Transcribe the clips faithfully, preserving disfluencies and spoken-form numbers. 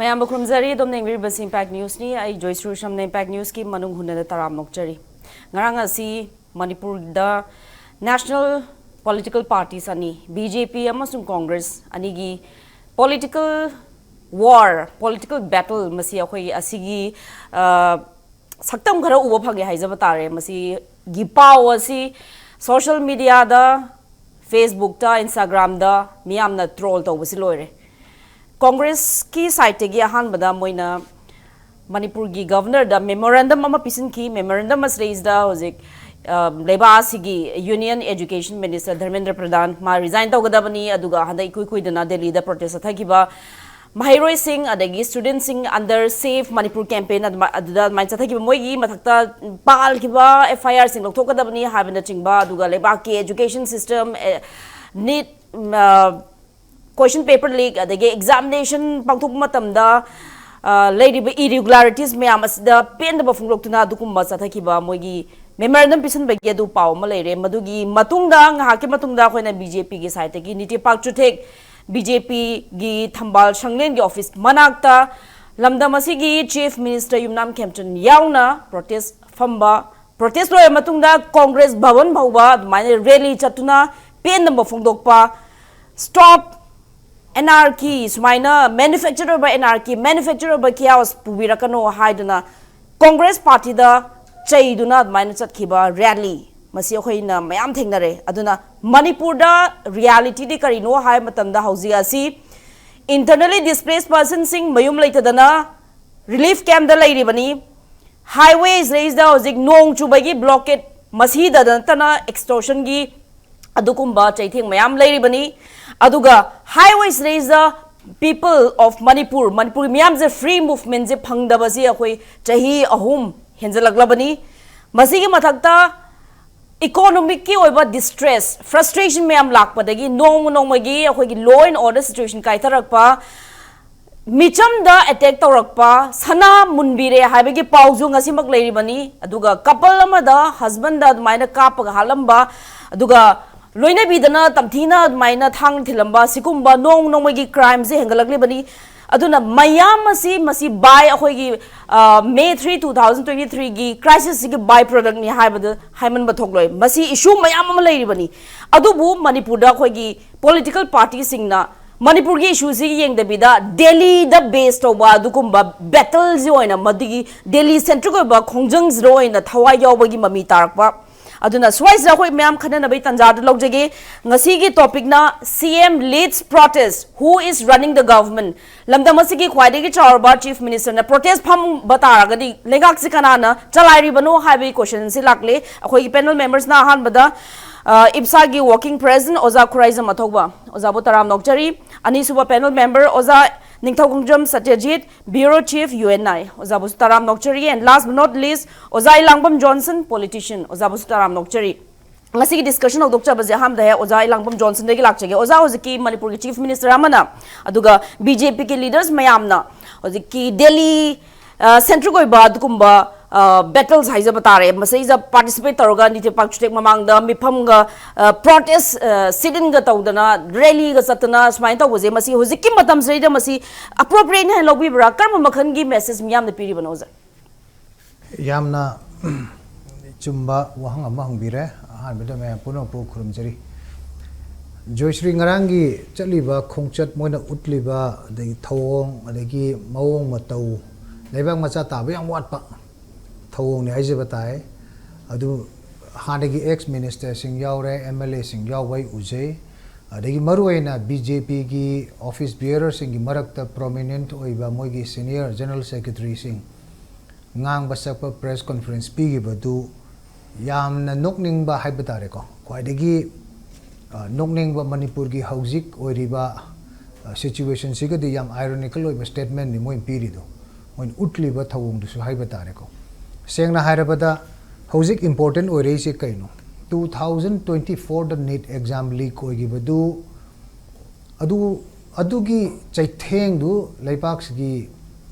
ꯃꯌꯥꯝꯕꯨ ꯈꯨꯔꯨꯝꯖꯔꯤ꯫ ꯑꯗꯣꯝꯅ ꯌꯦꯡꯕꯤꯔꯤꯕꯁꯤ ꯏꯝꯄꯦꯛ ꯅ꯭ꯌꯨꯁꯅꯤ꯫ ꯑꯩ ꯖꯣꯏꯁ꯭ꯔꯤ ꯁꯝꯅ ꯏꯝꯄꯦꯛ ꯅ꯭ꯌꯨꯁꯀꯤ ꯃꯅꯨꯡ ꯍꯨꯟꯅꯅ ꯇꯔꯥꯝꯅ ꯑꯣꯛꯆꯔꯤ꯫ ꯉꯔꯥꯡ ꯑꯁꯤ ꯃꯅꯤꯄꯨꯔꯗ national political parties ꯑꯅꯤ, ꯕꯤ ꯖꯦ ꯄꯤ ꯑꯃꯁꯨꯡ ꯀꯣꯡꯒ꯭ꯔꯦꯁ ꯑꯅꯤꯒꯤ political war, political battle ꯃꯁꯤ ꯑꯩꯈꯣꯏꯒꯤ ꯑꯁꯤꯒꯤ, ꯑ, ꯁꯛꯇꯝ ꯈꯔ ꯎꯕ ꯐꯪꯉꯦ ꯍꯥꯏꯖꯕ ꯇꯥꯔꯦ꯫ ꯃꯁꯤꯒꯤ ꯄꯥꯎ ꯑꯁꯤ social mediaꯗ, Facebookꯇ, Instagramꯗ ꯃꯤꯌꯥꯝꯅ troll ꯇꯧꯕꯁꯤ ꯂꯣꯏꯔꯦ꯫ ꯀꯣꯡꯒ꯭ꯔꯦꯁꯀꯤ sideꯇꯒꯤ ꯑꯍꯥꯟꯕꯗ ꯃꯣꯏꯅ ꯃꯅꯤꯄꯨꯔꯒꯤ governorꯗ memorandum ꯑꯃ ꯄꯤꯁꯤꯟꯈꯤ꯫ Memorandum ꯑꯁꯤꯗꯩꯁꯤꯗ ꯍꯧꯖꯤꯛ, ꯑ, ꯂꯩꯕꯥꯛ ꯑꯁꯤꯒꯤ Union Education Minister ꯙꯔꯃꯦꯟꯗ꯭ꯔ ꯄ꯭ꯔꯙꯥꯟ ꯃꯥ resign ꯇꯧꯒꯗꯕꯅꯤ, ꯑꯗꯨꯒ ꯍꯟꯗꯛ ꯏꯀꯨꯏ ꯀꯨꯏꯗꯅ ꯗꯦꯜꯂꯤꯗ protest ꯆꯠꯊꯈꯤꯕ ꯃꯍꯩꯔꯣꯏꯁꯤꯡ, ꯑꯗꯒꯤ studentꯁꯤꯡ under Save Manipur campaign ꯑꯗꯨꯃ-, ꯑꯗꯨꯗ ꯑꯗꯨꯃꯥꯏꯅ ꯆꯠꯊꯈꯤꯕ ꯃꯣꯏꯒꯤ ꯃꯊꯛꯇ ꯄꯥꯜꯈꯤꯕ F I Rꯁꯤꯡ ꯂꯧꯊꯣꯛꯀꯗꯕꯅꯤ ꯍꯥꯏꯕꯅꯆꯤꯡꯕ, ꯑꯗꯨꯒ ꯂꯩꯕꯥꯛꯀꯤ education system, ꯑꯦ, NEET, ꯎꯝ, ꯑ, question paper leak, ꯑꯗꯒꯤ examination ꯄꯥꯡꯊꯣꯛꯄ ꯃꯇꯝꯗ, ꯑ, ꯂꯩꯔꯤꯕ irregularities ꯃꯌꯥꯝ ꯑꯁꯤꯗ ꯄꯦꯟꯗꯕ ꯐꯣꯡꯗꯣꯛꯇꯨꯅ ꯑꯗꯨꯒꯨꯝꯕ ꯆꯠꯊꯈꯤꯕ ꯃꯣꯏꯒꯤ memorandum ꯄꯤꯁꯤꯟꯕꯒꯤ ꯑꯗꯨ ꯄꯥꯎ ꯑꯃ ꯂꯩꯔꯦ꯫ ꯃꯗꯨꯒꯤ ꯃꯇꯨꯡꯗ, ꯉꯥꯏꯍꯥꯛꯀꯤ ꯃꯇꯨꯡꯗ ꯑꯩꯈꯣꯏꯅ B J Pꯒꯤ sideꯇꯒꯤ ꯅꯤꯇꯤ ꯄꯥꯛ ꯆꯨꯊꯦꯛ, B J Pꯒꯤ ꯊꯝꯕꯥꯜ ꯁꯪꯂꯦꯟꯒꯤ office ꯃꯅꯥꯛꯇ ꯂꯝꯗꯝ ꯑꯁꯤꯒꯤ Chief Minister ꯌꯨꯝꯅꯥꯝ ꯈꯦꯝꯆꯟ ꯌꯥꯎꯅ protest ꯐꯝꯕ, protest ꯂꯣꯏꯔ ꯃꯇꯨꯡꯗ ꯀꯣꯡꯒ꯭ꯔꯦꯁ ꯚꯕꯟ ꯐꯥꯎꯕ ꯑꯗꯨꯃꯥꯏꯅ rally ꯆꯠꯇꯨꯅ ꯄꯦꯟꯗꯕ ꯐꯣꯡꯗꯣꯛꯄ, stop anarchy, ꯁꯨꯃꯥꯏꯅ manufacture ꯑꯣꯏꯕ anarchy, manufacture ꯑꯣꯏꯕ chaos ꯄꯨꯕꯤꯔꯛꯀꯅꯣ ꯍꯥꯏꯗꯨꯅ ꯀꯣꯡꯒ꯭ꯔꯦꯁ partyꯗ ꯆꯩꯗꯨꯅ ꯑꯗꯨꯃꯥꯏꯅ ꯆꯠꯈꯤꯕ rally ꯃꯁꯤ ꯑꯩꯈꯣꯏꯅ ꯃꯌꯥꯝ ꯊꯦꯡꯅꯔꯦ꯫ ꯑꯗꯨꯅ ꯃꯅꯤꯄꯨꯔꯗ realityꯗꯤ ꯀꯔꯤꯅꯣ ꯍꯥꯏꯕ ꯃꯇꯝꯗ ꯍꯧꯖꯤꯛ ꯑꯁꯤ internally displaced personꯁꯤꯡ ꯃꯌꯨꯝ ꯂꯩꯇꯗꯅ relief campꯇ ꯂꯩꯔꯤꯕꯅꯤ꯫ Highwaysꯗꯩꯁꯤꯗ ꯍꯧꯖꯤꯛ ꯅꯣꯡ ꯆꯨꯕꯒꯤ blockade, ꯃꯁꯤꯗ ꯅꯠꯇꯅ extortionꯒꯤ ꯑꯗꯨꯒꯨꯝꯕ ꯆꯩꯊꯦꯡ ꯃꯌꯥꯝ ꯂꯩꯔꯤꯕꯅꯤ꯫ ꯑꯗꯨꯒ highwaysꯗꯩꯁꯤꯗ people of ꯃꯅꯤꯄꯨꯔ, ꯃꯅꯤꯄꯨꯔꯒꯤ ꯃꯤꯌꯥꯝꯁꯦ free movementꯁꯦ ꯐꯪꯗꯕꯁꯤ ꯑꯩꯈꯣꯏ ꯆꯍꯤ ꯑꯍꯨꯝ ꯍꯦꯟꯖꯜꯂꯛꯂꯕꯅꯤ꯫ ꯃꯁꯤꯒꯤ ꯃꯊꯛꯇ economicꯀꯤ ꯑꯣꯏꯕ distress, frustration ꯃꯌꯥꯝ ꯂꯥꯛꯄꯗꯒꯤ ꯅꯣꯡꯃ ꯅꯣꯡꯃꯒꯤ ꯑꯩꯈꯣꯏꯒꯤ law and order situation ꯀꯥꯏꯊꯔꯛꯄ, ꯃꯤꯆꯝꯗ attack ꯇꯧꯔꯛꯄ, ꯁꯅꯥ ꯃꯨꯟꯕꯤꯔꯦ ꯍꯥꯏꯕꯒꯤ ꯄꯥꯎꯁꯨ ꯉꯁꯤꯃꯛ ꯂꯩꯔꯤꯕꯅꯤ꯫ ꯑꯗꯨꯒ couple ꯑꯃꯗ husbandꯗ ꯑꯗꯨꯃꯥꯏꯅ ꯀꯥꯞꯄꯒ ꯍꯥꯠꯂꯝꯕ, ꯑꯗꯨꯒ ꯂꯣꯏꯅꯕꯤꯗꯅ ꯇꯝꯊꯤꯅ ꯑꯗꯨꯃꯥꯏꯅ ꯊꯥꯡꯅ ꯊꯤꯜꯂꯝꯕ, ꯁꯤꯒꯨꯝꯕ ꯅꯣꯡ ꯅꯣꯡꯃꯒꯤ crimeꯁꯦ ꯍꯦꯟꯒꯠꯂꯛꯂꯤꯕꯅꯤ꯫ ꯑꯗꯨꯅ ꯃꯌꯥꯝ ꯑꯁꯤ ꯃꯁꯤ by ꯑꯩꯈꯣꯏꯒꯤ May three two thousand twenty ꯊ꯭ꯔꯤꯒꯤ ꯀ꯭ꯔꯥꯏꯁꯤꯁꯁꯤꯒꯤ ꯕꯥꯏ ꯄ꯭ꯔꯗꯛꯅꯤ ꯍꯥꯏꯕꯗ ꯍꯥꯏꯃꯟꯕ ꯊꯣꯛꯂꯣꯏ꯫ ꯃꯁꯤ ꯏꯁꯨ ꯃꯌꯥꯝ ꯑꯃ ꯂꯩꯔꯤꯕꯅꯤ꯫ ꯑꯗꯨꯕꯨ ꯃꯅꯤꯄꯨꯔꯗ ꯑꯩꯈꯣꯏꯒꯤ ꯄꯣꯂꯤꯇꯤꯀꯦꯜ ꯄꯥꯔꯇꯤꯁꯤꯡꯅ ꯃꯅꯤꯄꯨꯔꯒꯤ ꯏꯁꯨꯁꯤ ꯌꯦꯡꯗꯕꯤꯗ ꯗꯦꯜꯂꯤꯗ ꯕꯦꯁ ꯇꯧꯕ ꯑꯗꯨꯒꯨꯝꯕ ꯕꯦꯇꯜꯁꯤ ꯑꯣꯏꯅ, ꯃꯗꯨꯒꯤ ꯗꯦꯜꯂꯤ ꯁꯦꯟꯇ꯭ꯔꯤꯛ ꯑꯣꯏꯕ ꯈꯣꯡꯖꯪꯁꯤꯗ ꯑꯣꯏꯅ ꯊꯋꯥꯏ ꯌꯥꯎꯕꯒꯤ ꯃꯃꯤ ꯇꯥꯔꯛꯄ꯫ ꯑꯗꯨꯅ ꯁ꯭ꯋꯥꯏꯁꯤꯗ ꯑꯩꯈꯣꯏ ꯃꯌꯥꯝ ꯈꯟꯅꯅꯕꯒꯤ ꯇꯥꯟꯖꯥꯗꯨ ꯂꯧꯖꯒꯦ꯫ ꯉꯁꯤꯒꯤ ꯇꯣꯄꯤꯛꯅ C M leads protest, who is running the government? ꯂꯝꯗꯝ ꯑꯁꯤꯒꯤ ꯈ꯭ꯋꯥꯏꯗꯒꯤ ꯆꯥꯎꯔꯕ ꯆꯤꯐ ꯃꯤꯅꯤꯁꯇꯔꯅ ꯄ꯭ꯔꯣꯇꯦꯁ ꯐꯝꯕ ꯇꯥꯔꯒꯗꯤ ꯂꯩꯉꯥꯛꯁꯤ ꯀꯅꯥꯅ ꯆꯂꯥꯏꯔꯤꯕꯅꯣ ꯍꯥꯏꯕꯒꯤ ꯀꯣꯏꯁꯟꯁꯤ ꯂꯥꯛꯂꯦ꯫ ꯑꯩꯈꯣꯏꯒꯤ ꯄꯦꯅꯦꯜ ꯃꯦꯝꯕꯔꯁꯅ ꯑꯍꯥꯟꯕꯗ, ꯑ, ꯏꯞꯁꯥꯒꯤ ꯋꯥꯔꯀꯤꯡ ꯄ꯭ꯔꯦꯁꯤꯗꯦꯟꯠ ꯑꯣꯖꯥ ꯈꯨꯔꯥꯏꯖꯝ ꯑꯊꯧꯕ, ꯑꯣꯖꯥꯕꯨ ꯇꯔꯥꯝ ꯅꯣꯛꯆꯔꯤ꯫ ꯑꯅꯤꯁꯨꯕ ꯄꯦꯅꯦꯜ ꯃꯦꯝꯕꯔ ꯑꯣꯖꯥ Ningthoukhongjam Satyajit, bureau chief, U N I, ꯑꯣꯖꯥꯕꯨꯁꯨ ꯇꯔꯥꯝ ꯅꯣꯛꯆꯔꯤ꯫ And last but not least, ꯑꯣꯖꯥ ꯏꯂꯥꯡꯕꯝ ꯖꯣꯟꯁꯟ, ꯄꯣꯂꯤꯇꯤꯁꯤꯌꯟ, ꯑꯣꯖꯥꯕꯨꯁꯨ ꯇꯔꯥꯝ ꯅꯣꯛꯆꯔꯤ꯫ ꯉꯁꯤꯒꯤ ꯗꯤꯁꯀꯁꯟ ꯍꯧꯗꯣꯛꯆꯕꯁꯦ ꯑꯍꯥꯟꯕꯗ ꯍꯦꯛ ꯑꯣꯖꯥ ꯏꯂꯥꯡꯕꯝ ꯖꯣꯟꯁꯟꯗꯒꯤ ꯂꯥꯛꯆꯒꯦ꯫ ꯑꯣꯖꯥ, ꯍꯧꯖꯤꯛꯀꯤ ꯃꯅꯤꯄꯨꯔꯒꯤ ꯆꯤꯐ ꯃꯤꯅꯤꯁꯇꯔ ꯑꯃꯅ, ꯑꯗꯨꯒ B J Pꯒꯤ ꯂꯤꯗꯔꯁ ꯃꯌꯥꯝꯅ ꯍꯧꯖꯤꯛꯀꯤ ꯗꯦꯜꯂꯤ, ꯑ, ꯁꯦꯟꯇ꯭ꯔꯤꯛ ꯑꯣꯏꯕ ꯑꯗꯨꯒꯨꯝꯕ, ꯑ, ꯕꯦꯇꯜꯁ ꯍꯥꯏꯖꯕ ꯇꯥꯔꯦ, ꯃꯁꯤꯗꯩꯁꯤꯗ ꯄꯥꯔꯇꯤꯁꯤꯄꯦꯠ ꯇꯧꯔꯒ ꯅꯤꯇꯦ ꯄꯥꯛ ꯆꯨꯇꯦꯛ ꯃꯃꯥꯡꯗ ꯃꯤꯐꯝꯒ, ꯑ, ꯄ꯭ꯔꯣꯇꯦꯁ, ꯑ, ꯁꯤꯠ ꯏꯟꯒ ꯇꯧꯗꯅ, ꯔꯦꯂꯤꯒ ꯆꯠꯇꯅ ꯁꯨꯃꯥꯏꯅ ꯇꯧꯕꯁꯦ, ꯃꯁꯤ ꯍꯧꯖꯤꯛꯀꯤ ꯃꯇꯝꯁꯤꯗꯩꯗ ꯃꯁꯤ ꯑꯦꯄ꯭ꯔꯣꯄ꯭ꯔꯤꯌꯦꯠꯅꯤ ꯍꯥꯏꯅ ꯂꯧꯕꯤꯕ꯭ꯔꯥ? ꯀꯔꯝꯕ ꯃꯈꯜꯒꯤ ꯃꯦꯁꯦꯖ ꯃꯤꯌꯥꯝꯗ ꯄꯤꯔꯤꯕꯅꯣ, ꯑꯣꯖꯥ? ꯌꯥꯝꯅ ꯆꯨꯝꯕ ꯋꯥꯍꯪ ꯑꯃ ꯍꯪꯕꯤꯔꯦ꯫ ꯑꯍꯥꯟꯕꯗ ꯃꯌꯥꯝ ꯄꯨꯝꯅꯃꯛꯄꯨ ꯈꯨꯔꯨꯝꯖꯔꯤ꯫ ꯖꯣꯏꯁ꯭ꯔꯤ, ꯉꯔꯥꯡꯒꯤ ꯆꯠꯂꯤꯕ ꯈꯣꯡꯆꯠ, ꯃꯣꯏꯅ ꯎꯠꯂꯤꯕ ꯑꯗꯒꯤ ꯊꯧꯑꯣꯡ, ꯑꯗꯒꯤ ꯃꯑꯣꯡ ꯃꯇꯧ, ꯂꯩꯕꯥꯛ ꯃꯆꯥ ꯇꯥꯕ ꯌꯥꯝ ꯋꯥꯠꯄ ꯊꯧꯑꯣꯡꯅꯤ ꯍꯥꯏꯖꯕ ꯇꯥꯏ꯫ ꯑꯗꯨ ꯍꯥꯟꯅꯒꯤ ꯑꯦꯛꯁ ꯃꯤꯅꯤꯁꯇꯔꯁꯤꯡ ꯌꯥꯎꯔꯦ, M L Aꯁꯤꯡ ꯌꯥꯎꯕ ꯑꯩ ꯎꯖꯩ꯫ ꯑꯗꯒꯤ ꯃꯔꯨꯑꯣꯏꯅ B J Pꯒꯤ ꯑꯣꯐꯤꯁ ꯕꯤꯌꯔꯔꯁꯤꯡꯒꯤ ꯃꯔꯛꯇ ꯄ꯭ꯔꯣꯃꯤꯅꯦꯟꯠ ꯑꯣꯏꯕ ꯃꯣꯏꯒꯤ ꯁꯤꯅꯤꯌꯔ ꯖꯦꯅꯔꯦꯜ ꯁꯦꯀ꯭ꯔꯦꯇꯔꯤꯁꯤꯡ ꯉꯥꯡꯕ ꯁꯛꯄ, ꯄ꯭ꯔꯦꯁ ꯀꯣꯟꯐꯔꯦꯟꯁ ꯄꯤꯈꯤꯕꯗꯨ ꯌꯥꯝꯅ ꯅꯣꯛꯅꯤꯡꯕ ꯍꯥꯏꯕ ꯇꯥꯔꯦꯀꯣ꯫ ꯈ꯭ꯋꯥꯏꯗꯒꯤ, ꯑ, ꯅꯣꯛꯅꯤꯡꯕ ꯃꯅꯤꯄꯨꯔꯒꯤ ꯍꯧꯖꯤꯛ ꯑꯣꯏꯔꯤꯕ, ꯑ, ꯁꯤꯆꯨꯋꯦꯁꯟꯁꯤꯒꯗꯤ ꯌꯥꯝ ꯑꯥꯏꯔꯣꯅꯤꯀꯦꯜ ꯑꯣꯏꯕ ꯁ꯭ꯇꯦꯠꯃꯦꯟꯠꯅꯤ ꯃꯣꯏꯅ ꯄꯤꯔꯤꯗꯣ, ꯃꯣꯏꯅ ꯎꯠꯂꯤꯕ ꯊꯧꯑꯣꯡꯗꯨꯁꯨ ꯍꯥꯏꯕ ꯇꯥꯔꯦꯀꯣ꯫ ꯁꯦꯡꯅ ꯍꯥꯏꯔꯕꯗ ꯍꯧꯖꯤꯛ ꯏꯝꯄꯣꯔꯇꯦꯟꯠ ꯑꯣꯏꯔꯛꯏꯁꯦ ꯀꯩꯅꯣ? Two thousand twenty fourꯗ ꯅꯤꯠ ꯑꯦꯛꯖꯥꯝ ꯂꯤꯛ ꯑꯣꯏꯈꯤꯕꯗꯨ, ꯑꯗꯨ, ꯑꯗꯨꯒꯤ ꯆꯩꯊꯦꯡꯗꯨ ꯂꯩꯕꯥꯛꯁꯤꯒꯤ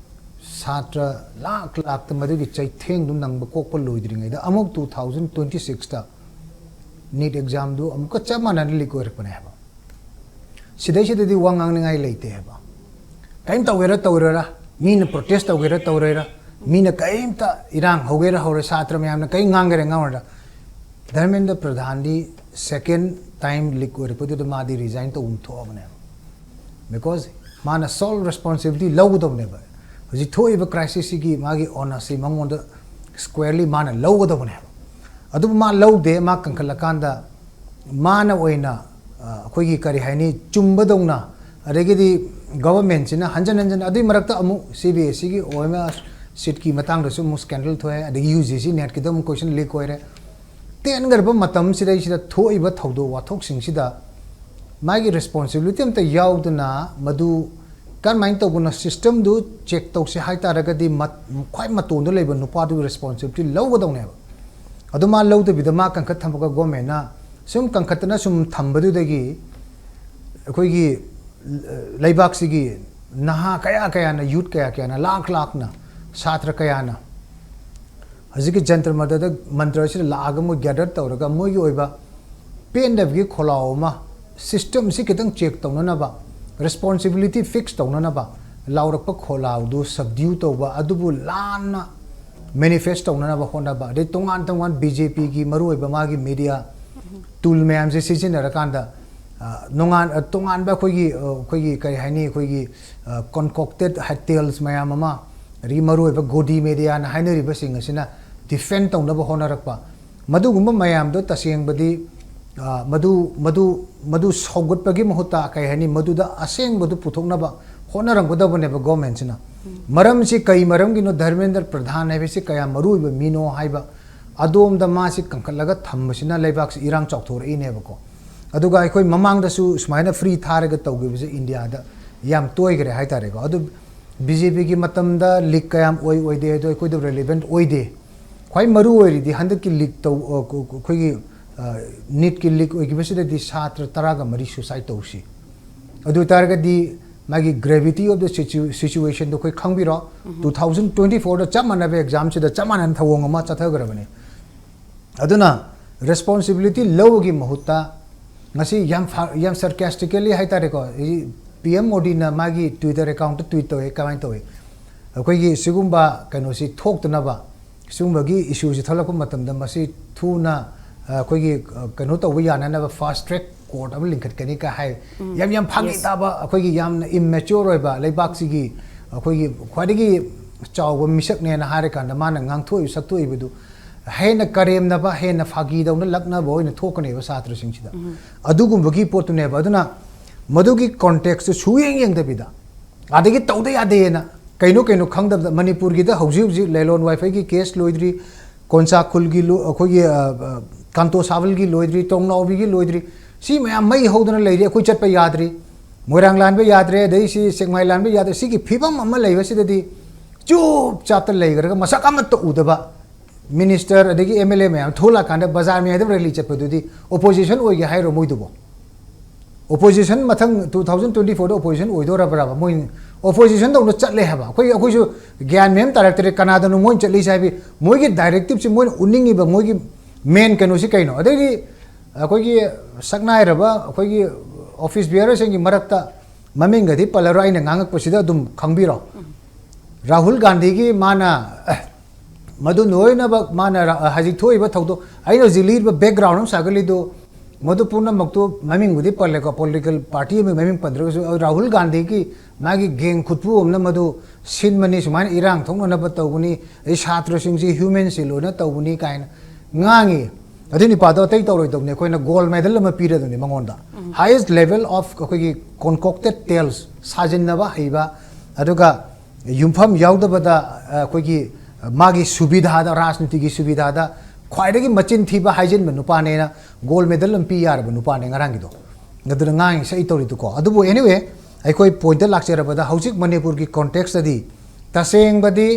ꯁꯥꯇ꯭ꯔ ꯂꯥꯛ ꯂꯥꯛꯇ ꯃꯗꯨꯒꯤ ꯆꯩꯊꯦꯡꯗꯨ ꯅꯪꯕ ꯀꯣꯛꯄ ꯂꯣꯏꯗ꯭ꯔꯤꯉꯩꯗ ꯑꯃꯨꯛ two thousand twenty sixꯇ ꯅꯤꯠ ꯑꯦꯛꯖꯥꯝꯗꯨ ꯑꯃꯨꯛꯀ ꯆꯞ ꯃꯥꯟꯅꯅ ꯂꯤꯛ ꯑꯣꯏꯔꯛꯄꯅꯦ ꯍꯥꯏꯕ꯫ ꯁꯤꯗꯩꯁꯤꯗꯗꯤ ꯋꯥ ꯉꯥꯡꯅꯤꯡꯉꯥꯏ ꯂꯩꯇꯦ ꯍꯥꯏꯕ꯫ ꯀꯔꯤꯝ ꯇꯧꯒꯦꯔꯥ ꯇꯧꯔꯣꯏꯔꯥ, ꯃꯤꯅ protest ꯇꯧꯒꯦꯔꯥ ꯇꯧꯔꯣꯏꯔꯥ, ꯃꯤꯅ ꯀꯔꯤꯝꯇ ꯏꯔꯥꯡ ꯍꯧꯒꯦꯔꯥ ꯍꯧꯔꯣꯏ, ꯁꯥꯇ꯭ꯔ ꯃꯌꯥꯝꯅ ꯀꯔꯤ ꯉꯥꯡꯒꯦꯔꯥ ꯉꯥꯡꯉꯣꯏꯔꯥ, ꯙꯔꯃꯦꯟꯗ꯭ꯔ ꯄ꯭ꯔꯙꯥꯟꯗꯤ second time leak ꯑꯣꯏꯔꯛꯄꯗꯨꯗ ꯃꯥꯗꯤ resign ꯇꯧꯐꯝ ꯊꯣꯛꯑꯕꯅꯦꯕ꯫ Because ꯃꯥꯅ sole responsibility ꯂꯧꯒꯗꯕꯅꯦꯕ꯫ ꯍꯧꯖꯤꯛ ꯊꯣꯛꯏꯕ crisisꯁꯤꯒꯤ ꯃꯥꯒꯤ onusꯁꯤ ꯃꯉꯣꯟꯗ squarely ꯃꯥꯅ ꯂꯧꯒꯗꯕꯅꯦꯕ꯫ ꯑꯗꯨꯕꯨ ꯃꯥ ꯂꯧꯗꯦ꯫ ꯃꯥ ꯀꯟꯈꯠꯂꯀꯥꯟꯗ ꯃꯥꯅ ꯑꯣꯏꯅ, ꯑ, ꯑꯩꯈꯣꯏꯒꯤ ꯀꯔꯤ ꯍꯥꯏꯅꯤ, ꯆꯨꯝꯕꯗꯧꯅ, ꯑꯗꯒꯤꯗꯤ governmentꯁꯤꯅ ꯍꯟꯖꯟ ꯍꯟꯖꯟ, ꯑꯗꯨꯏ ꯃꯔꯛꯇ ꯑꯃꯨꯛ CBSEꯒꯤ OMR seatꯀꯤ ꯃꯇꯥꯡꯗꯁꯨ ꯑꯃꯨꯛ scandal ꯊꯣꯛꯑꯦ, ꯑꯗꯒꯤ UGC NETꯀꯤꯗ ꯑꯃꯨꯛ question leak ꯑꯣꯏꯔꯦ꯫ ꯇꯦꯟꯈ꯭ꯔꯕ ꯃꯇꯝꯁꯤꯗꯩꯁꯤꯗ ꯊꯣꯛꯏꯕ ꯊꯧꯗꯣꯛ ꯋꯥꯊꯣꯛꯁꯤꯡꯁꯤꯗ ꯃꯥꯒꯤ responsibility ꯑꯝꯇ ꯌꯥꯎꯗꯅ, ꯃꯗꯨ ꯀꯔꯝꯍꯥꯏꯅ ꯇꯧꯕꯅꯣ systemꯗꯨ check ꯇꯧꯁꯦ ꯍꯥꯏꯇꯥꯔꯒꯗꯤ, ꯃꯠ-, ꯈ꯭ꯋꯥꯏ ꯃꯇꯣꯟꯗ ꯂꯩꯕ ꯅꯨꯄꯥꯗꯨꯒꯤ responsibility ꯂꯧꯒꯗꯧꯅꯦꯕ꯫ ꯑꯗꯨ ꯃꯥ ꯂꯧꯗꯕꯤꯗ ꯃꯥ ꯀꯟꯈꯠ ꯊꯝꯃꯒ governmentꯅ ꯁꯨꯝ ꯀꯟꯈꯠꯇꯅ ꯁꯨꯝ ꯊꯝꯕꯗꯨꯗꯒꯤ ꯑꯩꯈꯣꯏꯒꯤ, ꯑ, ꯂꯩꯕꯥꯛꯁꯤꯒꯤ ꯅꯍꯥ ꯀꯌꯥ ꯀꯌꯥꯅ, youth ꯀꯌꯥ ꯀꯌꯥꯅ, ꯂꯥꯛ ꯂꯥꯛꯅ, ꯁꯥꯇ꯭ꯔ ꯀꯌꯥꯅ ꯍꯧꯖꯤꯛꯀꯤ ꯖꯟꯇꯔ ꯃꯟꯇꯔꯗ, ꯃꯟꯇꯔꯁꯤꯗ ꯂꯥꯛꯑꯒ ꯃꯣꯏ gather ꯇꯧꯔꯒ ꯃꯣꯏꯒꯤ ꯑꯣꯏꯕ ꯄꯦꯟꯗꯕꯒꯤ ꯈꯣꯜꯂꯥꯎ ꯑꯃ, systemꯁꯤ ꯈꯤꯇꯪ check ꯇꯧꯅꯅꯕ, responsibility fix ꯇꯧꯅꯅꯕ ꯂꯥꯎꯔꯛꯄ ꯈꯣꯜꯂꯥꯎꯗꯨ subdue ꯇꯧꯕ, ꯑꯗꯨꯕꯨ ꯂꯥꯟꯅ manifest ꯇꯧꯅꯅꯕ ꯍꯣꯠꯅꯕ, ꯑꯗꯩ ꯇꯣꯉꯥꯟ ꯇꯣꯉꯥꯟ BJPꯒꯤ ꯃꯔꯨꯑꯣꯏꯕ ꯃꯥꯒꯤ media tool ꯃꯌꯥꯝꯁꯦ ꯁꯤꯖꯤꯟꯅꯔꯀꯥꯟꯗ, ꯑ, ꯅꯣꯡꯉꯥꯟ-, ꯑ, ꯇꯣꯉꯥꯟꯕ ꯑꯩꯈꯣꯏꯒꯤ, ꯑ, ꯑꯩꯈꯣꯏꯒꯤ ꯀꯔꯤ ꯍꯥꯏꯅꯤ, ꯑꯩꯈꯣꯏꯒꯤ, ꯑ, concocted tales ꯃꯌꯥꯝ ꯑꯃ, ꯑꯗꯒꯤ ꯃꯔꯨꯑꯣꯏꯕ ꯒꯣꯗꯤ mediaꯅ ꯍꯥꯏꯅꯔꯤꯕꯁꯤꯡ ꯑꯁꯤꯅ defend ꯇꯧꯅꯕ ꯍꯣꯠꯅꯔꯛꯄ, ꯃꯗꯨꯒꯨꯝꯕ ꯃꯌꯥꯝꯗꯣ ꯇꯁꯦꯡꯕꯗꯤ, ꯑ, ꯃꯗꯨ, ꯃꯗꯨ, ꯃꯗꯨ ꯁꯧꯒꯠꯄꯒꯤ ꯃꯍꯨꯠꯇ, ꯀꯩ ꯍꯥꯏꯅꯤ, ꯃꯗꯨꯗ ꯑꯁꯦꯡꯕꯗꯨ ꯄꯨꯊꯣꯛꯅꯕ ꯍꯣꯠꯅꯔꯝꯒꯗꯕꯅꯦꯕ governmentꯁꯤꯅ꯫ ꯃꯔꯝꯁꯤ ꯀꯩ ꯃꯔꯝꯒꯤꯅꯣ, ꯙꯔꯃꯦꯟꯗ꯭ꯔ ꯄ꯭ꯔꯙꯥꯟ ꯍꯥꯏꯕꯁꯤ ꯀꯌꯥꯝ ꯃꯔꯨ ꯑꯣꯏꯕ ꯃꯤꯅꯣ ꯍꯥꯏꯕ ꯑꯗꯣꯝꯗ ꯃꯥꯁꯤ ꯀꯟꯈꯠꯂꯒ ꯊꯝꯕꯁꯤꯅ ꯂꯩꯕꯥꯛꯁꯤ ꯏꯔꯥꯡ ꯆꯥꯎꯊꯣꯔꯛꯏꯅꯦꯕꯀꯣ꯫ ꯑꯗꯨꯒ ꯑꯩꯈꯣꯏ ꯃꯃꯥꯡꯗꯁꯨ ꯁꯨꯃꯥꯏꯅ free ꯊꯥꯔꯒ ꯇꯧꯈꯤꯕꯁꯦ ꯏꯟꯗꯤꯌꯥꯗ ꯌꯥꯝ ꯇꯣꯏꯈ꯭ꯔꯦ ꯍꯥꯏꯇꯥꯔꯦꯀꯣ꯫ ꯑꯗꯨ BJPꯒꯤ ꯃꯇꯝꯗ leak ꯀꯌꯥꯝ ꯑꯣꯏ ꯑꯣꯏꯗꯦ, ꯑꯗꯣ ꯑꯩꯈꯣꯏꯗ relevant ꯑꯣꯏꯗꯦ꯫ ꯈ꯭ꯋꯥꯏ ꯃꯔꯨ ꯑꯣꯏꯔꯤꯗꯤ ꯍꯟꯗꯛꯀꯤ leak ꯇꯧ-, ꯑ, ꯀ-, ꯀ-, ꯑꯩꯈꯣꯏꯒꯤ, ꯑ, NEETꯀꯤ leak ꯑꯣꯏꯈꯤꯕꯁꯤꯗꯗꯤ ꯁꯥꯇ꯭ꯔ ꯇꯔꯥꯒ ꯃꯔꯤ suicide ꯇꯧꯁꯤ꯫ ꯑꯗꯨ ꯑꯣꯏꯇꯥꯔꯒꯗꯤ ꯃꯥꯒꯤ gravity of the situ-, situationꯗꯣ ꯑꯩꯈꯣꯏ ꯈꯪꯕꯤꯔꯣ꯫ Two thousand twenty fourꯗ ꯆꯞ ꯃꯥꯟꯅꯕ examꯁꯤꯗ ꯆꯞ ꯃꯥꯟꯅꯅ ꯊꯧꯑꯣꯡ ꯑꯃ ꯆꯠꯊꯈ꯭ꯔꯕꯅꯤ꯫ ꯑꯗꯨꯅ responsibility ꯂꯧꯕꯒꯤ ꯃꯍꯨꯠꯇ ꯉꯁꯤ ꯌꯥꯝ ꯐ-, ꯌꯥꯝ sarcastically ꯍꯥꯏꯇꯥꯔꯦꯀꯣ, ꯑꯩ ꯄꯤ ꯑꯦꯝ ꯃꯣꯗꯤꯅ ꯃꯥꯒꯤ Twitter account-ꯇ tweet ꯇꯧꯋꯦ꯫ ꯀꯃꯥꯏꯅ ꯇꯧꯋꯤ? ꯑꯩꯈꯣꯏꯒꯤ ꯁꯤꯒꯨꯝꯕ ꯀꯩꯅꯣꯁꯤ ꯊꯣꯛꯇꯅꯕ, ꯁꯤꯒꯨꯝꯕꯒꯤ issue-ꯁꯤ ꯊꯣꯛꯂꯛꯄ ꯃꯇꯝꯗ ꯃꯁꯤ ꯊꯨꯅ, ꯑ, ꯑꯩꯈꯣꯏꯒꯤ, ꯑ, ꯀꯩꯅꯣ ꯇꯧꯕ ꯌꯥꯅꯅꯕ fast track court ꯑꯃ ꯂꯤꯡꯈꯠꯀꯅꯤ ꯀꯥꯏ ꯍꯥꯏ꯫ ꯌꯥꯝ, ꯌꯥꯝ ꯐꯥꯒꯤ ꯇꯥꯕ, ꯑꯩꯈꯣꯏꯒꯤ ꯌꯥꯝꯅ immature ꯑꯣꯏꯕ, ꯂꯩꯕꯥꯛꯁꯤꯒꯤ ꯑꯩꯈꯣꯏꯒꯤ ꯈ꯭ꯋꯥꯏꯗꯒꯤ ꯆꯥꯎꯕ ꯃꯤꯁꯛꯅꯦꯅ ꯍꯥꯏꯔꯀꯥꯟꯗ ꯃꯥꯅ ꯉꯥꯡꯊꯣꯛꯏꯕ ꯁꯛꯇꯣꯛꯏꯕꯗꯨ ꯍꯦꯟꯅ ꯀꯔꯦꯝꯅꯕ, ꯍꯦꯟꯅ ꯐꯥꯒꯤꯗꯧꯅ ꯂꯛꯅꯕ ꯑꯣꯏꯅ ꯊꯣꯛꯀꯅꯦꯕ ꯁꯥꯇ꯭ꯔꯁꯤꯡꯁꯤꯗ꯫ ꯑꯗꯨꯒꯨꯝꯕꯒꯤ ꯄꯣꯠꯇꯨꯅꯦꯕ꯫ ꯑꯗꯨꯅ ꯃꯗꯨꯒꯤ context-ꯇꯨ ꯁꯨꯌꯦꯡ ꯌꯦꯡꯗꯕꯤꯗ, ꯑꯗꯒꯤ ꯇꯧꯗ ꯌꯥꯗꯦꯅ ꯀꯩꯅꯣ ꯀꯩꯅꯣ ꯈꯪꯗꯕꯗ, ꯃꯅꯤꯄꯨꯔꯒꯤꯗ ꯍꯧꯖꯤꯛ ꯍꯧꯖꯤꯛ ꯂꯦꯂꯣꯟ ꯋꯥꯏꯐꯩꯒꯤ case ꯂꯣꯏꯗ꯭ꯔꯤ, ꯀꯣꯟꯁꯥ ꯈꯨꯜꯒꯤ ꯂꯣ-, ꯑꯩꯈꯣꯏꯒꯤ, ꯑ, ꯑ, ꯀꯥꯟꯇꯣ ꯁꯥꯕꯜꯒꯤ ꯂꯣꯏꯗ꯭ꯔꯤ, ꯇꯣꯡꯅꯥꯎꯕꯤꯒꯤ ꯂꯣꯏꯗ꯭ꯔꯤ, ꯁꯤ ꯃꯌꯥꯝ ꯃꯩ ꯍꯧꯗꯅ ꯂꯩꯔꯤ, ꯑꯩꯈꯣꯏ ꯆꯠꯄ ꯌꯥꯗ꯭ꯔꯤ, ꯃꯣꯏꯔꯥꯡ ꯂꯥꯟꯕ ꯌꯥꯗ꯭ꯔꯦ, ꯑꯗꯩ ꯁꯤ ꯁꯦꯛꯃꯥꯏ ꯂꯥꯟꯕ ꯌꯥꯗ꯭ꯔꯦ꯫ ꯁꯤꯒꯤ ꯐꯤꯕꯝ ꯑꯃ ꯂꯩꯕꯁꯤꯗꯗꯤ ꯆꯨꯞ ꯆꯥꯞꯇ ꯂꯩꯈ꯭ꯔꯒ ꯃꯁꯛ ꯑꯃꯠꯇ ꯎꯗꯕ minister ꯑꯗꯒꯤ M L A ꯃꯌꯥꯝ ꯊꯣꯛꯂꯛꯑꯀꯥꯟꯗ ꯕꯖꯥꯔ ꯃꯌꯥꯏꯗ rally ꯆꯠꯄꯗꯨꯗꯤ opposition ꯑꯣꯏꯒꯦ ꯍꯥꯏꯔꯣ ꯃꯣꯏꯗꯨꯕꯣ? Opposition ꯃꯊꯪ two thousand twenty four-ꯗ opposition ꯑꯣꯏꯗꯣꯔꯕ꯭ꯔꯕ? ꯃꯣꯏ opposition ꯇꯧꯅ ꯆꯠꯂꯦ ꯍꯥꯏꯕ꯫ ꯑꯩꯈꯣꯏ, ꯑꯩꯈꯣꯏꯁꯨ ꯒ꯭ꯌꯥꯟ ꯃꯦꯟ ꯇꯥꯔꯛꯇ꯭ꯔꯦ, ꯀꯅꯥꯗꯅꯣ ꯃꯣꯏꯅ ꯆꯠꯂꯤꯁꯦ ꯍꯥꯏꯕꯗꯤ, ꯃꯣꯏꯒꯤ directive-ꯁꯤ, ꯃꯣꯏꯅ ꯎꯠꯅꯤꯡꯉꯤꯕ ꯃꯣꯏꯒꯤ main ꯀꯩꯅꯣꯁꯤ ꯀꯩꯅꯣ? ꯑꯗꯩꯗꯤ ꯑꯩꯈꯣꯏꯒꯤ ꯁꯛꯅꯥꯏꯔꯕ ꯑꯩꯈꯣꯏꯒꯤ office bearer-ꯁꯤꯡꯒꯤ ꯃꯔꯛꯇ ꯃꯃꯤꯡꯒꯗꯤ ꯄꯜꯂꯔꯣꯏ, ꯑꯩꯅ ꯉꯥꯡꯉꯛꯄꯁꯤꯗ ꯑꯗꯨꯝ ꯈꯪꯕꯤꯔꯣ꯫ ꯔꯥꯍꯨꯜ ꯒꯥꯟꯙꯤꯒꯤ ꯃꯥꯅ, ꯑ, ꯃꯗꯨ ꯂꯣꯏꯅꯃꯛ ꯃꯥꯅ ꯔꯥ-, ꯍꯧꯖꯤꯛ ꯊꯣꯛꯏꯕ ꯊꯧꯗꯣꯛ, ꯑꯩꯅ ꯍꯧꯖꯤꯛ ꯂꯤꯔꯤꯕ background ꯑꯃ ꯁꯥꯒꯠꯂꯤꯗꯨ, ꯃꯗꯨ ꯄꯨꯝꯅꯃꯛꯇꯨ ꯃꯃꯤꯡꯕꯨꯗꯤ ꯄꯜꯂꯦꯀꯣ, political party ꯑꯃꯒꯤ ꯃꯃꯤꯡ ꯄꯟꯗ꯭ꯔꯒꯁꯨ, ꯑꯗꯨ ꯔꯥꯍꯨꯜ ꯒꯥꯟꯙꯤꯒꯤ ꯃꯥꯒꯤ gang ꯈꯨꯠꯄꯨ ꯑꯃꯅ ꯃꯗꯨ ꯁꯤꯟꯕꯅꯤ, ꯁꯨꯃꯥꯏꯅ ꯏꯔꯥꯡ ꯊꯣꯛꯅꯅꯕ ꯇꯧꯕꯅꯤ, ꯑꯗꯩ ꯁꯥꯇ꯭ꯔꯁꯤꯡꯁꯤ human-ꯁꯤ ꯂꯣꯏꯅ ꯇꯧꯕꯅꯤ ꯀꯥꯏꯅ ꯉꯥꯡꯉꯤ꯫ ꯑꯗꯨ ꯅꯨꯄꯥꯗꯣ ꯑꯇꯩ ꯇꯧꯔꯣꯏꯗꯧꯅꯤ, ꯑꯩꯈꯣꯏꯅ gold medal ꯑꯃ ꯄꯤꯔꯗꯧꯅꯤ ꯃꯉꯣꯟꯗ꯫ Highest level of ꯑꯩꯈꯣꯏꯒꯤ concocted tales, ꯁꯥꯖꯤꯟꯅꯕ ꯍꯩꯕ, ꯑꯗꯨꯒ ꯌꯨꯝꯐꯝ ꯌꯥꯎꯗꯕꯗ, ꯑ, ꯑꯩꯈꯣꯏꯒꯤ, ꯑ, ꯃꯥꯒꯤ ꯁꯨꯕꯤꯙꯥꯗ, ꯔꯥꯖꯅꯤꯇꯤꯒꯤ ꯁꯨꯕꯤꯙꯥꯗ ꯈ꯭ꯋꯥꯏꯗꯒꯤ ꯃꯆꯤꯟ ꯊꯤꯕ ꯍꯥꯏꯖꯤꯟꯕ ꯅꯨꯄꯥꯅꯦꯅ gold medal ꯑꯃ ꯄꯤ ꯌꯥꯔꯕ ꯅꯨꯄꯥꯅꯦ ꯉꯔꯥꯡꯒꯤꯗꯣ꯫ ꯑꯗꯨꯅ ꯉꯥꯡꯉꯤꯁꯦ ꯑꯩ ꯇꯧꯔꯤꯗꯨꯀꯣ꯫ ꯑꯗꯨꯕꯨ anyway, ꯑꯩꯈꯣꯏ point-ꯇ ꯂꯥꯛꯆꯔꯕꯗ, ꯍꯧꯖꯤꯛ ꯃꯅꯤꯄꯨꯔꯒꯤ context-ꯇꯗꯤ ꯇꯁꯦꯡꯕꯗꯤ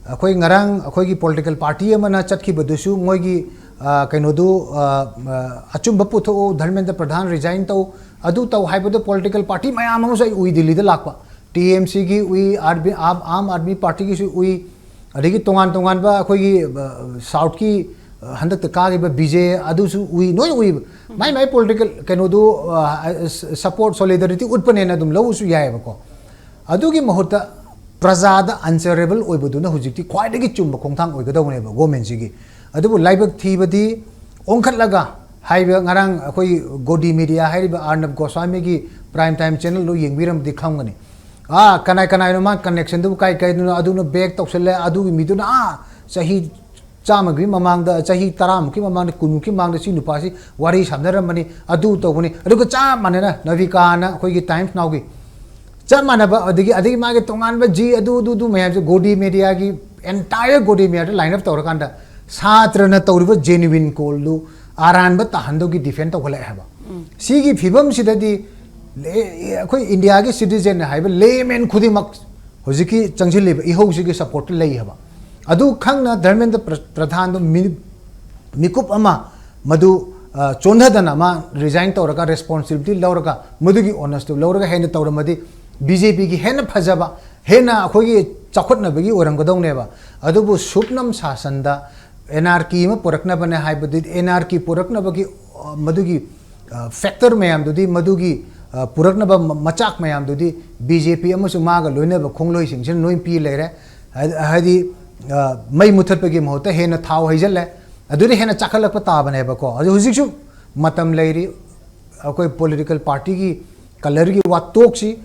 ꯑꯩꯈꯣꯏ ꯉꯔꯥꯡ ꯑꯩꯈꯣꯏꯒꯤ political party ꯑꯃꯅ ꯆꯠꯈꯤꯕꯗꯨꯁꯨ ꯃꯣꯏꯒꯤ, ꯑ, ꯀꯩꯅꯣꯗꯨ, ꯑ, ꯑ, ꯑꯆꯨꯝꯕ ꯄꯨꯊꯣꯛꯎ, ꯙꯔꯃꯦꯟꯗ꯭ꯔ ꯄ꯭ꯔꯙꯥꯟ resign ꯇꯧ, ꯑꯗꯨ ꯇꯧ ꯍꯥꯏꯕꯗ political party ꯃꯌꯥꯝ ꯑꯃꯁꯨ ꯑꯩ ꯎꯏ, ꯗꯤꯜꯂꯤꯗ ꯂꯥꯛꯄ꯫ T M C-ꯒꯤ ꯎꯏ, ꯑꯥꯔ ꯕꯤ-, ꯑꯥꯝ, ꯑꯥꯝ ꯑꯥꯗꯃꯤ ꯄꯥꯔꯇꯤꯒꯤꯁꯨ ꯎꯏ, ꯑꯗꯒꯤ ꯇꯣꯉꯥꯟ ꯇꯣꯉꯥꯟꯕ ꯑꯩꯈꯣꯏꯒꯤ, ꯑ, South-ꯀꯤ ꯍꯟꯗꯛꯇ ꯀꯥꯈꯤꯕ ꯕꯤꯖꯦ ꯑꯗꯨꯁꯨ ꯎꯏ, ꯂꯣꯏ ꯎꯏꯕ꯫ ꯃꯥꯏ ꯃꯥꯏ ꯄꯣꯂꯤꯇꯤꯀꯦꯜ ꯀꯩꯅꯣꯗꯨ, ꯁꯄꯣꯔꯠ, ꯁꯣꯂꯤꯗꯥꯔꯤꯇꯤ ꯎꯠꯄꯅꯦꯅ ꯑꯗꯨꯝ ꯂꯧꯕꯁꯨ ꯌꯥꯏꯑꯕꯀꯣ꯫ ꯑꯗꯨꯒꯤ ꯃꯍꯨꯠꯇ ꯄ꯭ꯔꯖꯥꯗ ꯑꯟꯁꯔꯦꯕꯜ ꯑꯣꯏꯕꯗꯨꯅ ꯍꯧꯖꯤꯛꯇꯤ ꯈ꯭ꯋꯥꯏꯗꯒꯤ ꯆꯨꯝꯕ ꯈꯣꯡꯊꯥꯡ ꯑꯣꯏꯒꯗꯧꯕꯅꯦꯕ ꯒꯣꯔꯃꯦꯟꯁꯤꯒꯤ꯫ ꯑꯗꯨꯕꯨ ꯂꯥꯏꯕꯛ ꯊꯤꯕꯗꯤ ꯑꯣꯟꯈꯠꯂꯒ ꯍꯥꯏꯕ ꯉꯔꯥꯡ ꯑꯩꯈꯣꯏ ꯒꯣꯗꯤ ꯃꯦꯗꯤꯌꯥ ꯍꯥꯏꯔꯤꯕ ꯑꯔꯅꯕ ꯒꯣꯁ꯭ꯋꯥꯃꯤꯒꯤ ꯄ꯭ꯔꯥꯏꯝ ꯇꯥꯏꯝ ꯆꯦꯅꯦꯜꯗꯨ ꯌꯦꯡꯕꯤꯔꯝꯃꯗꯤ ꯈꯪꯒꯅꯤ꯫ ꯑꯥ, ꯀꯅꯥ ꯀꯅꯥꯅꯣ ꯃꯥ ꯀꯅꯦꯛꯁꯟꯗꯨꯕꯨ ꯀꯥꯏ ꯀꯥꯏꯗꯅꯣ, ꯑꯗꯨꯅ ꯕꯦꯛ ꯇꯧꯁꯜꯂꯦ, ꯑꯗꯨꯒꯤ ꯃꯤꯗꯨꯅ ꯑꯥ ꯆꯍꯤ ꯆꯥꯝꯃꯒꯤ ꯃꯃꯥꯡꯗ, ꯆꯍꯤ ꯇꯔꯥꯃꯨꯛꯀꯤ ꯃꯃꯥꯡꯗ, ꯀꯨꯟꯃꯨꯛꯀꯤ ꯃꯃꯥꯡꯗ ꯁꯤ ꯅꯨꯄꯥꯁꯤ ꯋꯥꯔꯤ ꯁꯥꯟꯅꯔꯝꯕꯅꯤ, ꯑꯗꯨ ꯇꯧꯕꯅꯤ꯫ ꯑꯗꯨꯒ ꯆꯞ ꯃꯥꯟꯅꯅ ꯅꯕꯤꯀꯥꯅ ꯑꯩꯈꯣꯏꯒꯤ ꯇꯥꯏꯝꯁ ꯅꯥꯎꯒꯤ ꯆꯞ ꯃꯥꯟꯅꯕ, ꯑꯗꯒꯤ, ꯑꯗꯒꯤ ꯃꯥꯒꯤ ꯇꯣꯉꯥꯟꯕ ꯖꯤ ꯑꯗꯨ, ꯑꯗꯨ, ꯑꯗꯨ ꯃꯌꯥꯝꯁꯦ ꯒꯣꯗꯤ ꯃꯦꯗꯤꯌꯥꯒꯤ, entire ꯒꯣꯗꯤ ꯃꯦꯗꯤꯌꯥꯗ ꯂꯥꯏꯟ ꯑꯞ ꯇꯧꯔꯀꯥꯟꯗ ꯁꯥꯇ꯭ꯔꯅ ꯇꯧꯔꯤꯕ ꯖꯦꯅꯨꯏꯟ ꯀꯣꯜꯗꯨ ꯑꯔꯥꯟꯕ ꯇꯥꯍꯟꯗꯧꯒꯤ ꯗꯤꯐꯦꯟ ꯇꯧꯈꯠꯂꯛꯑꯦ ꯍꯥꯏꯕ꯫ ꯁꯤꯒꯤ ꯐꯤꯕꯝꯁꯤꯗꯗꯤ ꯂꯦ-, ꯑꯩꯈꯣꯏ ꯏꯟꯗꯤꯌꯥꯒꯤ ꯁꯤꯇꯤꯖꯦꯟ ꯍꯥꯏꯕ ꯂꯦꯃꯦꯟ ꯈꯨꯗꯤꯡꯃꯛ ꯍꯧꯖꯤꯛꯀꯤ ꯆꯪꯁꯤꯜꯂꯤꯕ ꯏꯍꯧꯁꯤꯒꯤ ꯁꯄꯣꯔꯠꯇ ꯂꯩ ꯍꯥꯏꯕ꯫ ꯑꯗꯨ ꯈꯪꯅ ꯙꯔꯃꯦꯟꯗ꯭ꯔ ꯄ꯭ꯔ-, ꯄ꯭ꯔꯙꯥꯟꯗꯣ ꯃꯤ-, ꯃꯤꯀꯨꯞ ꯑꯃ ꯃꯗꯨ, ꯑ, ꯆꯣꯟꯊꯗꯅ ꯃꯥ ꯔꯤꯖꯥꯏꯟ ꯇꯧꯔꯒ, ꯔꯦꯁꯄꯣꯟꯁꯤꯕꯤꯂꯤꯇꯤ ꯂꯧꯔꯒ, ꯃꯗꯨꯒꯤ ꯑꯣꯅꯔꯁꯇꯨ ꯂꯧꯔꯒ ꯍꯦꯟꯅ ꯇꯧꯔꯝꯃꯗꯤ ꯕꯤ ꯖꯦ ꯄꯤꯒꯤ ꯍꯦꯟꯅ ꯐꯖꯕ, ꯍꯦꯟꯅ ꯑꯩꯈꯣꯏꯒꯤ ꯆꯥꯎꯈꯠꯅꯕꯒꯤ ꯑꯣꯏꯔꯝꯒꯗꯧꯅꯦꯕ꯫ ꯑꯗꯨꯕꯨ ꯁꯨꯞꯅꯝ ꯁꯥꯁꯟꯗ ꯑꯦꯟ ꯑꯥꯔ ꯀꯤ ꯑꯃ ꯄꯨꯔꯛꯅꯕꯅꯦ ꯍꯥꯏꯕꯗꯤ, ꯑꯦꯟ ꯑꯥꯔ ꯀꯤ ꯄꯨꯔꯛꯅꯕꯒꯤ, ꯑ, ꯃꯗꯨꯒꯤ, ꯑ, ꯐꯦꯛꯇꯔ ꯃꯌꯥꯝꯗꯨꯗꯤ, ꯃꯗꯨꯒꯤ, ꯑ, ꯄꯨꯔꯛꯅꯕ ꯃ-, ꯃꯆꯥꯛ ꯃꯌꯥꯝꯗꯨꯗꯤ ꯕꯤ ꯖꯦ ꯄꯤ ꯑꯃꯁꯨꯡ ꯃꯥꯒ ꯂꯣꯏꯅꯕ ꯈꯣꯡꯂꯣꯏꯁꯤꯡꯁꯤꯅ ꯂꯣꯏ ꯄꯤ ꯂꯩꯔꯦ꯫ ꯍꯥꯏ-, ꯍꯥꯏꯗꯤ, ꯑ, ꯃꯩ ꯃꯨꯊꯠꯄꯒꯤ ꯃꯍꯨꯠꯇ ꯍꯦꯟꯅ ꯊꯥꯎ ꯍꯩꯖꯤꯜꯂꯦ꯫ ꯑꯗꯨꯗꯤ ꯍꯦꯟꯅ ꯆꯥꯈꯠꯂꯛꯄ ꯇꯥꯕꯅꯦꯕꯀꯣ꯫ ꯑꯗꯨ ꯍꯧꯖꯤꯛꯁꯨ ꯃꯇꯝ ꯂꯩꯔꯤ꯫ ꯑꯩꯈꯣꯏ ꯄꯣꯂꯤꯇꯤꯀꯦꯜ ꯄꯥꯔꯇꯤꯒꯤ ꯀꯂꯔꯒꯤ ꯋꯥꯇꯣꯛꯁꯤ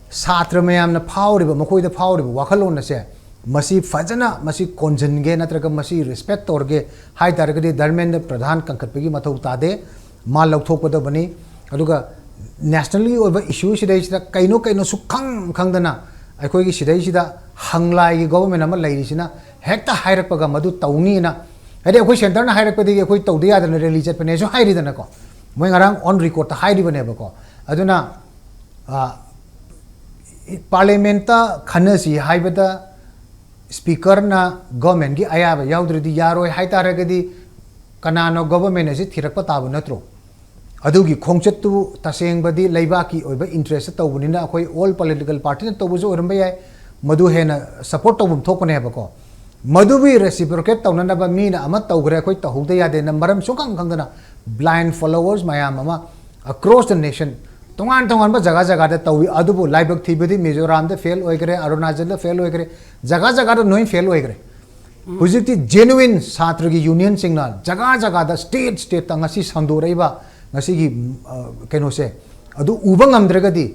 ꯁꯥꯇ꯭ꯔ ꯃꯌꯥꯝꯅ ꯐꯥꯎꯔꯤꯕ, ꯃꯈꯣꯏꯗ ꯐꯥꯎꯔꯤꯕ ꯋꯥꯈꯜꯂꯣꯟ ꯑꯁꯦ, ꯃꯁꯤ ꯐꯖꯅ, ꯃꯁꯤ ꯀꯣꯟꯁꯤꯟꯒꯦ ꯅꯠꯇ꯭ꯔꯒ ꯃꯁꯤ ꯔꯦꯁꯄꯦꯛ ꯇꯧꯔꯒꯦ ꯍꯥꯏ ꯇꯥꯔꯒꯗꯤ ꯙꯔꯃꯦꯟꯗ꯭ꯔ ꯄ꯭ꯔꯙꯥꯟ ꯀꯟꯈꯠꯄꯒꯤ ꯃꯊꯧ ꯇꯥꯗꯦ꯫ ꯃꯥ ꯂꯧꯊꯣꯛꯀꯗꯕꯅꯤ꯫ ꯑꯗꯨꯒ ꯅꯦꯁꯅꯦꯜꯒꯤ ꯑꯣꯏꯕ ꯏꯁꯨ ꯁꯤꯗꯩꯁꯤꯗ ꯀꯩꯅꯣ ꯀꯩꯅꯣ ꯁꯨꯛꯈꯪ ꯈꯪꯗꯅ ꯑꯩꯈꯣꯏꯒꯤ ꯁꯤꯗꯩꯁꯤꯗ ꯍꯪꯂꯥꯏꯒꯤ ꯒꯣꯕꯔꯃꯦꯟ ꯑꯃ ꯂꯩꯔꯤꯁꯤꯅ ꯍꯦꯛꯇ ꯍꯥꯏꯔꯛꯄꯒ ꯃꯗꯨ ꯇꯧꯅꯤꯅ, ꯍꯥꯏꯗꯤ ꯑꯩꯈꯣꯏ ꯁꯦꯟꯇꯔꯅ ꯍꯥꯏꯔꯛꯄꯗꯒꯤ ꯑꯩꯈꯣꯏ ꯇꯧꯗ ꯌꯥꯗꯅ ꯔꯦꯂꯤ ꯆꯠꯄꯅꯦꯁꯨ ꯍꯥꯏꯔꯤꯗꯅꯀꯣ꯫ ꯃꯣꯏ ꯉꯔꯥꯡ ꯑꯣꯟ ꯔꯦꯀꯣꯔꯗꯇ ꯍꯥꯏꯔꯤꯕꯅꯦꯕꯀꯣ꯫ ꯑꯗꯨꯅ, ꯑ, ꯄꯥꯔꯂꯤꯌꯥꯃꯦꯟꯠꯇ ꯈꯟꯅꯁꯤ ꯍꯥꯏꯕꯗ ꯁ꯭ꯄꯤꯀꯔꯅ ꯒꯣꯔꯃꯦꯟꯒꯤ ꯑꯌꯥꯕ ꯌꯥꯎꯗ꯭ꯔꯗꯤ ꯌꯥꯔꯣꯏ ꯍꯥꯏ ꯇꯥꯔꯒꯗꯤ ꯀꯅꯥꯅꯣ ꯒꯣꯕꯔꯃꯦꯟ ꯑꯁꯤ ꯊꯤꯔꯛꯄ ꯇꯥꯕ ꯅꯠꯇ꯭ꯔꯣ? ꯑꯗꯨꯒꯤ ꯈꯣꯡꯆꯠꯇꯨ ꯇꯁꯦꯡꯕꯗꯤ ꯂꯩꯕꯥꯛꯀꯤ ꯑꯣꯏꯕ ꯏꯟꯇꯔꯦꯁꯇ ꯇꯧꯕꯅꯤꯅ ꯑꯩꯈꯣꯏ ꯑꯣꯜ ꯄꯣꯂꯤꯇꯤꯀꯦꯜ ꯄꯥꯔꯇꯤꯅ ꯇꯧꯕꯁꯨ ꯑꯣꯏꯔꯝꯕ ꯌꯥꯏ, ꯃꯗꯨ ꯍꯦꯟꯅ ꯁꯄꯣꯔꯠ ꯇꯧꯐꯝ ꯊꯣꯛꯄꯅꯦꯕꯀꯣ꯫ ꯃꯗꯨꯒꯤ ꯔꯦꯁꯤꯄ꯭ꯔꯣꯀꯦꯠ ꯇꯧꯅꯅꯕ ꯃꯤꯅ ꯑꯃ ꯇꯧꯈ꯭ꯔꯦ, ꯑꯩꯈꯣꯏ ꯇꯧꯍꯧꯗ ꯌꯥꯗꯦꯅ ꯃꯔꯝ ꯁꯨꯡꯈꯪ ꯈꯪꯗꯅ ꯕ꯭ꯂꯥꯏꯟ ꯐꯣꯂꯣꯋꯔꯁ ꯃꯌꯥꯝ ꯑꯃ ꯑꯦꯀ꯭ꯔꯣꯁ ꯗ ꯅꯦꯁꯟ ꯇꯣꯉꯥꯟ ꯇꯣꯉꯥꯟꯕ ꯖꯒꯥ ꯖꯒꯥꯗ ꯇꯧꯏ꯫ ꯑꯗꯨꯕꯨ ꯂꯥꯏꯕꯛ ꯊꯤꯕꯗꯤ ꯃꯤꯖꯣꯔꯥꯝꯗ ꯐꯦꯜ ꯑꯣꯏꯈ꯭ꯔꯦ, ꯑꯔꯨꯅꯥꯆꯜꯗ ꯐꯦꯜ ꯑꯣꯏꯈ꯭ꯔꯦ, ꯖꯒꯥ ꯖꯒꯥꯗ ꯂꯣꯏ ꯐꯦꯜ ꯑꯣꯏꯈ꯭ꯔꯦ꯫ ꯍꯧꯖꯤꯛꯇꯤ ꯖꯦꯅꯨꯏꯟ ꯁꯥꯇ꯭ꯔꯒꯤ ꯌꯨꯅꯤꯌꯟꯁꯤꯡꯅ ꯖꯒꯥ ꯖꯒꯥꯗ, ꯁ꯭ꯇꯦꯠ ꯁ꯭ꯇꯦꯠꯇ ꯉꯁꯤ ꯁꯟꯗꯣꯔꯛꯏꯕ ꯉꯁꯤꯒꯤ, ꯑ, ꯀꯩꯅꯣꯁꯦ, ꯑꯗꯨ ꯎꯕ ꯉꯝꯗ꯭ꯔꯒꯗꯤ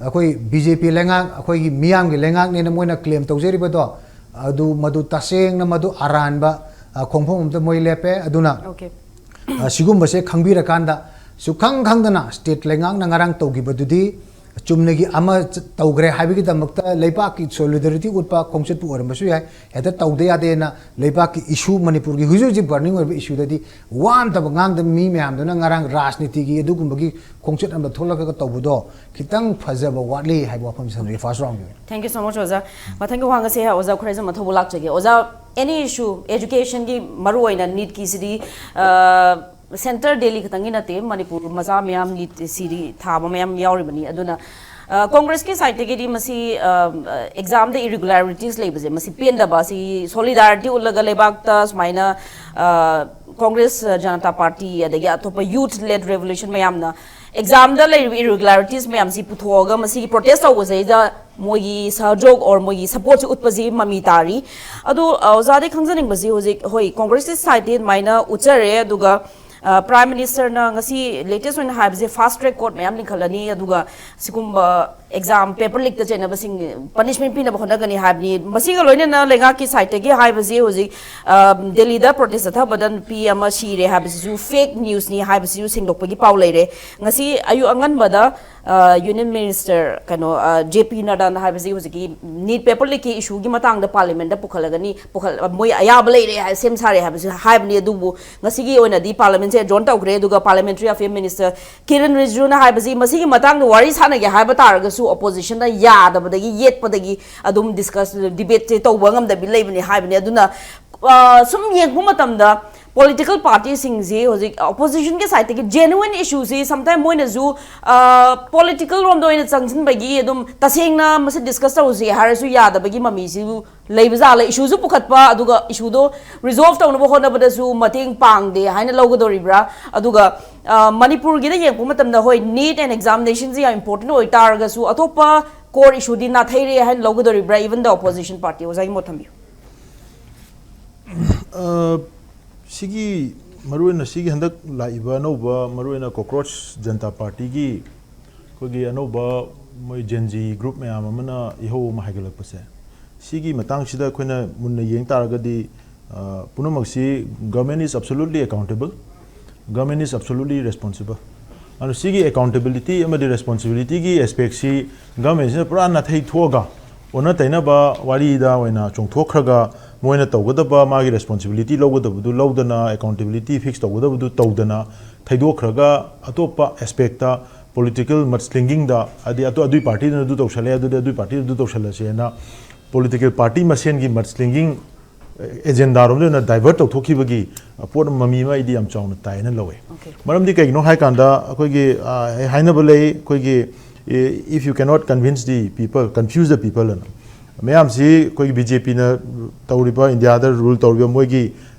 ꯑꯩꯈꯣꯏ ꯕꯤ ꯖꯦ ꯄꯤ ꯂꯩꯉꯥꯛ, ꯑꯩꯈꯣꯏꯒꯤ ꯃꯤꯌꯥꯝꯒꯤ ꯂꯩꯉꯥꯛꯅꯦꯅ ꯃꯣꯏꯅ ꯀ꯭ꯂꯦꯝ ꯇꯧꯖꯔꯤꯕꯗꯣ, ꯑꯗꯨ ꯃꯗꯨ ꯇꯁꯦꯡꯅ ꯃꯗꯨ ꯑꯔꯥꯟꯕ, ꯑ, ꯈꯣꯡꯐꯝ ꯑꯃꯗ ꯃꯣꯏ ꯂꯦꯞꯄꯦ꯫ ꯑꯗꯨꯅ, ꯑ, ꯁꯤꯒꯨꯝꯕꯁꯦ ꯈꯪꯕꯤꯔꯀꯥꯟꯗ, ꯁꯨꯈꯪ ꯈꯪꯗꯅ ꯁ꯭ꯇꯦꯠ ꯂꯩꯉꯥꯛꯅ ꯉꯔꯥꯡ ꯇꯧꯈꯤꯕꯗꯨꯗꯤ ꯆꯨꯝꯅꯒꯤ ꯑꯃ ꯆ-, ꯇꯧꯈ꯭ꯔꯦ ꯍꯥꯏꯕꯒꯤꯗꯃꯛꯇ ꯂꯩꯕꯥꯛꯀꯤ ꯁꯣꯂꯤꯗꯥꯔꯤꯇꯤ ꯎꯠꯄ ꯈꯣꯡꯆꯠꯄꯨ ꯑꯣꯏꯔꯝꯕꯁꯨ ꯌꯥꯏ꯫ ꯍꯦꯛꯇ ꯇꯧꯗ ꯌꯥꯗꯦꯅ ꯂꯩꯕꯥꯛꯀꯤ ꯏꯁꯨ, ꯃꯅꯤꯄꯨꯔꯒꯤ ꯍꯧꯖꯤꯛ ꯍꯧꯖꯤꯛ ꯕꯔꯅꯤꯡ ꯑꯣꯏꯕ ꯏꯁꯨꯗꯗꯤ ꯋꯥ ꯑꯃꯇ ꯉꯥꯡꯗꯕ ꯃꯤ ꯃꯌꯥꯝꯗꯨꯅ ꯉꯔꯥꯡ ꯔꯥꯖꯅꯤꯇꯤꯒꯤ ꯑꯗꯨꯒꯨꯝꯕꯒꯤ ꯈꯣꯡꯆꯠ ꯑꯃꯗ ꯊꯣꯛꯂꯛꯂꯒ ꯇꯧꯕꯗꯣ ꯈꯤꯇꯪ ꯐꯖꯕ ꯋꯥꯠꯂꯤ ꯍꯥꯏꯕ ꯋꯥꯐꯝ ꯊꯝꯖꯒꯦ ꯐꯥꯔꯁ ꯔꯥꯎꯟꯒꯤ ꯑꯣꯏꯅ꯫ Thank you so much, ꯑꯣꯖꯥ꯫ ꯃꯊꯪꯒꯤ ꯋꯥꯍꯪ ꯑꯁꯦ ꯑꯣꯖꯥ ꯈꯨꯔꯥꯏꯖꯝ ꯃꯊꯧꯕ ꯂꯥꯛꯆꯒꯦ꯫ ꯑꯣꯖꯥ, ꯑꯦꯅꯤ ꯏꯁꯨ, ꯑꯦꯖꯨꯀꯦꯁꯟꯒꯤ ꯃꯔꯨꯑꯣꯏꯅ ꯅꯤꯠꯀꯤꯁꯤꯗꯤ, ꯑ, ꯁꯦꯟꯇꯔ ꯗꯦꯜꯂꯤ ꯈꯛꯇꯪꯒꯤ ꯅꯠꯇꯦ, ꯃꯅꯤꯄꯨꯔ ꯃꯆꯥ ꯃꯌꯥꯝ ꯅꯤꯠꯁꯤꯗꯤ ꯊꯥꯕ ꯃꯌꯥꯝ ꯌꯥꯎꯔꯤꯕꯅꯤ꯫ ꯑꯗꯨꯅ, ꯑ, ꯀꯣꯡꯒ꯭ꯔꯦꯁꯀꯤ ꯁꯥꯏꯠꯇꯒꯤꯗꯤ ꯃꯁꯤ, ꯑ, ꯑꯦꯛꯖꯥꯝꯗ ꯏꯔꯤꯒꯨꯂꯔꯤꯇꯤꯁ ꯂꯩꯕꯁꯦ, ꯃꯁꯤ ꯄꯦꯟꯗꯕ, ꯑꯁꯤ ꯁꯣꯂꯤꯗꯥꯔꯤꯇꯤ ꯎꯠꯂꯒ ꯂꯩꯕꯥꯛꯇ ꯁꯨꯃꯥꯏꯅ, ꯑ, ꯀꯣꯡꯒ꯭ꯔꯦꯁ, ꯑ, ꯖꯅꯇꯥ ꯄꯥꯔꯇꯤ, ꯑꯗꯒꯤ ꯑꯇꯣꯞꯄ ꯌꯨꯠ ꯂꯦꯠ ꯔꯦꯚꯣꯂꯨꯁꯟ ꯃꯌꯥꯝꯅ ꯑꯦꯛꯖꯥꯝꯗ ꯂꯩꯔꯤꯕ ꯏꯔꯤꯒꯨꯂꯔꯤꯇꯤꯁ ꯃꯌꯥꯝꯁꯤ ꯄꯨꯊꯣꯛꯑꯒ ꯃꯁꯤꯒꯤ ꯄ꯭ꯔꯣꯇꯦꯁ ꯇꯧꯕꯁꯤꯗꯩꯗ ꯃꯣꯏꯒꯤ ꯁꯍꯖꯣꯒ or ꯃꯣꯏꯒꯤ ꯁꯄꯣꯔꯠꯁꯤ ꯎꯠꯄꯁꯤ ꯃꯃꯤ ꯇꯥꯔꯤ꯫ ꯑꯗꯨ, ꯑ, ꯑꯣꯖꯥꯗꯤ ꯈꯪꯖꯅꯤꯡꯕꯁꯤ ꯍꯧꯖꯤꯛ, ꯍꯣꯏ, ꯀꯣꯡꯒ꯭ꯔꯦꯁꯀꯤ ꯁꯥꯏꯠꯇꯤ ꯑꯗꯨꯃꯥꯏꯅ ꯎꯠꯆꯔꯦ, ꯑꯗꯨꯒ, ꯑ, ꯄ꯭ꯔꯥꯏꯝ ꯃꯤꯅꯤꯁꯇꯔꯅ ꯉꯁꯤ ꯂꯦꯇꯦꯁ ꯑꯣꯏꯅ ꯍꯥꯏꯕꯁꯦ ꯐꯥꯁ ꯇ꯭ꯔꯦꯛ ꯀꯣꯔꯠ ꯃꯌꯥꯝ ꯂꯤꯡꯈꯠꯂꯅꯤ, ꯑꯗꯨꯒ ꯁꯤꯒꯨꯝꯕ ꯑꯦꯛꯖꯥꯝ ꯄꯦꯄꯔ ꯂꯤꯛꯇ ꯆꯩꯅꯕꯁꯤꯡ ꯄꯅꯤꯁꯃꯦꯟ ꯄꯤꯅꯕ ꯍꯣꯠꯅꯒꯅꯤ ꯍꯥꯏꯕꯅꯤ꯫ ꯃꯁꯤꯒ ꯂꯣꯏꯅꯅ ꯂꯩꯉꯥꯛꯀꯤ ꯁꯥꯏꯠꯇꯒꯤ ꯍꯥꯏꯕꯁꯤ ꯍꯧꯖꯤꯛ, ꯑ, ꯗꯦꯜꯂꯤꯗ ꯄ꯭ꯔꯣꯇꯦꯁ ꯆꯠꯊꯕꯗ ꯅꯨꯄꯤ ꯑꯃ ꯁꯤꯔꯦ ꯍꯥꯏꯕꯁꯤꯁꯨ ꯐꯦꯛ ꯅ꯭ꯌꯨꯁꯅꯤ ꯍꯥꯏꯕꯁꯤꯁꯨ ꯁꯦꯡꯗꯣꯛꯄꯒꯤ ꯄꯥꯎ ꯂꯩꯔꯦ꯫ ꯉꯁꯤ ꯑꯌꯨꯛ ꯑꯉꯟꯕꯗ, ꯑ, ꯌꯨꯅꯤꯌꯟ ꯃꯤꯅꯤꯁꯇꯔ ꯀꯩꯅꯣ, ꯑ, ꯖꯦ ꯄꯤ ꯅꯗꯥꯅ ꯍꯥꯏꯕꯁꯤ ꯍꯧꯖꯤꯛꯀꯤ ꯅꯤꯠ ꯄꯦꯄꯔ ꯂꯤꯛꯀꯤ ꯏꯁꯨꯒꯤ ꯃꯇꯥꯡꯗ ꯄꯥꯔꯂꯤꯌꯥꯃꯦꯟꯗ ꯄꯨꯈꯠꯂꯒꯅꯤ, ꯄꯨꯈꯠ-, ꯃꯣꯏ ꯑꯌꯥꯕ ꯂꯩꯔꯦ ꯍꯥꯏ, ꯁꯦꯝ ꯁꯥꯔꯦ ꯍꯥꯏꯕꯁꯤ ꯍꯥꯏꯕꯅꯤ꯫ ꯑꯗꯨꯕꯨ ꯉꯁꯤꯒꯤ ꯑꯣꯏꯅꯗꯤ ꯄꯥꯔꯂꯤꯌꯥꯃꯦꯟꯁꯦ ꯑꯦꯖꯣꯔꯟ ꯇꯧꯈ꯭ꯔꯦ, ꯑꯗꯨꯒ ꯄꯥꯔꯂꯤꯌꯥꯃꯦꯟꯇꯔꯤ ꯑꯐꯦꯌꯔ ꯃꯤꯅꯤꯁꯇꯔ ꯀꯤꯔꯟ ꯔꯤꯖꯤꯖꯨꯅ ꯍꯥꯏꯕꯁꯤ ꯃꯁꯤꯒꯤ ꯃꯇꯥꯡꯗ ꯋꯥꯔꯤ ꯁꯥꯟꯅꯒꯦ ꯍꯥꯏꯕ ꯇꯥꯔꯒꯁꯨ ꯑꯣꯄꯣꯖꯤꯁꯟꯅ ꯌꯥꯗꯕꯗꯒꯤ, ꯌꯦꯠꯄꯗꯒꯤ ꯑꯗꯨꯝ ꯗꯤꯁꯀꯁ, ꯗꯤꯕꯦꯠꯁꯦ ꯇꯧꯕ ꯉꯝꯗꯕꯤ ꯂꯩꯕꯅꯤ ꯍꯥꯏꯕꯅꯤ꯫ ꯑꯗꯨꯅ, ꯑ, ꯁꯨꯝ ꯌꯦꯡꯕ ꯃꯇꯝꯗ ꯄꯣꯂꯤꯇꯤꯀꯦꯜ ꯄꯥꯔꯇꯤꯁꯤꯡꯁꯤ ꯍꯧꯖꯤꯛ ꯑꯣꯄꯣꯖꯤꯁꯟꯒꯤ ꯁꯥꯏꯠꯇꯒꯤ ꯖꯦꯅꯨꯋꯟ ꯏꯁꯨꯁꯤ ꯁꯝꯇꯥꯏꯝ ꯃꯣꯏꯅꯁꯨ ꯄꯣꯂꯤꯇꯤꯀꯦꯜ ꯔꯣꯝꯗ ꯑꯣꯏꯅ ꯆꯪꯁꯤꯟꯕꯒꯤ ꯑꯗꯨꯝ ꯇꯁꯦꯡꯅ ꯃꯁꯤ ꯗꯤꯁꯀꯁ ꯇꯧꯁꯤ ꯍꯥꯏꯔꯁꯨ ꯌꯥꯗꯕꯒꯤ ꯃꯃꯤꯁꯤ ꯂꯩꯕ ꯖꯥꯠꯂ? ꯏꯁꯨꯁꯨ ꯄꯨꯈꯠꯄ, ꯑꯗꯨꯒ ꯏꯁꯨꯗꯣ ꯔꯤꯖꯣꯜꯕ ꯇꯧꯅꯕ ꯍꯣꯠꯅꯕꯗꯁꯨ ꯃꯇꯦꯡ ꯄꯥꯡꯗꯦ ꯍꯥꯏꯅ ꯂꯧꯒꯗꯧꯔꯤꯕ꯭ꯔꯥ? ꯑꯗꯨꯒ ꯃꯅꯤꯄꯨꯔꯒꯤꯗ ꯌꯦꯡꯉꯛꯄ ꯃꯇꯝꯗ, ꯍꯣꯏ, ꯅꯤꯠ ꯑꯦꯟ ꯑꯦꯛꯖꯥꯃꯤꯅꯦꯁꯟꯁꯤ ꯌꯥꯝ ꯏꯝꯄꯣꯔꯇꯦꯟ ꯑꯣꯏꯇꯥꯔꯒꯁꯨ ꯑꯇꯣꯞꯄ ꯀꯣꯔ ꯏꯁꯨꯗꯤ ꯅꯥꯊꯩꯔꯦ ꯍꯥꯏꯅ ꯂꯧꯒꯗꯧꯔꯤꯕ꯭ꯔꯥ? Even the opposition party, ꯑꯣꯖꯥꯒꯤ ꯃꯣꯠ ꯊꯝꯕꯤꯌꯨ꯫ ꯑ, ꯁꯤꯒꯤ ꯃꯔꯨꯑꯣꯏꯅ ꯁꯤꯒꯤ ꯍꯟꯗꯛ ꯂꯥꯛꯏꯕ ꯑꯅꯧꯕ, ꯃꯔꯨꯑꯣꯏꯅ ꯀꯣꯀ꯭ꯔꯣꯆ ꯖꯟꯇꯥ ꯄꯥꯔꯇꯤꯒꯤ ꯑꯩꯈꯣꯏꯒꯤ ꯑꯅꯧꯕ ꯃꯣꯏ ꯖꯦꯟꯖꯤ ꯒ꯭ꯔꯨꯞ ꯃꯌꯥꯝ ꯑꯃꯅ ꯏꯍꯧ ꯑꯃ ꯍꯥꯏꯒꯠꯂꯛꯄꯁꯦ, ꯁꯤꯒꯤ ꯃꯇꯥꯡꯁꯤꯗ ꯑꯩꯈꯣꯏꯅ ꯃꯨꯟꯅ ꯌꯦꯡ ꯇꯥꯔꯒꯗꯤ, ꯑ, ꯄꯨꯝꯅꯃꯛꯁꯤ government is absolutely accountable, government is absolutely responsible. ꯑꯗꯨꯅ ꯁꯤꯒꯤ ꯑꯦꯀꯥꯎꯟꯇꯦꯕꯤꯂꯤꯇꯤ ꯑꯃꯗꯤ ꯔꯦꯁꯄꯣꯟꯁꯤꯕꯤꯂꯤꯇꯤꯒꯤ ꯑꯦꯁꯄꯦꯛꯁꯤ ꯒꯚꯔꯟꯃꯦꯟꯁꯤꯅ ꯄꯨꯔꯥ ꯅꯥꯊꯩ ꯊꯣꯛꯑꯒ, ꯑꯣꯟꯅ ꯇꯩꯅꯕ ꯋꯥꯔꯤꯗ ꯑꯣꯏꯅ ꯆꯣꯡꯊꯣꯛꯈ꯭ꯔꯒ, ꯃꯣꯏꯅ ꯇꯧꯒꯗꯕ, ꯃꯥꯒꯤ ꯔꯦꯁꯄꯣꯟꯁꯤꯕꯤꯂꯤꯇꯤ ꯂꯧꯒꯗꯕꯗꯨ ꯂꯧꯗꯅ, ꯑꯦꯀꯥꯎꯟꯇꯦꯕꯤꯂꯤꯇꯤ ꯐꯤꯛꯁ ꯇꯧꯒꯗꯕꯗꯨ ꯇꯧꯗꯅ, ꯊꯩꯗꯣꯛꯈ꯭ꯔꯒ ꯑꯇꯣꯞꯄ ꯑꯦꯁꯄꯦꯛꯇ ꯄꯣꯂꯤꯇꯤꯀꯦꯜ ꯃꯗꯁ꯭ꯂꯤꯡꯒꯤꯡꯗ, ꯍꯥꯏꯗꯤ ꯑꯗꯨ, ꯑꯗꯨꯏ ꯄꯥꯔꯇꯤꯗꯨꯅ ꯑꯗꯨ ꯇꯧꯁꯜꯂꯦ, ꯑꯗꯨꯗꯤ ꯑꯗꯨꯏ ꯄꯥꯔꯇꯤꯗꯨꯅ ꯑꯗꯨ ꯇꯧꯁꯜꯂꯁꯦꯅ ꯄꯣꯂꯤꯇꯤꯀꯦꯜ ꯄꯥꯔꯇꯤ ꯃꯁꯦꯟꯒꯤ ꯃꯗꯁ꯭ꯂꯤꯡꯒꯤꯡ ꯑꯦꯖꯦꯟꯗꯥꯔꯣꯝꯗ ꯑꯣꯏꯅ ꯗꯥꯏꯚꯔꯠ ꯇꯧꯊꯣꯛꯈꯤꯕꯒꯤ ꯄꯣꯠ ꯑꯃ ꯃꯃꯤ ꯑꯃ ꯑꯩꯗꯤ ꯌꯥꯝ ꯆꯥꯎꯅ ꯇꯥꯏꯅ ꯂꯧꯋꯦ꯫ Okay. ꯃꯔꯝꯗꯤ ꯀꯩꯒꯤꯅꯣ ꯍꯥꯏꯀꯥꯟꯗ, ꯑꯩꯈꯣꯏꯒꯤ, ꯑ, ꯍꯥꯏꯅꯕ ꯂꯩ, ꯑꯩꯈꯣꯏꯒꯤ, if you cannot convince the people, confuse the people ꯑꯅ꯫ ꯃꯌꯥꯝꯁꯤ ꯑꯩꯈꯣꯏꯒꯤ ꯕꯤ ꯖꯦ ꯄꯤꯅ ꯇꯧꯔꯤꯕ, ꯏꯟꯗꯤꯌꯥꯗ ꯔꯨꯜ ꯇꯧꯔꯤꯕ ꯃꯣꯏꯒꯤ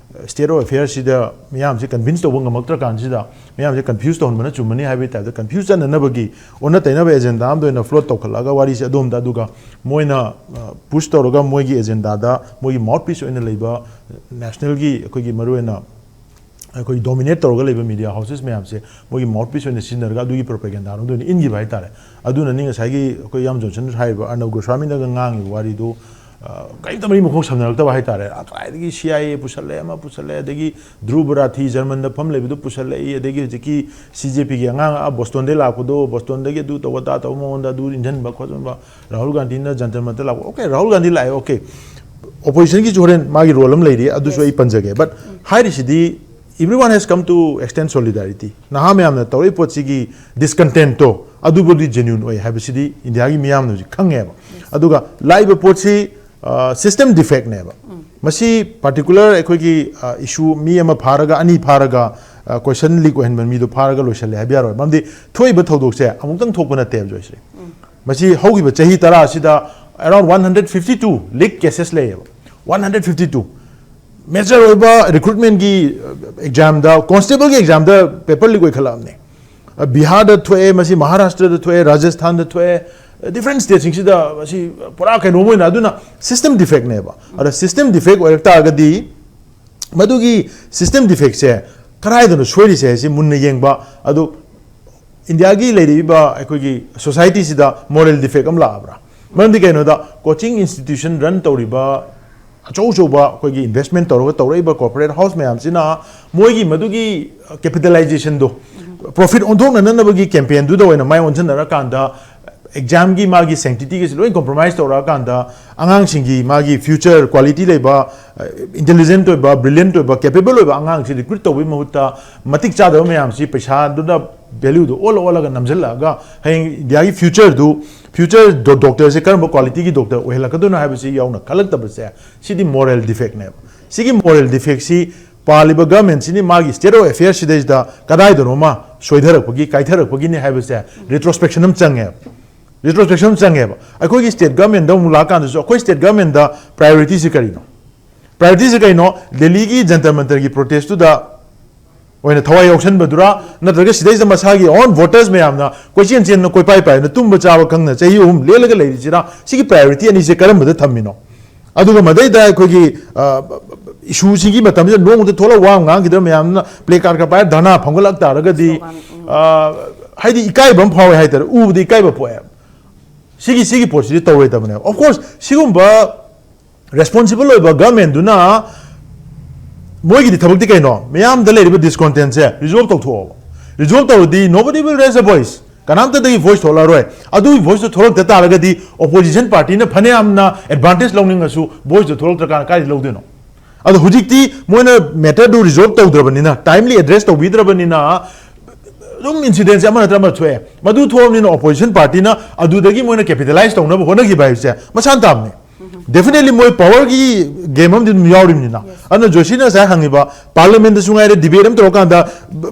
state of affairsꯁꯤꯗ ꯃꯌꯥꯝꯁꯤ ꯀꯟꯚꯤꯟꯁ ꯇꯧꯕ ꯉꯝꯃꯛꯇ꯭ꯔ ꯀꯥꯟꯁꯤꯗ, ꯃꯌꯥꯝꯁꯦ ꯀꯟꯐ꯭ꯌꯨꯁ ꯇꯧꯍꯟꯕꯅ ꯆꯨꯝꯃꯅꯤ ꯍꯥꯏꯕꯒꯤ ꯇꯥꯏꯞꯇ ꯀꯟꯐ꯭ꯌꯨꯁ ꯆꯠꯅꯅꯕꯒꯤ ꯑꯣꯟꯅ ꯇꯩꯅꯕ ꯑꯦꯖꯦꯟꯗꯥ ꯑꯃꯗ ꯑꯣꯏꯅ ꯐ꯭ꯂꯣꯠ ꯇꯧꯈꯠꯂꯛꯑꯒ ꯋꯥꯔꯤꯁꯦ ꯑꯗꯣꯝꯗ, ꯑꯗꯨꯒ ꯃꯣꯏꯅ, ꯑ, ꯄꯨꯁ ꯇꯧꯔꯒ ꯃꯣꯏꯒꯤ ꯑꯦꯖꯦꯟꯗꯥꯗ ꯃꯣꯏꯒꯤ ꯃꯥꯎꯠ ꯄꯤꯁ ꯑꯣꯏꯅ ꯂꯩꯕ ꯅꯦꯁꯅꯦꯜꯒꯤ ꯑꯩꯈꯣꯏꯒꯤ ꯃꯔꯨꯑꯣꯏꯅ ꯑꯩꯈꯣꯏ ꯗꯣꯃꯤꯅꯦꯠ ꯇꯧꯔꯒ ꯂꯩꯕ ꯃꯤꯗꯤꯌꯥ ꯍꯥꯎꯁꯦꯁ ꯃꯌꯥꯝꯁꯦ ꯃꯣꯏꯒꯤ ꯃꯥꯎꯠ ꯄꯤꯁ ꯑꯣꯏꯅ ꯁꯤꯖꯤꯟꯅꯔꯒ ꯑꯗꯨꯒꯤ ꯄ꯭ꯔꯣꯄꯦꯒꯦꯟꯗꯥꯔꯣꯝꯗ ꯑꯣꯏꯅ ꯏꯟꯈꯤꯕ ꯍꯥꯏꯇꯥꯔꯦ꯫ ꯑꯗꯨꯅꯅꯤ ꯉꯁꯥꯏꯒꯤ ꯑꯩꯈꯣꯏ ꯏꯌꯥꯝ ꯖꯣꯟꯁꯟ ꯍꯥꯏꯔꯤꯕ ꯑꯔꯅꯕ ꯒꯣꯁ꯭ꯋꯥꯃꯤꯅꯒ ꯉꯥꯡꯉꯤꯕ ꯋꯥꯔꯤꯗꯨ, ꯑ, ꯀꯔꯤꯝꯇ ꯃꯔꯤ ꯃꯈꯣꯡ ꯁꯝꯅꯔꯛꯇꯕ ꯍꯥꯏꯇꯥꯔꯦ꯫ ꯑ, ꯀꯗꯥꯏꯗꯒꯤ ꯁꯤ ꯑꯥꯏ ꯑꯦ ꯄꯨꯁꯜꯂꯦ, ꯑꯃ ꯄꯨꯁꯜꯂꯦ, ꯑꯗꯒꯤ ꯙ꯭ꯔꯨꯕ ꯔꯥꯊꯤ ꯖꯔꯃꯟꯗ ꯐꯝ ꯂꯩꯕꯗꯨ ꯄꯨꯁꯜꯂꯛꯏ, ꯑꯗꯒꯤ ꯍꯧꯖꯤꯛꯀꯤ ꯁꯤ ꯖꯦ ꯄꯤꯒꯤ ꯑꯉꯥꯡ ꯑꯥ ꯕꯣꯁꯇꯣꯟꯗꯒꯤ ꯂꯥꯛꯄꯗꯣ, ꯕꯣꯁꯇꯣꯟꯗꯒꯤ ꯑꯗꯨ ꯇꯧꯕ ꯑꯗꯥ ꯇꯧꯕ, ꯃꯉꯣꯟꯗ ꯑꯗꯨ ꯏꯟꯖꯟꯕ ꯈꯣꯠꯆꯟꯕ, ꯔꯥꯍꯨꯜ ꯒꯥꯟꯙꯤꯅ ꯖꯟꯇꯔ ꯃꯟꯇꯔ ꯂꯥꯛꯄ, okay, ꯔꯥꯍꯨꯜ ꯒꯥꯟꯙꯤ ꯂꯥꯛꯑꯦ, okay, ꯑꯣꯄꯣꯖꯤꯁꯟꯒꯤꯁꯨ ꯍꯣꯔꯦꯟ ꯃꯥꯒꯤ ꯔꯣꯜ ꯑꯃ ꯂꯩꯔꯤ, ꯑꯗꯨꯁꯨ ꯑꯩ ꯄꯟꯖꯒꯦ꯫ But ꯍꯥꯏꯔꯤꯁꯤꯗꯤ, everyone has come to extend solidarity. ꯅꯍꯥ ꯃꯌꯥꯝꯅ ꯇꯧꯔꯛꯏ ꯄꯣꯠꯁꯤꯒꯤ ꯗꯤꯁꯀꯟꯇꯦꯟꯠꯇꯣ ꯑꯗꯨꯕꯨꯗꯤ ꯖꯦꯅ꯭ꯌꯨꯟ ꯑꯣꯏ ꯍꯥꯏꯕꯁꯤꯗꯤ ꯏꯟꯗꯤꯌꯥꯒꯤ ꯃꯤꯌꯥꯝꯅ ꯍꯧꯖꯤꯛ ꯈꯪꯉꯦꯕ꯫ ꯑꯗꯨꯒ ꯂꯥꯛꯏꯕ ꯄꯣꯠꯁꯤ, ꯑ, ꯁꯤꯁꯇꯦꯝ ꯗꯤꯐꯦꯛꯅꯦꯕ꯫ ꯃꯁꯤ particular ꯑꯩꯈꯣꯏꯒꯤ ꯏꯁꯨ ꯃꯤ ꯑꯃ ꯐꯥꯔꯒ, ꯑꯅꯤ ꯐꯥꯔꯒ, ꯀꯣꯏꯁꯟ ꯂꯤꯛ ꯑꯣꯏꯍꯟꯕ ꯃꯤꯗꯣ ꯐꯥꯔꯒ ꯂꯣꯏꯁꯜꯂꯦ ꯍꯥꯏꯕ ꯌꯥꯔꯣꯏ꯫ ꯃꯔꯝꯗꯤ ꯊꯣꯛꯏꯕ ꯊꯧꯗꯣꯛꯁꯦ ꯑꯃꯨꯛꯇꯪ ꯊꯣꯛꯄ ꯅꯠꯇꯦꯕ, ꯖꯣꯏꯁ꯭ꯔꯤ꯫ ꯃꯁꯤ ꯍꯧꯈꯤꯕ ꯆꯍꯤ ꯇꯔꯥ ꯑꯁꯤꯗ around one hundred fifty two leak cases ꯂꯩꯌꯦꯕ꯫ One hundred fifty two꯫ Major ꯑꯣꯏꯕ ꯔꯤꯀ꯭ꯔꯨꯠꯃꯦꯟꯒꯤ ꯑꯦꯛꯖꯥꯝꯗ, ꯀꯣꯟꯁꯇꯦꯕꯜꯒꯤ ꯑꯦꯛꯖꯥꯝꯗ ꯄꯦꯄꯔ ꯂꯤꯛ ꯑꯣꯏꯈꯠꯂꯛꯑꯕꯅꯦ꯫ ꯕꯤꯍꯥꯔꯗ ꯊꯣꯛꯑꯦ, ꯃꯁꯤ ꯃꯍꯥꯔꯥꯁꯇ꯭ꯔꯗ ꯊꯣꯛꯑꯦ, ꯔꯥꯖꯁꯊꯥꯟꯗ ꯊꯣꯛꯑꯦ, ꯗꯤꯐ꯭ꯔꯦꯟ ꯁ꯭ꯇꯦꯠꯁꯤꯡꯁꯤꯗ ꯃꯁꯤ ꯄꯨꯔꯥ ꯀꯩꯅꯣꯝ ꯑꯣꯏꯅ, ꯑꯗꯨꯅ ꯁꯤꯁꯇꯦꯝ ꯗꯤꯐꯦꯛꯅꯦꯕ꯫ ꯑꯗ ꯁꯤꯁꯇꯦꯝ ꯗꯤꯐꯦꯛ ꯑꯣꯏꯔꯛ ꯇꯥꯔꯒꯗꯤ, ꯃꯗꯨꯒꯤ ꯁꯤꯁꯇꯦꯝ ꯗꯤꯐꯦꯛꯁꯦ ꯀꯗꯥꯏꯗꯅꯣ ꯁꯣꯏꯔꯤꯁꯦ ꯍꯥꯏꯁꯤ ꯃꯨꯟꯅ ꯌꯦꯡꯕ꯫ ꯑꯗꯨ ꯏꯟꯗꯤꯌꯥꯒꯤ ꯂꯩꯔꯤꯕ ꯑꯩꯈꯣꯏꯒꯤ ꯁꯣꯁꯥꯏꯇꯤꯁꯤꯗ ꯃꯣꯔꯦꯜ ꯗꯤꯐꯦꯛ ꯑꯃ ꯂꯥꯛꯑꯕ꯭ꯔꯥ? ꯃꯔꯝꯗꯤ ꯀꯩꯅꯣꯗ, ꯀꯣꯆꯤꯡ ꯏꯟꯁꯇꯤꯇ꯭ꯌꯨꯁꯟ ꯔꯟ ꯇꯧꯔꯤꯕ, ꯑꯆꯧ ꯑꯆꯧꯕ ꯑꯩꯈꯣꯏꯒꯤ ꯏꯟꯚꯦꯁ꯭ꯠꯃꯦꯟ ꯇꯧꯔꯒ ꯇꯧꯔꯛꯏꯕ ꯀꯣꯔꯄꯣꯔꯦꯠ ꯍꯥꯎꯁ ꯃꯌꯥꯝꯁꯤꯅ ꯃꯣꯏꯒꯤ ꯃꯗꯨꯒꯤ ꯀꯦꯄꯤꯇꯦꯂꯥꯏꯖꯦꯁꯟꯗꯣ, ꯄ꯭ꯔꯣꯐꯤꯠ ꯑꯣꯟꯊꯣꯛꯅꯅꯕꯒꯤ ꯀꯦꯝꯄꯦꯟꯗꯨꯗ ꯑꯣꯏꯅ ꯃꯥꯏ ꯑꯣꯟꯁꯤꯟꯅꯔꯀꯥꯟꯗ, ꯑꯦꯛꯖꯥꯝꯒꯤ ꯃꯥꯒꯤ ꯁꯦꯡꯇꯤꯇꯤꯒꯁꯦ ꯂꯣꯏ ꯀꯣꯝꯄ꯭ꯔꯣꯃꯥꯏꯁ ꯇꯧꯔꯛꯑꯀꯥꯟꯗ, ꯑꯉꯥꯡꯁꯤꯡꯒꯤ ꯃꯥꯒꯤ ꯐ꯭ꯌꯨꯆꯔ ꯀ꯭ꯋꯥꯂꯤꯇꯤ ꯂꯩꯕ, ꯏꯟꯇꯦꯂꯤꯖꯦꯟꯠ ꯑꯣꯏꯕ, ꯕ꯭ꯔꯤꯂꯤꯌꯟꯠ ꯑꯣꯏꯕ, ꯀꯦꯄꯦꯕꯜ ꯑꯣꯏꯕ ꯑꯉꯥꯡꯁꯤ ꯔꯤꯀ꯭ꯔꯨꯠ ꯇꯧꯕꯒꯤ ꯃꯍꯨꯠꯇ, ꯃꯇꯤꯛ ꯆꯥꯗꯕ ꯃꯌꯥꯝꯁꯤ ꯄꯩꯁꯥꯗꯨꯅ ꯚꯦꯂ꯭ꯌꯨꯗꯨ ꯑꯣꯜꯂ ꯑꯣꯜꯂꯒ ꯅꯝꯁꯤꯜꯂꯛꯑꯒ, ꯍꯌꯦꯡ ꯏꯟꯗꯤꯌꯥꯒꯤ ꯐ꯭ꯌꯨꯆꯔꯗꯨ, ꯐ꯭ꯌꯨꯆꯔ ꯗꯣ-, ꯗꯣꯛꯇꯔꯁꯦ ꯀꯔꯝꯕ ꯀ꯭ꯋꯥꯂꯤꯇꯤꯒꯤ ꯗꯣꯛꯇꯔ ꯑꯣꯏꯍꯜꯂꯛꯀꯗꯣꯏꯅꯣ ꯍꯥꯏꯕꯁꯤ ꯌꯥꯎꯅ ꯈꯜꯂꯛꯇꯕꯁꯦ, ꯁꯤꯗꯤ ꯃꯣꯔꯦꯜ ꯗꯤꯐꯦꯛꯅꯦꯕ꯫ ꯁꯤꯒꯤ ꯃꯣꯔꯦꯜ ꯗꯤꯐꯦꯛꯁꯤ ꯄꯥꯜꯂꯤꯕ ꯒꯃꯦꯟꯁꯤꯅ ꯃꯥꯒꯤ ꯁ꯭ꯇꯦꯠ ꯑꯣꯐ ꯑꯦꯐꯤꯌꯔ ꯁꯤꯗꯩꯁꯤꯗ ꯀꯗꯥꯏꯗꯅꯣꯃ ꯁꯣꯏꯊꯔꯛꯄꯒꯤ, ꯀꯥꯏꯊꯔꯛꯄꯒꯤꯅꯦ ꯍꯥꯏꯕꯁꯦ ꯔꯤꯇ꯭ꯔꯣꯁꯄꯦꯛꯁꯟ ꯑꯃ ꯆꯪꯉꯦꯕ꯫ ꯔꯤꯇ꯭ꯔꯣꯁꯄꯦꯛꯁꯟ ꯑꯃ ꯆꯪꯉꯦꯕ꯫ ꯑꯩꯈꯣꯏꯒꯤ ꯁ꯭ꯇꯦꯠ ꯒꯃꯦꯟꯗ ꯑꯃꯨꯛ ꯂꯥꯛꯀꯥꯟꯗꯁꯨ, ꯑꯩꯈꯣꯏ ꯁ꯭ꯇꯦꯠ ꯒꯃꯦꯟꯗ ꯄ꯭ꯔꯥꯏꯑꯣꯔꯤꯇꯤꯁꯤ ꯀꯔꯤꯅꯣ? ꯄ꯭ꯔꯥꯏꯑꯣꯔꯤꯇꯤꯁꯤ ꯀꯩꯅꯣ? ꯗꯦꯜꯂꯤꯒꯤ ꯖꯟꯇꯔ ꯃꯟꯇꯔꯒꯤ ꯄ꯭ꯔꯣꯇꯦꯁꯇꯨꯗ ꯑꯣꯏꯅ ꯊꯋꯥꯏ ꯌꯥꯎꯁꯟꯕꯗꯨꯔꯥ, ꯅꯠꯇ꯭ꯔꯒ ꯁꯤꯗꯩꯁꯤꯗ ꯃꯁꯥꯒꯤ ꯑꯣꯟ ꯚꯣꯇꯔꯁ ꯃꯌꯥꯝꯅ ꯀꯣꯏꯆꯦꯟ ꯆꯦꯟꯗꯅ, ꯀꯣꯏꯄꯥꯏ ꯄꯥꯏꯗꯅ, ꯇꯨꯝꯕ ꯆꯥꯕ ꯈꯪꯗꯅ ꯆꯍꯤ ꯑꯍꯨꯝ ꯂꯦꯜꯂꯒ ꯂꯩꯔꯤꯁꯤꯔꯥ? ꯁꯤꯒꯤ ꯄ꯭ꯔꯥꯏꯑꯣꯔꯤꯇꯤ ꯑꯅꯤꯁꯦ ꯀꯔꯝꯕꯗ ꯊꯝꯃꯤꯅꯣ? ꯑꯗꯨꯒ ꯃꯗꯩꯗ ꯑꯩꯈꯣꯏꯒꯤ, ꯑ, ꯏꯁꯨꯁꯤꯒꯤ ꯃꯇꯝꯁꯤꯗ ꯅꯣꯡꯃꯗ ꯊꯣꯛꯂꯒ ꯋꯥ ꯑꯃ ꯉꯥꯡꯈꯤꯗ꯭ꯔ, ꯃꯌꯥꯝꯅ ꯄ꯭ꯂꯦ ꯀꯥꯔꯠꯀ ꯄꯥꯏꯔ ꯙꯔꯅꯥ ꯐꯝꯒꯠꯂꯛ ꯇꯥꯔꯒꯗꯤ, ꯁ꯭ꯂꯣꯒꯥꯟ, ꯎꯝ꯫ ꯑ, ꯍꯥꯏꯗꯤ ꯏꯀꯥꯏꯕ ꯑꯃ ꯐꯥꯎꯋꯦ ꯍꯥꯏꯇꯥꯔꯦ, ꯎꯕꯗ ꯏꯀꯥꯏꯕ ꯄꯣꯛꯑꯦ꯫ ꯁꯤꯒꯤ, ꯁꯤꯒꯤ ꯄꯣꯠꯁꯤꯗꯤ ꯇꯧꯔꯣꯏꯗꯕꯅꯦꯕ꯫ Of course, ꯁꯤꯒꯨꯝꯕ ꯔꯦꯁꯄꯣꯟꯁꯤꯕꯜ ꯑꯣꯏꯕ ꯒꯃꯦꯟꯗꯨꯅ ꯃꯣꯏꯒꯤꯗꯤ ꯊꯕꯛꯇꯤ ꯀꯩꯅꯣ? ꯃꯤꯌꯥꯝꯗ ꯂꯩꯔꯤꯕ ꯗꯤꯁꯀꯣꯟꯇꯦꯟꯁꯦ ꯔꯤꯖꯣꯜꯕ ꯇꯧꯊꯣꯛꯑꯣꯕ꯫ ꯔꯤꯖꯣꯜꯕ ꯇꯧꯔꯗꯤ nobody will raise a voice, ꯀꯅꯥꯝꯇꯗꯒꯤ ꯚꯣꯏꯁ ꯊꯣꯛꯂꯛꯑꯔꯣꯏ꯫ ꯑꯗꯨꯒꯤ ꯚꯣꯏꯁꯇꯣ ꯊꯣꯛꯂꯛꯇ ꯇꯥꯔꯒꯗꯤ ꯑꯣꯄꯣꯖꯤꯁꯟ ꯄꯥꯔꯇꯤꯅ ꯐꯅꯌꯥꯝꯅ ꯑꯦꯗꯚꯥꯟꯇꯦꯖ ꯂꯧꯅꯤꯡꯉꯁꯨ ꯚꯣꯏꯁꯇꯣ ꯊꯣꯛꯂꯛꯇ꯭ꯔꯀꯥꯟꯗ ꯀꯥꯏꯗ ꯂꯧꯗꯣꯏꯅꯣ? ꯑꯗꯣ ꯍꯧꯖꯤꯛꯇꯤ ꯃꯣꯏꯅ ꯃꯦꯇꯔꯗꯨ ꯔꯤꯖꯣꯜꯕ ꯇꯧꯗ꯭ꯔꯕꯅꯤꯅ, ꯇꯥꯏꯝꯂꯤ ꯑꯦꯗ꯭ꯔꯦꯁ ꯇꯧꯕꯤꯗ꯭ꯔꯕꯅꯤꯅ, ꯑꯗꯨꯝ ꯏꯟꯁꯤꯗꯦꯟꯁꯦ ꯑꯃ ꯅꯠꯇ꯭ꯔ ꯑꯃ ꯊꯣꯛꯑꯦ꯫ ꯃꯗꯨ ꯊꯣꯛꯑꯕꯅꯤꯅ ꯑꯣꯄꯣꯖꯤꯁꯟ ꯄꯥꯔꯇꯤꯅ ꯑꯗꯨꯗꯒꯤ ꯃꯣꯏꯅ ꯀꯦꯄꯤꯇꯦꯂꯥꯏꯁ ꯇꯧꯅꯕ ꯍꯣꯠꯅꯈꯤꯕ ꯍꯥꯏꯕꯁꯦ ꯃꯁꯥꯅ ꯇꯥꯕꯅꯤ꯫ Definitely ꯃꯣꯏ ꯄꯋꯔꯒꯤ ꯒꯦꯝ ꯑꯃꯗꯤ ꯑꯗꯨꯝ ꯌꯥꯎꯔꯤꯕꯅꯤꯅ꯫ ꯑꯗꯨꯅ ꯖꯣꯁꯤꯅ ꯉꯁꯥꯏ ꯍꯪꯉꯤꯕ, ꯄꯥꯔꯂꯤꯌꯥꯃꯦꯟꯗꯁꯨ ꯉꯥꯏꯔꯦ, ꯗꯤꯕꯦꯠ ꯑꯃ ꯇꯧꯔꯀꯥꯟꯗ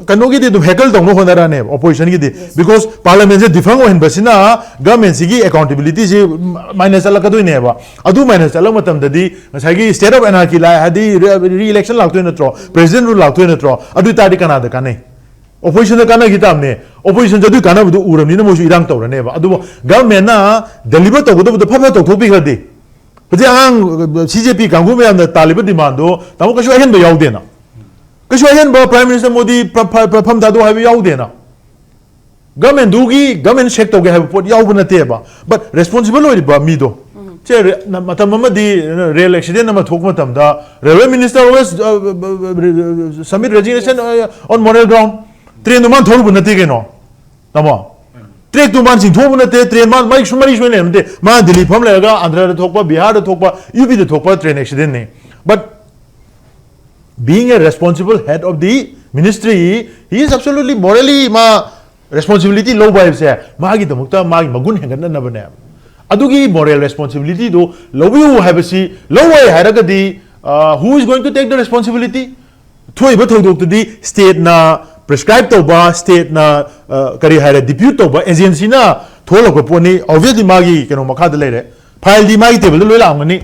ꯀꯩꯅꯣꯒꯤꯗꯤ ꯑꯗꯨꯝ ꯍꯦꯀꯜ ꯇꯧꯅ ꯍꯣꯠꯅꯔꯛꯑꯅꯦꯕ ꯑꯣꯄꯣꯖꯤꯁꯟꯒꯤꯗꯤ꯫ Because ꯄꯥꯔꯂꯤꯌꯥꯃꯦꯟꯁꯦ ꯗꯤꯐꯪ ꯑꯣꯏꯍꯟꯕꯁꯤꯅ ꯒꯚꯔꯟꯃꯦꯟꯁꯤꯒꯤ ꯑꯦꯀꯥꯎꯟꯇꯦꯕꯤꯂꯤꯇꯤꯁꯤ minus ꯆꯠꯂꯛꯀꯗꯣꯏꯅꯦꯕ꯫ ꯑꯗꯨ ꯃꯥꯏꯅꯁ ꯆꯠꯂꯛꯄ ꯃꯇꯝꯗꯗꯤ ꯉꯁꯥꯏꯒꯤ state of anarchy ꯂꯥꯛꯑꯦ ꯍꯥꯏꯗꯤ, ꯔꯤ ꯏꯂꯦꯛꯁꯟ ꯂꯥꯛꯇꯣꯏ ꯅꯠꯇ꯭ꯔꯣ, ꯄ꯭ꯔꯦꯁꯤꯗꯦꯟ ꯔꯨꯜ ꯂꯥꯛꯇꯣꯏ ꯅꯠꯇ꯭ꯔꯣ? ꯑꯗꯨ ꯑꯣꯏ ꯇꯥꯔꯗꯤ ꯀꯅꯥꯗ ꯀꯥꯟꯅꯩ? ꯑꯣꯄꯣꯖꯤꯁꯟꯗ ꯀꯥꯟꯅꯈꯤ ꯇꯥꯕꯅꯦ꯫ ꯑꯣꯄꯣꯖꯤꯁꯟꯁꯦ ꯑꯗꯨꯒꯤ ꯀꯥꯟꯅꯕꯗꯨ ꯎꯔꯕꯅꯤꯅ ꯃꯣꯏꯁꯨ ꯏꯔꯥꯡ ꯇꯧꯔꯅꯦꯕ꯫ ꯑꯗꯨꯕꯨ ꯒꯚꯔꯟꯃꯦꯟꯅ ꯗꯦꯂꯤꯚꯔ ꯇꯧꯒꯗꯕꯗꯣ ꯐꯠ ꯐꯠ ꯇꯧꯊꯣꯛꯄꯤꯈ꯭ꯔꯗꯤ, ꯍꯧꯖꯤꯛ ꯑꯉꯥꯡ ꯁꯤ ꯖꯦ ꯄꯤ ꯀꯥꯡꯕꯨ ꯃꯌꯥꯝꯅ ꯇꯥꯜꯂꯤꯕ ꯗꯤꯃꯥꯟꯗꯣ ꯇꯥꯃꯣ ꯀꯩꯁꯨ ꯑꯍꯦꯟꯕ ꯌꯥꯎꯗꯦꯅ꯫ ꯀꯩꯁꯨ ꯑꯍꯦꯟꯕ ꯄ꯭ꯔꯥꯏꯝ ꯃꯤꯅꯤꯁꯇꯔ ꯃꯣꯗꯤ ꯐ- ꯐ- ꯐ- ꯐꯝ ꯊꯥꯗꯣꯛ ꯍꯥꯏꯕ ꯌꯥꯎꯗꯦꯅ꯫ ꯒꯚꯔꯟꯃꯦꯟꯗꯨꯒꯤ ꯒꯚꯔꯟꯃꯦꯟ ꯁꯦꯛ ꯇꯧꯒꯦ ꯍꯥꯏꯕ ꯄꯣꯠ ꯌꯥꯎꯕ ꯅꯠꯇꯦꯕ꯫ ꯕꯠ ꯔꯦꯁꯄꯣꯟꯁꯤꯕꯜ ꯑꯣꯏꯔꯤꯕ ꯃꯤꯗꯣ, ꯁꯦ ꯔꯦ- ꯅ- ꯃꯇꯝ ꯑꯃꯗꯤ ꯔꯦꯜ ꯑꯦꯛꯁꯤꯗꯦꯟ ꯑꯃ ꯊꯣꯛꯄ ꯃꯇꯝꯗ ꯔꯦꯜꯋꯦ ꯃꯤꯅꯤꯁꯇꯔ ꯑꯣꯏꯁ ꯁꯕꯃꯤꯠ ꯔꯦꯖꯤꯒꯅꯦꯁꯟ ꯑꯣꯟ ꯃꯣꯔꯦꯜ ꯒ꯭ꯔꯥꯎꯟ꯫ ꯇ꯭ꯔꯦꯟꯗꯣ ꯃꯥꯅ ꯊꯧꯔꯨꯕ ꯅꯠꯇꯦ ꯀꯩꯅꯣ, ꯇꯥꯃꯣ꯫ ꯇ꯭ꯔꯦꯛꯇꯨ ꯃꯥꯅ ꯆꯤꯡꯊꯣꯛꯄ ꯅꯠꯇꯦ, ꯇ꯭ꯔꯦꯟ ꯃꯥꯅ ꯃꯔꯤ ꯁꯨꯝ ꯃꯔꯤ ꯁꯨꯃꯥꯏꯅ ꯂꯩꯔꯝꯗꯦ꯫ ꯃꯥꯅ ꯗꯤꯜꯂꯤ ꯐꯝ ꯂꯩꯔꯒ ꯑꯟꯙ꯭ꯔꯗ ꯊꯣꯛꯄ, ꯕꯤꯍꯥꯔꯗ ꯊꯣꯛꯄ, ꯌꯨ ꯄꯤꯗ ꯊꯣꯛꯄ train ꯑꯦꯛꯁꯤꯗꯦꯟꯅꯤ꯫ But being a responsible head of the ministry, he is absolutely morally ꯃꯥ ꯔꯦꯁꯄꯣꯟꯁꯤꯕꯤꯂꯤꯇꯤ ꯂꯧꯕ ꯍꯥꯏꯕꯁꯦ ꯃꯥꯒꯤꯗꯃꯛꯇ ꯃꯥꯒꯤ ꯃꯒꯨꯟ ꯍꯦꯟꯒꯠꯅꯅꯕꯅꯦꯕ꯫ ꯑꯗꯨꯒꯤ ꯃꯣꯔꯦꯜ ꯔꯦꯁꯄꯣꯟꯁꯤꯕꯤꯂꯤꯇꯤꯗꯨ ꯂꯧꯕꯤꯌꯨ ꯍꯥꯏꯕꯁꯤ, ꯂꯧꯔꯣꯏ ꯍꯥꯏꯔꯒꯗꯤ, uh, who is going to take the responsibility? ꯊꯣꯛꯏꯕ ꯊꯧꯗꯣꯛꯇꯨꯗꯤ ꯁ꯭ꯇꯦꯠꯅ ꯄ꯭ꯔꯤꯁꯀ꯭ꯔꯥꯏꯕ ꯇꯧꯕ, ꯁ꯭ꯇꯦꯠꯅ, ꯑ, ꯀꯔꯤ ꯍꯥꯏꯔꯦ, ꯗꯤꯄ꯭ꯌꯨꯠ ꯇꯧꯕ ꯑꯦꯖꯦꯟꯁꯤꯅ ꯊꯣꯛꯍꯜꯂꯛꯄ ꯄꯣꯠꯅꯤ꯫ ꯑꯣꯕꯤꯌꯁꯂꯤ ꯃꯥꯒꯤ ꯀꯩꯅꯣ ꯃꯈꯥꯗ ꯂꯩꯔꯦ, ꯐꯥꯏꯜꯗꯤ ꯃꯥꯒꯤ ꯇꯦꯕꯜꯗ ꯂꯣꯏ ꯂꯥꯛꯑꯝꯒꯅꯤ,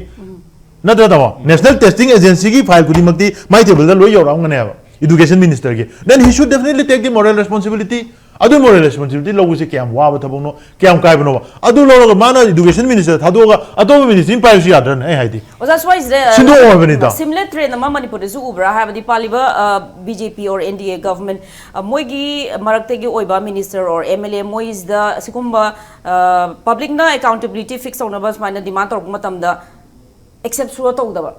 ꯅꯠꯇ꯭ꯔꯥ ꯇꯥꯃꯣ? ꯅꯦꯁꯅꯦꯜ ꯇꯦꯁꯇꯤꯡ ꯑꯦꯖꯦꯟꯁꯤꯒꯤ ꯐꯥꯏꯜ ꯈꯨꯗꯤꯡꯃꯛꯇꯤ ꯃꯥꯒꯤ ꯇꯦꯕꯜꯗ ꯂꯣꯏ ꯌꯧꯔꯛꯑꯝꯒꯅꯦꯕ, ꯏꯗꯨꯀꯦꯁꯟ ꯃꯤꯅꯤꯁꯇꯔꯒꯤ꯫ Then he should definitely take the moral responsibility. ꯑꯗꯨ ꯃꯣꯔꯦꯜ ꯔꯦꯁꯄꯣꯟꯁꯤꯕꯤꯂꯤꯇꯤ ꯂꯧꯕꯁꯦ ꯀꯌꯥꯝ ꯋꯥꯕ ꯊꯕꯛꯅꯣ, ꯀꯌꯥꯝ ꯀꯥꯏꯕꯅꯣꯕ? ꯑꯗꯨ ꯂꯧꯔꯒ ꯃꯥꯅ ꯏꯗꯨꯀꯦꯁꯟ ꯃꯤꯅꯤꯁꯇꯔ ꯊꯥꯗꯣꯛꯑꯒ ꯑꯇꯣꯞꯄ ꯃꯤꯅꯤꯁꯇꯔ ꯑꯃ ꯄꯥꯏꯕꯁꯨ ꯌꯥꯗ꯭ꯔꯅꯦ? ꯑꯩ ꯍꯥꯏꯗꯤ, ꯑꯣꯖꯥ, ꯁ꯭ꯋꯥꯏꯁꯤꯗ ꯁꯤꯟꯗꯣꯛꯑꯣ ꯍꯥꯏꯕꯅꯤꯗ꯫ Similar trend ꯑꯃ ꯃꯅꯤꯄꯨꯔꯗꯁꯨ ꯎꯕ꯭ꯔꯥ? ꯍꯥꯏꯕꯗꯤ ꯄꯥꯜꯂꯤꯕ, ꯑ, B J P or N D A government, ꯑ, ꯃꯣꯏꯒꯤ ꯃꯔꯛꯇꯒꯤ ꯑꯣꯏꯕ minister or M L A ꯃꯣꯏꯁꯤꯗ ꯑꯁꯤꯒꯨꯝꯕ, ꯑ, ꯄꯕ꯭ꯂꯤꯛꯅ ꯑꯦꯀꯥꯎꯟꯇꯦꯕꯤꯂꯤꯇꯤ ꯐꯤꯛꯁ ꯇꯧꯅꯕ ꯁꯨꯃꯥꯏꯅ ꯗꯤꯃꯥꯟ ꯇꯧꯔꯛꯄ ꯃꯇꯝꯗ ꯑꯦꯛꯁꯦꯞ ꯁꯨꯔ ꯇꯧꯗꯕ,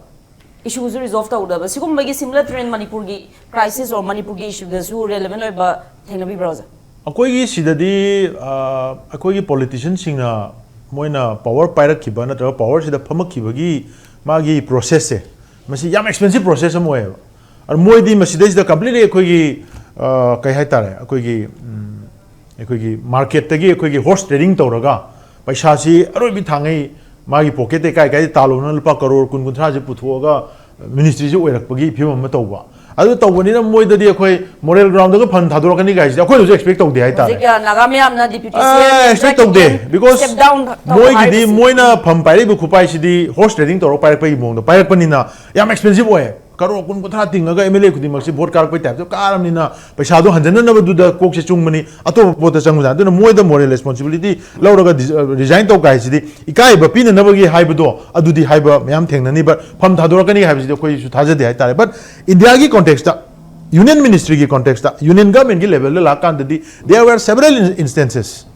ꯏꯁꯨꯁꯨ ꯔꯤꯖꯣꯜꯚ ꯇꯧꯗꯕ, ꯁꯤꯒꯨꯝꯕꯒꯤ similar trend ꯃꯅꯤꯄꯨꯔꯒꯤ ꯀ꯭ꯔꯥꯏꯁꯤꯁ or ꯃꯅꯤꯄꯨꯔꯒꯤ ꯏꯁꯨꯗꯁꯨ ꯔꯦꯂꯦꯚꯦꯟ ꯑꯣꯏꯕ ꯊꯦꯡꯅꯕꯤꯕ꯭ꯔꯥ, ꯑꯣꯖꯥ? ꯑꯩꯈꯣꯏꯒꯤ ꯁꯤꯗꯗꯤ, ꯑ, ꯑꯩꯈꯣꯏꯒꯤ ꯄꯣꯂꯤꯇꯤꯁꯤꯌꯟꯁꯤꯡꯅ ꯃꯣꯏꯅ ꯄꯋꯔ ꯄꯥꯏꯔꯛꯈꯤꯕ ꯅꯠꯇ꯭ꯔꯒ ꯄꯋꯔꯁꯤꯗ ꯐꯝꯃꯛꯈꯤꯕꯒꯤ ꯃꯥꯒꯤ ꯄ꯭ꯔꯣꯁꯦꯁꯁꯦ, ꯃꯁꯤ ꯌꯥꯝ ꯑꯦꯛꯁꯄꯦꯟꯁꯤꯞ ꯄ꯭ꯔꯣꯁꯦꯁ ꯑꯃ ꯑꯣꯏꯌꯦꯕ꯫ ꯑꯗꯨ ꯃꯣꯏꯗꯤ ꯃꯁꯤꯗꯩꯁꯤꯗ ꯀꯝꯄ꯭ꯂꯤꯠꯂꯤ ꯑꯩꯈꯣꯏꯒꯤ, ꯑ, ꯀꯩ ꯍꯥꯏꯇꯥꯔꯦ, ꯑꯩꯈꯣꯏꯒꯤ, ꯎꯝ, ꯑꯩꯈꯣꯏꯒꯤ ꯃꯥꯔꯀꯦꯠꯇꯒꯤ ꯑꯩꯈꯣꯏꯒꯤ ꯍꯣꯔꯁ ꯇ꯭ꯔꯦꯗꯤꯡ ꯇꯧꯔꯒ ꯄꯩꯁꯥꯁꯤ ꯑꯔꯣꯏꯕꯤ ꯊꯥꯡꯉꯩ ꯃꯥꯒꯤ ꯄꯣꯀꯦꯠꯇ ꯀꯥꯏ ꯀꯥꯏꯗ ꯇꯥꯜꯂꯨꯕꯅ ꯂꯨꯄꯥ ꯀꯔꯣꯔ ꯀꯨꯟ ꯀꯨꯟꯊ꯭ꯔꯥꯁꯦ ꯄꯨꯊꯣꯛꯑꯒ ꯃꯤꯅꯤꯁꯇ꯭ꯔꯤꯁꯦ ꯑꯣꯏꯔꯛꯄꯒꯤ ꯐꯤꯕꯝ ꯑꯃ ꯇꯧꯕ꯫ ꯑꯗꯨ ꯇꯧꯕꯅꯤꯅ ꯃꯣꯏꯗꯗꯤ ꯑꯩꯈꯣꯏ ꯃꯣꯔꯦꯜ ꯒ꯭ꯔꯥꯎꯟꯗꯒ ꯐꯟ ꯊꯥꯗꯣꯔꯛꯀꯅꯤ ꯀꯥꯏꯁꯤꯗꯤ ꯑꯩꯈꯣꯏꯅꯁꯨ ꯑꯦꯛꯁꯄꯦꯛ ꯇꯧꯗꯦ ꯍꯥꯏꯇꯥꯔꯦ꯫ ꯍꯧꯖꯤꯛ ꯅꯥꯒꯥ ꯃꯌꯥꯝꯅ ꯗꯤꯄ꯭ꯌꯨꯇꯤ ꯑꯦꯛꯁꯄꯦꯛ ꯇꯧꯗꯦ꯫ ꯕꯤꯀꯣꯁ ꯁ꯭ꯇꯦꯞ ꯗꯥꯎꯟ ꯃꯣꯏꯒꯤꯗꯤ ꯃꯣꯏꯅ ꯐꯝ ꯄꯥꯏꯔꯛꯏꯕ ꯈꯨꯄꯥꯏꯁꯤꯗꯤ ꯍꯣꯔꯁ ꯇ꯭ꯔꯦꯗꯤꯡ ꯇꯧꯔꯒ ꯄꯥꯏꯔꯛꯄꯒꯤ ꯃꯑꯣꯡꯗ ꯄꯥꯏꯔꯛꯄꯅꯤꯅ ꯌꯥꯝ ꯑꯦꯛꯁꯄꯦꯟꯁꯤꯞ ꯑꯣꯏ꯫ ꯀꯔꯣꯔ ꯀꯨꯟ ꯀꯨꯟꯊ꯭ꯔꯥ ꯇꯤꯡꯉꯒ ꯑꯦꯝ ꯑꯦꯜ ꯑꯦ ꯈꯨꯗꯤꯡꯃꯛꯁꯤ ꯚꯣꯠ ꯀꯥꯔꯛꯄꯩ ꯇꯥꯏꯞꯇ ꯀꯥꯔꯕꯅꯤꯅ ꯄꯩꯁꯥꯗꯣ ꯍꯟꯖꯅꯅꯕꯗꯨꯗ ꯀꯣꯛꯁꯦ ꯆꯨꯡꯕꯅꯤ, ꯑꯇꯣꯞꯄ ꯄꯣꯠꯇ ꯆꯪꯕꯖꯥꯠꯅꯤ꯫ ꯑꯗꯨꯅ ꯃꯣꯏꯗ ꯃꯣꯔꯦꯜ ꯔꯦꯁꯄꯣꯟꯁꯤꯕꯤꯂꯤꯇꯤ ꯂꯧꯔꯒ ꯔꯤꯖꯥꯏꯟ ꯇꯧ ꯀꯥꯏꯁꯤꯗꯤ ꯏꯀꯥꯏꯕ ꯄꯤꯅꯅꯕꯒꯤ ꯍꯥꯏꯕꯗꯣ ꯑꯗꯨꯗꯤ ꯍꯥꯏꯕ ꯃꯌꯥꯝ ꯊꯦꯡꯅꯅꯤ꯫ ꯕꯠ ꯐꯝ ꯊꯥꯗꯣꯔꯛꯀꯅꯤ ꯍꯥꯏꯕꯁꯤꯗꯤ ꯑꯩꯈꯣꯏꯁꯨ ꯊꯥꯖꯗꯦ ꯍꯥꯏꯇꯥꯔꯦ꯫ ꯕꯠ ꯏꯟꯗꯤꯌꯥꯒꯤ ꯀꯣꯟꯇꯦꯛꯁꯇ, ꯌꯨꯅꯤꯌꯟ ꯃꯤꯅꯤꯁꯇ꯭ꯔꯤꯒꯤ ꯀꯣꯟꯇꯦꯛꯁꯇ, ꯌꯨꯅꯤꯌꯟ ꯒꯚꯔꯟꯃꯦꯟꯠꯀꯤ ꯂꯦꯚꯦꯜꯗ ꯂꯥꯛꯀꯥꯟꯗꯗꯤ there were several instances꯫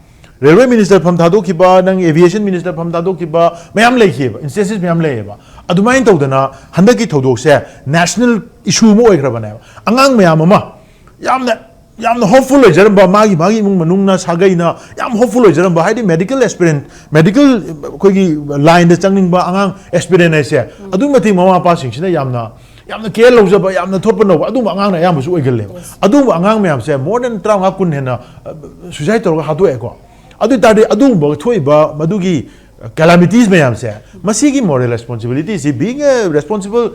Railway minister ꯐꯝ ꯊꯥꯗꯣꯛꯈꯤꯕ, ꯅꯪ ꯑꯦꯚꯤꯌꯦꯁꯟ ꯃꯤꯅꯤꯁꯇꯔ ꯐꯝ ꯊꯥꯗꯣꯛꯈꯤꯕ ꯃꯌꯥꯝ ꯂꯩꯈꯤꯑꯕ, ꯏꯟꯁꯇꯦꯟꯁꯦꯁ ꯃꯌꯥꯝ ꯂꯩꯌꯦꯕ꯫ ꯑꯗꯨꯃꯥꯏꯅ ꯇꯧꯗꯅ ꯍꯟꯗꯛꯀꯤ ꯊꯧꯗꯣꯛꯁꯦ ꯅꯦꯁꯅꯦꯜ ꯏꯁꯨ ꯑꯃ ꯑꯣꯏꯈ꯭ꯔꯕꯅꯦꯕ꯫ ꯑꯉꯥꯡ ꯃꯌꯥꯝ ꯑꯃ ꯌꯥꯝꯅ ꯌꯥꯝꯅ ꯍꯣꯞꯐꯨꯜ ꯑꯣꯏꯖꯔꯝꯕ, ꯃꯥꯒꯤ ꯃꯥꯒꯤ ꯏꯃꯨꯡ ꯃꯅꯨꯡꯅ ꯁꯥꯒꯩꯅ ꯌꯥꯝ ꯍꯣꯞꯐꯨꯜ ꯑꯣꯏꯖꯔꯝꯕ, ꯍꯥꯏꯗꯤ ꯃꯦꯗꯤꯀꯦꯜ ꯑꯦꯁꯄꯤꯔꯦꯟ, ꯃꯦꯗꯤꯀꯦꯜ ꯑꯩꯈꯣꯏꯒꯤ ꯂꯥꯏꯟꯗ ꯆꯪꯅꯤꯡꯕ ꯑꯉꯥꯡ ꯑꯦꯁꯄꯤꯔꯦꯟ ꯍꯥꯏꯁꯦ ꯑꯗꯨꯛꯀꯤ ꯃꯇꯤꯛ ꯃꯃꯥ ꯃꯄꯥꯁꯤꯡꯁꯤꯅ ꯌꯥꯝꯅ ꯌꯥꯝꯅ ꯀꯦꯌꯔ ꯂꯧꯖꯕ, ꯌꯥꯝꯅ ꯊꯣꯠꯄ ꯅꯧꯕ ꯑꯗꯨꯒꯨꯝꯕ ꯑꯉꯥꯡꯅ ꯑꯌꯥꯝꯕꯁꯨ ꯑꯣꯏꯒꯜꯂꯦꯕ꯫ ꯑꯗꯨꯒꯨꯝꯕ ꯑꯉꯥꯡ ꯃꯌꯥꯝꯁꯦ ꯃꯣꯔ ꯗꯦꯟ ꯇꯔꯥꯃꯉꯥ ꯀꯨꯟ ꯍꯦꯟꯅ ꯁꯨꯏꯁꯥꯏꯠ ꯇꯧꯔꯒ ꯍꯥꯠꯇꯣꯛꯑꯦꯀꯣ꯫ ꯑꯗꯨ ꯑꯣꯏ ꯇꯥꯔꯗꯤ ꯑꯗꯨꯒꯨꯝꯕ ꯊꯣꯛꯏꯕ ꯃꯗꯨꯒꯤ ꯀꯦꯂꯥꯃꯤꯇꯤꯁ ꯃꯌꯥꯝꯁꯦ, ꯃꯁꯤꯒꯤ moral ꯔꯦꯁꯄꯣꯟꯁꯤꯕꯤꯂꯤꯇꯤꯁꯤ, being a responsible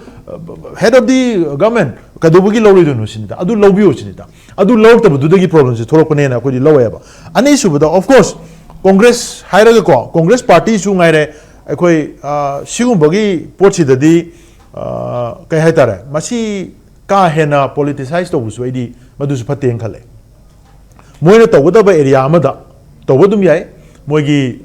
head of the government, ꯀꯩꯗꯧꯕꯒꯤ ꯂꯧꯔꯣꯏꯗꯣꯏꯅꯣ ꯁꯤꯅꯤꯗ꯫ ꯑꯗꯨ ꯂꯧꯕꯤꯌꯣ ꯁꯤꯅꯤꯗ꯫ ꯑꯗꯨ ꯂꯧꯔꯛꯇꯕꯗꯨꯗꯒꯤ ꯄ꯭ꯔꯣꯕ꯭ꯂꯦꯝꯁꯦ ꯊꯣꯛꯂꯛꯄꯅꯦꯅ ꯑꯩꯈꯣꯏꯗꯤ ꯂꯧꯋꯦꯕ꯫ ꯑꯅꯤꯁꯨꯕꯗ, of course, ꯀꯣꯡꯒ꯭ꯔꯦꯁ ꯍꯥꯏꯔꯒꯀꯣ, ꯀꯣꯡꯒ꯭ꯔꯦꯁ ꯄꯥꯔꯇꯤꯁꯨ ꯉꯥꯏꯔꯦ, ꯑꯩꯈꯣꯏ ꯑ, ꯁꯤꯒꯨꯝꯕꯒꯤ ꯄꯣꯠꯁꯤꯗꯗꯤ ꯑ, ꯀꯩ ꯍꯥꯏꯇꯥꯔꯦ, ꯃꯁꯤ ꯀꯥ ꯍꯦꯟꯅ ꯄꯣꯂꯤꯇꯤꯁꯥꯏꯁ ꯇꯧꯕꯁꯨ ꯑꯩꯗꯤ ꯃꯗꯨꯁꯨ ꯐꯠꯇꯦꯅ ꯈꯜꯂꯦ꯫ ꯃꯣꯏꯅ ꯇꯧꯒꯗꯕ ꯑꯦꯔꯤꯌꯥ ꯑꯃꯗ ꯇꯧꯕ ꯑꯗꯨꯝ ꯌꯥꯏ꯫ ꯃꯣꯏꯒꯤ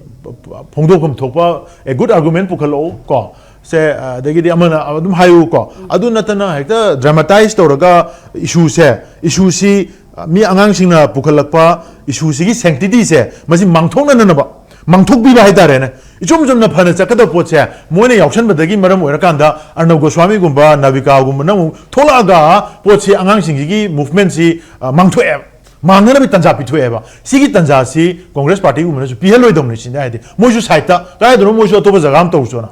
ꯐꯣꯡꯗꯣꯛꯐꯝ ꯊꯣꯛꯄ a good argument ꯄꯨꯈꯠꯂꯛꯎ ꯀꯣ, ꯁꯦ, ꯑꯗꯒꯤꯗꯤ ꯑꯃꯅ ꯑꯗꯨꯝ ꯍꯥꯏꯌꯨ ꯀꯣ꯫ ꯑꯗꯨ ꯅꯠꯇꯅ ꯍꯦꯛꯇ ꯗ꯭ꯔꯃꯥꯇꯥꯏꯁ ꯇꯧꯔꯒ ꯏꯁꯨꯁꯦ, ꯏꯁꯨꯁꯤ ꯃꯤ ꯑꯉꯥꯡꯁꯤꯡꯅ ꯄꯨꯈꯠꯂꯛꯄ ꯏꯁꯨꯁꯤꯒꯤ ꯁꯦꯡꯇꯤꯇꯤꯁꯦ ꯃꯁꯤ ꯃꯥꯡꯊꯣꯛꯅꯅꯕ, ꯃꯥꯡꯊꯣꯛꯄꯤꯕ ꯍꯥꯏꯇꯥꯔꯦꯅꯦ꯫ ꯏꯆꯨꯝ ꯆꯨꯝꯅ ꯐꯅ ꯆꯠꯀꯗꯕ ꯄꯣꯠꯁꯦ ꯃꯣꯏꯅ ꯌꯥꯎꯁꯟꯕꯗꯒꯤ ꯃꯔꯝ ꯑꯣꯏꯔꯀꯥꯟꯗ ꯑꯔꯅꯕ ꯒꯣꯁ꯭ꯋꯥꯃꯤꯒꯨꯝꯕ, ꯅꯥꯕꯤꯀꯥꯒꯨꯝꯕꯅ ꯑꯃꯨꯛ ꯊꯣꯛꯂꯛꯑꯒ ꯄꯣꯠꯁꯤ ꯑꯉꯥꯡꯁꯤꯡꯁꯤꯒꯤ ꯃꯨꯚꯃꯦꯟꯁꯤ, ꯑ, ꯃꯥꯡꯊꯣꯛꯑꯦꯕ꯫ ꯃꯥꯡꯅꯅꯕ ꯇꯥꯟꯖꯥ ꯄꯤꯊꯣꯛꯑꯦꯕ꯫ ꯁꯤꯒꯤ ꯇꯥꯟꯖꯥꯁꯤ ꯀꯣꯡꯒ꯭ꯔꯦꯁ ꯄꯥꯔꯇꯤꯒꯨꯝꯕꯅꯁꯨ ꯄꯤꯍꯜꯂꯣꯏꯗꯕꯅꯤ ꯁꯤꯅꯤ꯫ ꯍꯥꯏꯗꯤ ꯃꯣꯏꯁꯨ ꯁꯥꯏꯠꯇ ꯀꯗꯥꯏꯗꯅꯣ ꯃꯣꯏꯁꯨ ꯑꯇꯣꯞꯄ ꯖꯒꯥ ꯑꯃ ꯇꯧꯔꯨꯆꯣꯅ꯫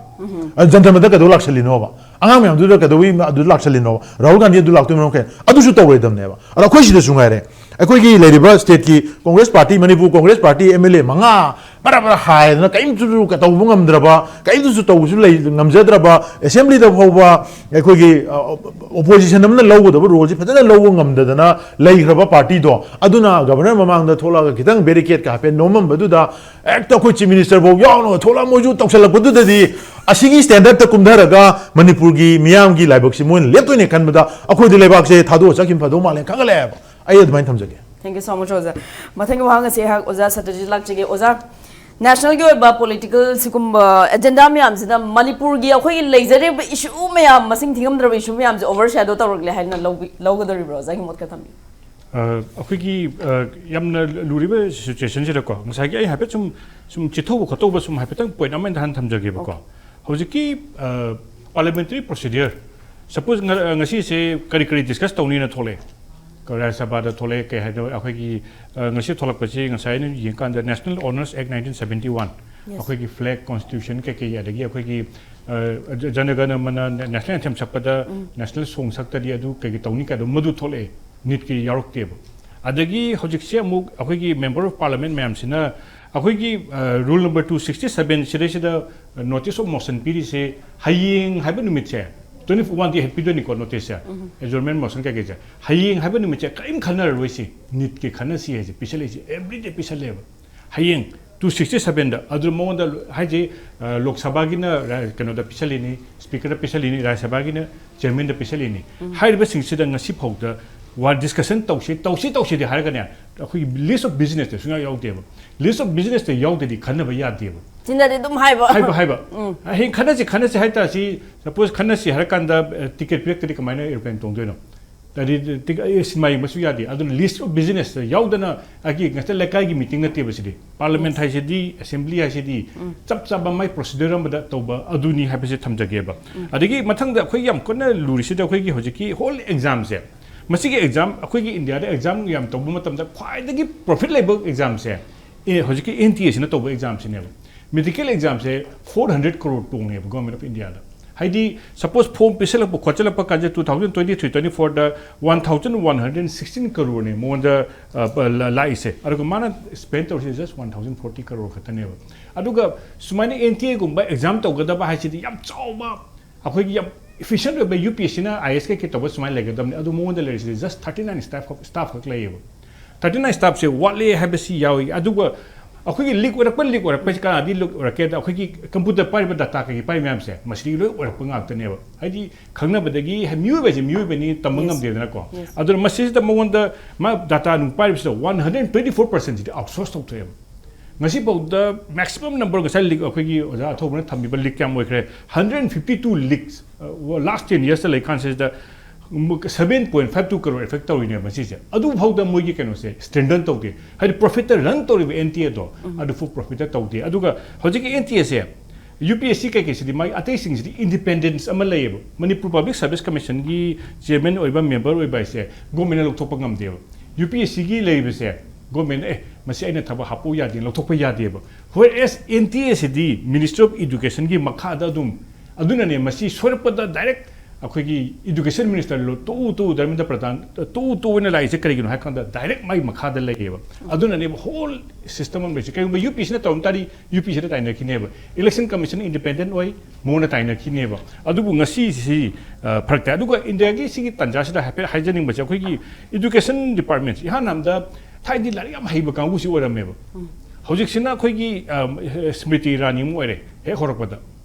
ꯑ, ꯖꯟꯇꯔ ꯃꯟꯇꯔ ꯀꯩꯗꯧ ꯂꯥꯛꯁꯜꯂꯤꯅꯣꯕ? ꯑꯉꯥꯡ ꯃꯌꯥꯝꯗꯨꯗ ꯀꯩꯗꯧꯕꯩ ꯑꯗꯨꯗ ꯂꯥꯛꯁꯜꯂꯤꯅꯣꯕ? ꯔꯥꯍꯨꯜ ꯒꯥꯟꯙꯤ ꯑꯗꯨ ꯂꯥꯛꯇꯣꯏ ꯃꯔꯝ ꯀꯩꯅꯣ? ꯑꯗꯨꯁꯨ ꯇꯧꯔꯣꯏꯗꯕꯅꯦꯕ꯫ ꯑꯗꯣ ꯑꯩꯈꯣꯏ ꯁꯤꯗꯁꯨ ꯉꯥꯏꯔꯦ, ꯑꯩꯈꯣꯏꯒꯤ ꯂꯩꯔꯤꯕ ꯁ꯭ꯇꯦꯠꯀꯤ Congress party, Manipur Congress party M L A ꯃꯉꯥ ꯕꯔꯥ ꯕꯔꯥ ꯍꯥꯏꯗꯅ ꯀꯔꯤꯝꯇꯁꯨ ꯇꯧꯕ ꯉꯝꯗ꯭ꯔꯕ, ꯀꯔꯤꯝꯇꯁꯨ ꯇꯧꯕꯁꯨ ꯂꯩ ꯉꯝꯖꯗ꯭ꯔꯕ, ꯑꯦꯁꯦꯝꯕ꯭ꯂꯤꯗ ꯐꯥꯎꯕ ꯑꯩꯈꯣꯏꯒꯤ ꯑꯣꯄꯣꯖꯤꯁꯟ ꯑꯃꯅ ꯂꯧꯒꯗꯕ ꯔꯣꯜꯁꯤ ꯐꯖꯅ ꯂꯧꯕ ꯉꯝꯗꯗꯅ ꯂꯩꯈ꯭ꯔꯕ ꯄꯥꯔꯇꯤꯗꯣ, ꯑꯗꯨꯅ ꯒꯕꯔꯅꯔ ꯃꯃꯥꯡꯗ ꯊꯣꯛꯂꯛꯑꯒ ꯈꯤꯇꯪ ꯕꯦꯔꯤꯀꯦꯠꯀ ꯍꯥꯏꯐꯦꯠ ꯅꯣꯝꯃꯝꯕꯗꯨꯗ ꯍꯦꯛꯇ ꯑꯩꯈꯣꯏ ꯆꯤꯐ ꯃꯤꯅꯤꯁꯇꯔ ꯐꯥꯎ ꯌꯥꯎꯅ ꯊꯣꯛꯂꯛꯑ ꯃꯣꯏꯁꯨ ꯇꯧꯁꯜꯂꯛꯄꯗꯨꯗꯗꯤ, ꯑꯁꯤꯒꯤ ꯁ꯭ꯇꯦꯟꯗꯔꯗꯇ ꯀꯨꯝꯊꯔꯒ ꯃꯅꯤꯄꯨꯔꯒꯤ ꯃꯤꯌꯥꯝꯒꯤ ꯂꯥꯏꯕꯛꯁꯤ ꯃꯣꯏꯅ ꯂꯦꯞꯇꯣꯏꯅꯦ ꯈꯟꯕꯗ ꯑꯩꯈꯣꯏꯗꯤ ꯂꯩꯕꯥꯛꯁꯦ ꯊꯥꯗꯣꯛꯑ ꯆꯠꯈꯤꯕ ꯐꯗꯧ ꯃꯥꯜꯂꯦ ꯈꯟꯒꯠꯂꯛꯑꯦꯕ꯫ ꯑꯩ ꯑꯗꯨꯃꯥꯏꯅ ꯊꯝꯖꯒꯦ꯫ Thank you so much, ꯑꯣꯖꯥ꯫ ꯃꯊꯪꯒꯤ ꯋꯥꯍꯪ ꯑꯁꯤ ꯑꯩꯍꯥꯛ ꯑꯣꯖꯥ ꯁꯇ꯭ꯌꯖꯤꯠ ꯂꯥꯛꯆꯒꯦ꯫ ꯑꯣꯖꯥ, ꯅꯦꯁꯅꯦꯜꯒꯤ ꯑꯣꯏꯕ ꯄꯣꯂꯤꯇꯤꯀꯦꯜ ꯁꯤꯒꯨꯝꯕ ꯑꯦꯖꯦꯟꯗꯥ ꯃꯌꯥꯝꯁꯤꯗ ꯃꯅꯤꯄꯨꯔꯒꯤ ꯑꯩꯈꯣꯏꯒꯤ ꯂꯩꯖꯔꯤꯕ ꯏꯁꯨ ꯃꯌꯥꯝ, ꯃꯁꯤꯡ ꯊꯤꯉꯝꯗ꯭ꯔꯕ ꯏꯁꯨ ꯃꯌꯥꯝꯁꯦ ꯑꯣꯚꯔ ꯁꯦꯗꯣ ꯇꯧꯔꯛꯂꯦ ꯍꯥꯏꯅ ꯂꯧꯕꯤ-, ꯂꯧꯒꯗꯧꯔꯤꯕ꯭ꯔꯣ? ꯑꯣꯖꯥꯒꯤ ꯃꯣꯠ ꯈꯔ ꯊꯝꯕꯤꯌꯨ꯫ ꯑ, ꯑꯩꯈꯣꯏꯒꯤ, ꯑ, ꯌꯥꯝꯅ ꯂꯨꯔꯤꯕ ꯁꯤꯆꯨꯋꯦꯁꯟꯁꯤꯗꯀꯣ, ꯉꯁꯥꯏꯒꯤ ꯑꯩ ꯍꯥꯏꯐꯦꯠ ꯁꯨꯝ, ꯁꯨꯝ ꯆꯤꯊꯧꯕ ꯈꯣꯠꯇꯧꯕ ꯁꯨꯝ ꯍꯥꯏꯐꯦꯠꯇꯪ ꯄꯣꯏꯟ ꯑꯃ ꯑꯅꯤ ꯍꯥꯟꯅ ꯊꯝꯖꯒꯦꯕꯀꯣ꯫ ꯍꯧꯖꯤꯛꯀꯤ, ꯑ, ꯄꯥꯔꯂꯤꯌꯥꯃꯦꯟꯇꯔꯤ ꯄ꯭ꯔꯣꯁꯤꯗꯤꯌꯔ, ꯁꯄꯣꯁ ꯉ-, ꯉꯁꯤꯁꯦ ꯀꯔꯤ ꯀꯔꯤ ꯗꯤꯁꯀꯁ ꯇꯧꯅꯤꯅ ꯊꯣꯛꯂꯛꯑꯦ, ꯔꯥꯖ꯭ꯌ ꯁꯚꯥꯗ ꯊꯣꯛꯂꯛꯑꯦ, ꯀꯩ ꯍꯥꯏꯅꯣ, ꯑꯩꯈꯣꯏꯒꯤ, ꯑ, ꯉꯁꯤ ꯊꯣꯛꯂꯛꯄꯁꯤ ꯉꯁꯥꯏ ꯑꯩꯅ ꯌꯦꯡꯀꯥꯟꯗ National Honors Act nineteen seventy one, Yes. ꯑꯩꯈꯣꯏꯒꯤ ꯐ꯭ꯂꯦꯒ, ꯀꯣꯟꯁꯇꯤꯇ꯭ꯌꯨꯁꯟ ꯀꯩꯀꯩ, ꯑꯗꯒꯤ ꯑꯩꯈꯣꯏꯒꯤ, ꯑ, ꯖ-, ꯖꯅꯒꯅ ꯃꯅ ꯅꯦꯁꯅꯦꯜ ꯑꯦꯟꯊꯦꯝ ꯁꯛꯄꯗ ꯎꯝ꯫ ꯅꯦꯁꯅꯦꯜ ꯁꯣꯡ ꯁꯛꯇꯗꯤ ꯑꯗꯨ ꯀꯩꯀꯩ ꯇꯧꯅꯤ ꯀꯥꯏꯗꯣ ꯃꯗꯨ ꯊꯣꯛꯂꯛꯑꯦ, ꯅꯤꯠꯀꯤ ꯌꯥꯎꯔꯛꯇꯦꯕ꯫ ꯑꯗꯒꯤ ꯍꯧꯖꯤꯛꯁꯦ ꯑꯃꯨꯛ ꯑꯩꯈꯣꯏꯒꯤ ꯃꯦꯝꯕꯔ ꯑꯣꯐ ꯄꯥꯔꯂꯤꯌꯥꯃꯦꯟ ꯃꯌꯥꯝꯁꯤꯅ ꯑꯩꯈꯣꯏꯒꯤ, ꯑ, rule number two sixty seven ꯁꯤꯗꯩꯁꯤꯗ ꯅꯣꯇꯤꯁ ꯑꯣꯐ ꯃꯣꯁꯟ ꯄꯤꯔꯤꯁꯦ ꯍꯌꯦꯡ ꯍꯥꯏꯕ ꯅꯨꯃꯤꯠꯁꯦ, twenty one day ꯍꯦꯛ ꯄꯤꯗꯣꯏꯅꯤꯀꯣ ꯅꯣꯇꯤꯁꯁꯦ, ꯎꯝ꯫ ꯑꯦꯖꯣꯔꯟꯃꯦꯟ ꯃꯣꯁꯟ ꯀꯩꯀꯩꯁꯦ꯫ ꯍꯌꯦꯡ ꯍꯥꯏꯕ ꯅꯨꯃꯤꯠꯁꯦ ꯀꯔꯤꯝ ꯈꯟꯅꯔꯔꯣꯏꯁꯤ, ꯅꯤꯠꯀꯤ ꯈꯟꯅꯁꯤ ꯍꯥꯏꯁꯦ ꯄꯤꯁꯜꯂꯛꯏꯁꯦ, ꯑꯦꯕ꯭ꯔꯤꯗꯦ ꯄꯤꯁꯜꯂꯦꯕ꯫ ꯍꯌꯦꯡ two sixty seven ꯗ ꯑꯗꯨ ꯃꯉꯣꯟꯗ ꯍꯥꯏꯁꯦ, ꯑ, ꯂꯣꯛ ꯁꯚꯥꯒꯤꯅ ꯔ-, ꯀꯩꯅꯣꯗ ꯄꯤꯁꯜꯂꯤꯅꯤ, ꯁ꯭ꯄꯤꯀꯔꯗ ꯄꯤꯁꯜꯂꯤꯅꯤ, ꯔꯥꯖ꯭ꯌ ꯁꯚꯥꯒꯤꯅ ꯆꯤꯌꯔꯃꯦꯟꯗ ꯄꯤꯁꯜꯂꯤꯅꯤ꯫ ꯎꯝ꯫ ꯍꯥꯏꯔꯤꯕꯁꯤꯡꯁꯤꯗ ꯉꯁꯤ ꯐꯥꯎꯗ ꯋꯥ ꯗꯤꯁꯀꯁꯟ ꯇꯧꯁꯤ, ꯇꯧꯁꯤ, ꯇꯧꯁꯤꯗꯤ ꯍꯥꯏꯔꯒꯅꯦ, ꯑꯩꯈꯣꯏꯒꯤ ꯂꯤꯁ ꯑꯣꯐ ꯕꯤꯖꯤꯅꯦꯁꯇ ꯁꯨꯡꯌꯥꯎ ꯌꯥꯎꯗꯦꯕ꯫ ꯂꯤꯁ ꯑꯣꯐ ꯕꯤꯖꯤꯅꯦꯁꯇ ꯌꯥꯎꯗꯗꯤ ꯈꯟꯅꯕ ꯌꯥꯗꯦꯕ꯫ ꯆꯤꯟꯗꯗꯤ ꯑꯗꯨꯝ ꯍꯥꯏꯕ꯫ ꯍꯥꯏꯕ, ꯍꯥꯏꯕ꯫ ꯎꯝ꯫ ꯍꯌꯦꯡ ꯈꯟꯅꯁꯤ, ꯈꯟꯅꯁꯤ ꯍꯥꯏ ꯇꯥꯔꯁꯤ, ꯁꯄꯣꯁ ꯈꯟꯅꯁꯤ ꯍꯥꯏꯔ ꯀꯥꯟꯗ, ꯑ, ꯇꯤꯀꯦꯠ ꯄꯤꯔꯛꯇꯗꯤ ꯀꯃꯥꯏꯅ ꯑꯦꯔꯣꯄ꯭ꯂꯦꯟ ꯇꯣꯡꯗꯣꯏꯅꯣ? ꯍꯥꯏꯗꯤ, ꯇꯤꯛ-, ꯑꯩ ꯁꯤꯅꯦꯃꯥ ꯌꯦꯡꯕꯁꯨ ꯌꯥꯗꯦ꯫ ꯑꯗꯨꯅ ꯂꯤꯁ ꯑꯣꯐ ꯕꯤꯖꯤꯅꯦꯁꯇ ꯌꯥꯎꯗꯅ ꯑꯩꯒꯤ ꯉꯁꯤ ꯂꯩꯀꯥꯏꯒꯤ ꯃꯤꯇꯤꯡ ꯅꯠꯇꯦꯕ ꯁꯤꯗꯤ꯫ Parliament Yes. ꯍꯥꯏꯁꯤꯗꯤ, ꯑꯦꯁꯦꯝꯕ꯭ꯂꯤ ꯍꯥꯏꯁꯤꯗꯤ ꯎꯝ꯫ ꯆꯞ ꯆꯥꯕ ꯃꯥꯏ ꯄ꯭ꯔꯣꯁꯤꯗ꯭ꯌꯨꯔ ꯑꯃꯗ ꯇꯧꯕ ꯑꯗꯨꯅꯤ ꯍꯥꯏꯕꯁꯦ ꯊꯝꯖꯒꯦꯕ꯫ ꯎꯝ꯫ ꯑꯗꯒꯤ ꯃꯊꯪꯗ ꯑꯩꯈꯣꯏ ꯌꯥꯝ ꯀꯟꯅ ꯂꯨꯔꯤꯁꯤꯗ ꯑꯩꯈꯣꯏꯒꯤ ꯍꯧꯖꯤꯛꯀꯤ ꯍꯣꯜ ꯑꯦꯛꯖꯥꯝꯁꯦ, ꯃꯁꯤꯒꯤ ꯑꯦꯛꯖꯥꯝ ꯑꯩꯈꯣꯏꯒꯤ ꯏꯟꯗꯤꯌꯥꯗ ꯑꯦꯛꯖꯥꯝ ꯌꯥꯝ ꯇꯧꯕ ꯃꯇꯝꯗ ꯈ꯭ꯋꯥꯏꯗꯒꯤ ꯄ꯭ꯔꯣꯐꯤꯠ ꯂꯩꯕ ꯑꯦꯛꯖꯥꯝꯁꯦ, ꯑꯦ, ꯍꯧꯖꯤꯛꯀꯤ ꯑꯦꯟ ꯇꯤ ꯑꯦꯁꯤꯅ ꯇꯧꯕ ꯑꯦꯛꯖꯥꯝꯁꯤꯅꯦꯕ꯫ ꯃꯦꯗꯤꯀꯦꯜ ꯑꯦꯛꯖꯥꯝꯁꯦ four hundred crore ꯇꯣꯡꯉꯦꯕ ꯒꯣꯔꯃꯦꯟ ꯑꯣꯐ ꯏꯟꯗꯤꯌꯥꯗ꯫ ꯍꯥꯏꯗꯤ, ꯁꯄꯣꯁ, ꯐꯣꯝ ꯄꯤꯁꯜꯂꯛꯄ ꯈꯣꯠꯆꯜꯂꯛꯄ ꯀꯥꯟꯁꯦ, two thousand twenty three twenty fourꯗ one thousand one hundred sixteen crore ꯅꯦ ꯃꯉꯣꯟꯗ, ꯑ, ꯄ-, ꯂ-, ꯂꯥꯛꯏꯁꯦ꯫ ꯑꯗꯨꯒ ꯃꯥꯅ ꯁ꯭ꯄꯦꯟ ꯇꯧꯔꯤꯁꯦ just one thousand forty crore ꯈꯛꯇꯅꯦꯕ꯫ ꯑꯗꯨꯒ ꯁꯨꯃꯥꯏꯅ N T Aꯒꯨꯝꯕ ꯑꯦꯛꯖꯥꯝ ꯇꯧꯒꯗꯕ ꯍꯥꯏꯁꯤꯗꯤ ꯌꯥꯝ ꯆꯥꯎꯕ, ꯑꯩꯈꯣꯏꯒꯤ ꯌꯥꯝ efficient ꯑꯣꯏꯕ U P S Cꯅ I A S ꯀꯩꯀꯩ ꯇꯧꯕ ꯁꯨꯃꯥꯏꯅ ꯂꯩꯒꯗꯕꯅꯤ꯫ ꯑꯗꯨ ꯃꯉꯣꯟꯗ ꯂꯩꯔꯤꯁꯤꯗꯤ just thirty nine staff ꯈꯛ, staff ꯈꯛ ꯂꯩꯌꯦꯕ꯫ Thirty nine staffꯁꯦ ꯋꯥꯠꯂꯦ ꯍꯥꯏꯕꯁꯤ ꯌꯥꯎꯏ꯫ ꯑꯗꯨꯒ ꯑꯩꯈꯣꯏꯒꯤ ꯂꯤꯛ ꯑꯣꯏꯔꯛꯄ, ꯂꯤꯛ ꯑꯣꯏꯔꯛꯄꯁꯤ ꯀꯅꯥꯗꯤ ꯂꯤꯛ ꯑꯣꯏꯔꯛꯀꯦꯗ, ꯑꯩꯈꯣꯏꯒꯤ ꯀꯝꯄ꯭ꯌꯨꯇꯔ ꯄꯥꯏꯔꯤꯕ ꯗꯥꯇꯥ ꯀꯩꯀꯩ ꯄꯥꯏꯔꯤ ꯃꯌꯥꯝꯁꯦ, ꯃꯁꯤꯗꯒꯤ ꯂꯣꯏ ꯑꯣꯏꯔꯛꯄ ꯉꯥꯛꯇꯅꯦꯕ꯫ ꯍꯥꯏꯗꯤ, ꯈꯪꯅꯕꯗꯒꯤ, ꯍꯥꯏ, ꯃꯤꯑꯣꯏꯕꯁꯦ ꯃꯤꯑꯣꯏꯕꯅꯤ, ꯇꯝꯕ Yes. ꯉꯝꯗꯦꯗꯅꯀꯣ꯫ Yes. ꯑꯗꯨꯅ ꯃꯁꯤꯁꯤꯗ ꯃꯉꯣꯟꯗ ꯃꯥ ꯗꯥꯇꯥ ꯅꯨꯡ ꯄꯥꯏꯔꯤꯕꯁꯤꯗ one hundred twenty four percent ꯁꯤꯗꯤ outsource ꯇꯧꯊꯣꯛꯑꯦꯕ꯫ ꯉꯁꯤꯐꯥꯎꯗ maximum number, ꯉꯁꯥꯏ ꯂꯤꯛ, ꯑꯩꯈꯣꯏꯒꯤ ꯑꯣꯖꯥ ꯑꯊꯧꯕꯅ ꯊꯝꯕꯤꯕ ꯂꯤꯛ ꯀꯌꯥꯝ ꯑꯣꯏꯈ꯭ꯔꯦ? Hundred fifty two leaks, ꯑ, last ten yearsꯇ ꯂꯩꯀꯥꯟꯁꯤꯗ seven point five two crore effect ꯇꯧꯔꯤꯅꯦꯕ ꯃꯁꯤꯁꯦ꯫ ꯑꯗꯨꯐꯥꯎꯗ ꯃꯣꯏꯒꯤ ꯀꯩꯅꯣꯁꯦ strengthen ꯇꯧꯗꯦ꯫ ꯍꯥꯏꯗꯤ, profitꯇ run ꯇꯧꯔꯤꯕ N T Aꯗꯣ, ꯎꯝ꯫ ꯑꯗꯨ full profitꯇ ꯇꯧꯗꯦ꯫ ꯑꯗꯨꯒ ꯍꯧꯖꯤꯛꯀꯤ N T Aꯁꯦ, U P S C ꯀꯩꯀꯩꯁꯤꯗꯤ, ꯃꯥꯒꯤ ꯑꯇꯩꯁꯤꯡꯁꯤꯗꯤ independence ꯑꯃ ꯂꯩꯌꯦꯕ꯫ ꯃꯅꯤꯄꯨꯔ Public Service Commissionꯒꯤ chairman ꯑꯣꯏꯕ, member ꯑꯣꯏꯕ ꯍꯥꯏꯁꯦ governmentꯅ ꯂꯧꯊꯣꯛꯄ ꯉꯝꯗꯦꯕ꯫ U P S Cꯒꯤ ꯂꯩꯔꯤꯕꯁꯦ, governmentꯅ, "ꯑꯦ, ꯃꯁꯤ ꯑꯩꯅ ꯊꯕꯛ ꯍꯥꯞꯄꯛꯎ ꯌꯥꯗꯦ, ꯂꯧꯊꯣꯛꯄ ꯌꯥꯗꯦꯕ"꯫ Whereas N T Aꯁꯤꯗꯤ Ministry of Educationꯒꯤ ꯃꯈꯥꯗ ꯑꯗꯨꯝ, ꯑꯗꯨꯅꯅꯦ ꯃꯁꯤ ꯁꯣꯏꯔꯛꯄꯗ direct ꯑꯩꯈꯣꯏꯒꯤ education minister ꯂꯣ-, ꯇꯣꯛꯎ, ꯇꯣꯛꯎ, ꯙꯔꯃꯦꯟꯗ꯭ꯔ ꯄ꯭ꯔꯙꯥꯟ, ꯇꯣꯛꯎ, ꯇꯣꯛꯎ ꯍꯥꯏꯅ ꯂꯥꯛꯏꯁꯦ ꯀꯔꯤꯒꯤꯅꯣ ꯍꯥꯏ ꯀꯥꯟꯗ, direct ꯃꯥꯏ ꯃꯈꯥꯗ ꯂꯩꯌꯦꯕ꯫ ꯑꯗꯨꯅꯅꯦꯕ whole system ꯑꯃ ꯂꯩꯁꯦ꯫ ꯀꯩꯒꯨꯝꯕ U P Sꯅ ꯇꯧꯔꯝ ꯇꯥꯔꯗꯤ, U P Sꯗ ꯇꯥꯏꯅꯈꯤꯅꯦꯕ꯫ Election Commission independent ꯑꯣꯏ, ꯃꯉꯣꯟꯗ ꯇꯥꯏꯅꯈꯤꯅꯦꯕ꯫ ꯑꯗꯨꯕꯨ ꯉꯁꯤꯁꯤ, ꯑ, ꯐꯔꯛ ꯇꯥꯏ꯫ ꯑꯗꯨꯒ ꯏꯟꯗꯤꯌꯥꯒꯤ ꯁꯤꯒꯤ ꯇꯥꯟꯖꯥꯁꯤꯗ ꯍꯥꯏꯐꯦꯠ ꯍꯥꯏꯖꯅꯤꯡꯕꯁꯦ, ꯑꯩꯈꯣꯏꯒꯤ education department, ꯏꯍꯥꯟ ꯍꯥꯟꯕꯗ ꯊꯥꯏꯅꯗꯤ ꯂꯥꯏꯔꯤꯛ ꯌꯥꯝ ꯍꯩꯕ ꯀꯥꯡꯕꯨꯁꯤ ꯑꯣꯏꯔꯝꯃꯦꯕ꯫ ꯎꯝ꯫ ꯍꯧꯖꯤꯛꯁꯤꯅ ꯑꯩꯈꯣꯏꯒꯤ, ꯑ, ꯁ꯭ꯃ꯭ꯔꯤꯇꯤ ꯏꯔꯥꯅꯤ ꯑꯃ ꯑꯣꯏꯔꯦ ꯍꯦꯛ ꯍꯧꯔꯛꯄꯗ꯫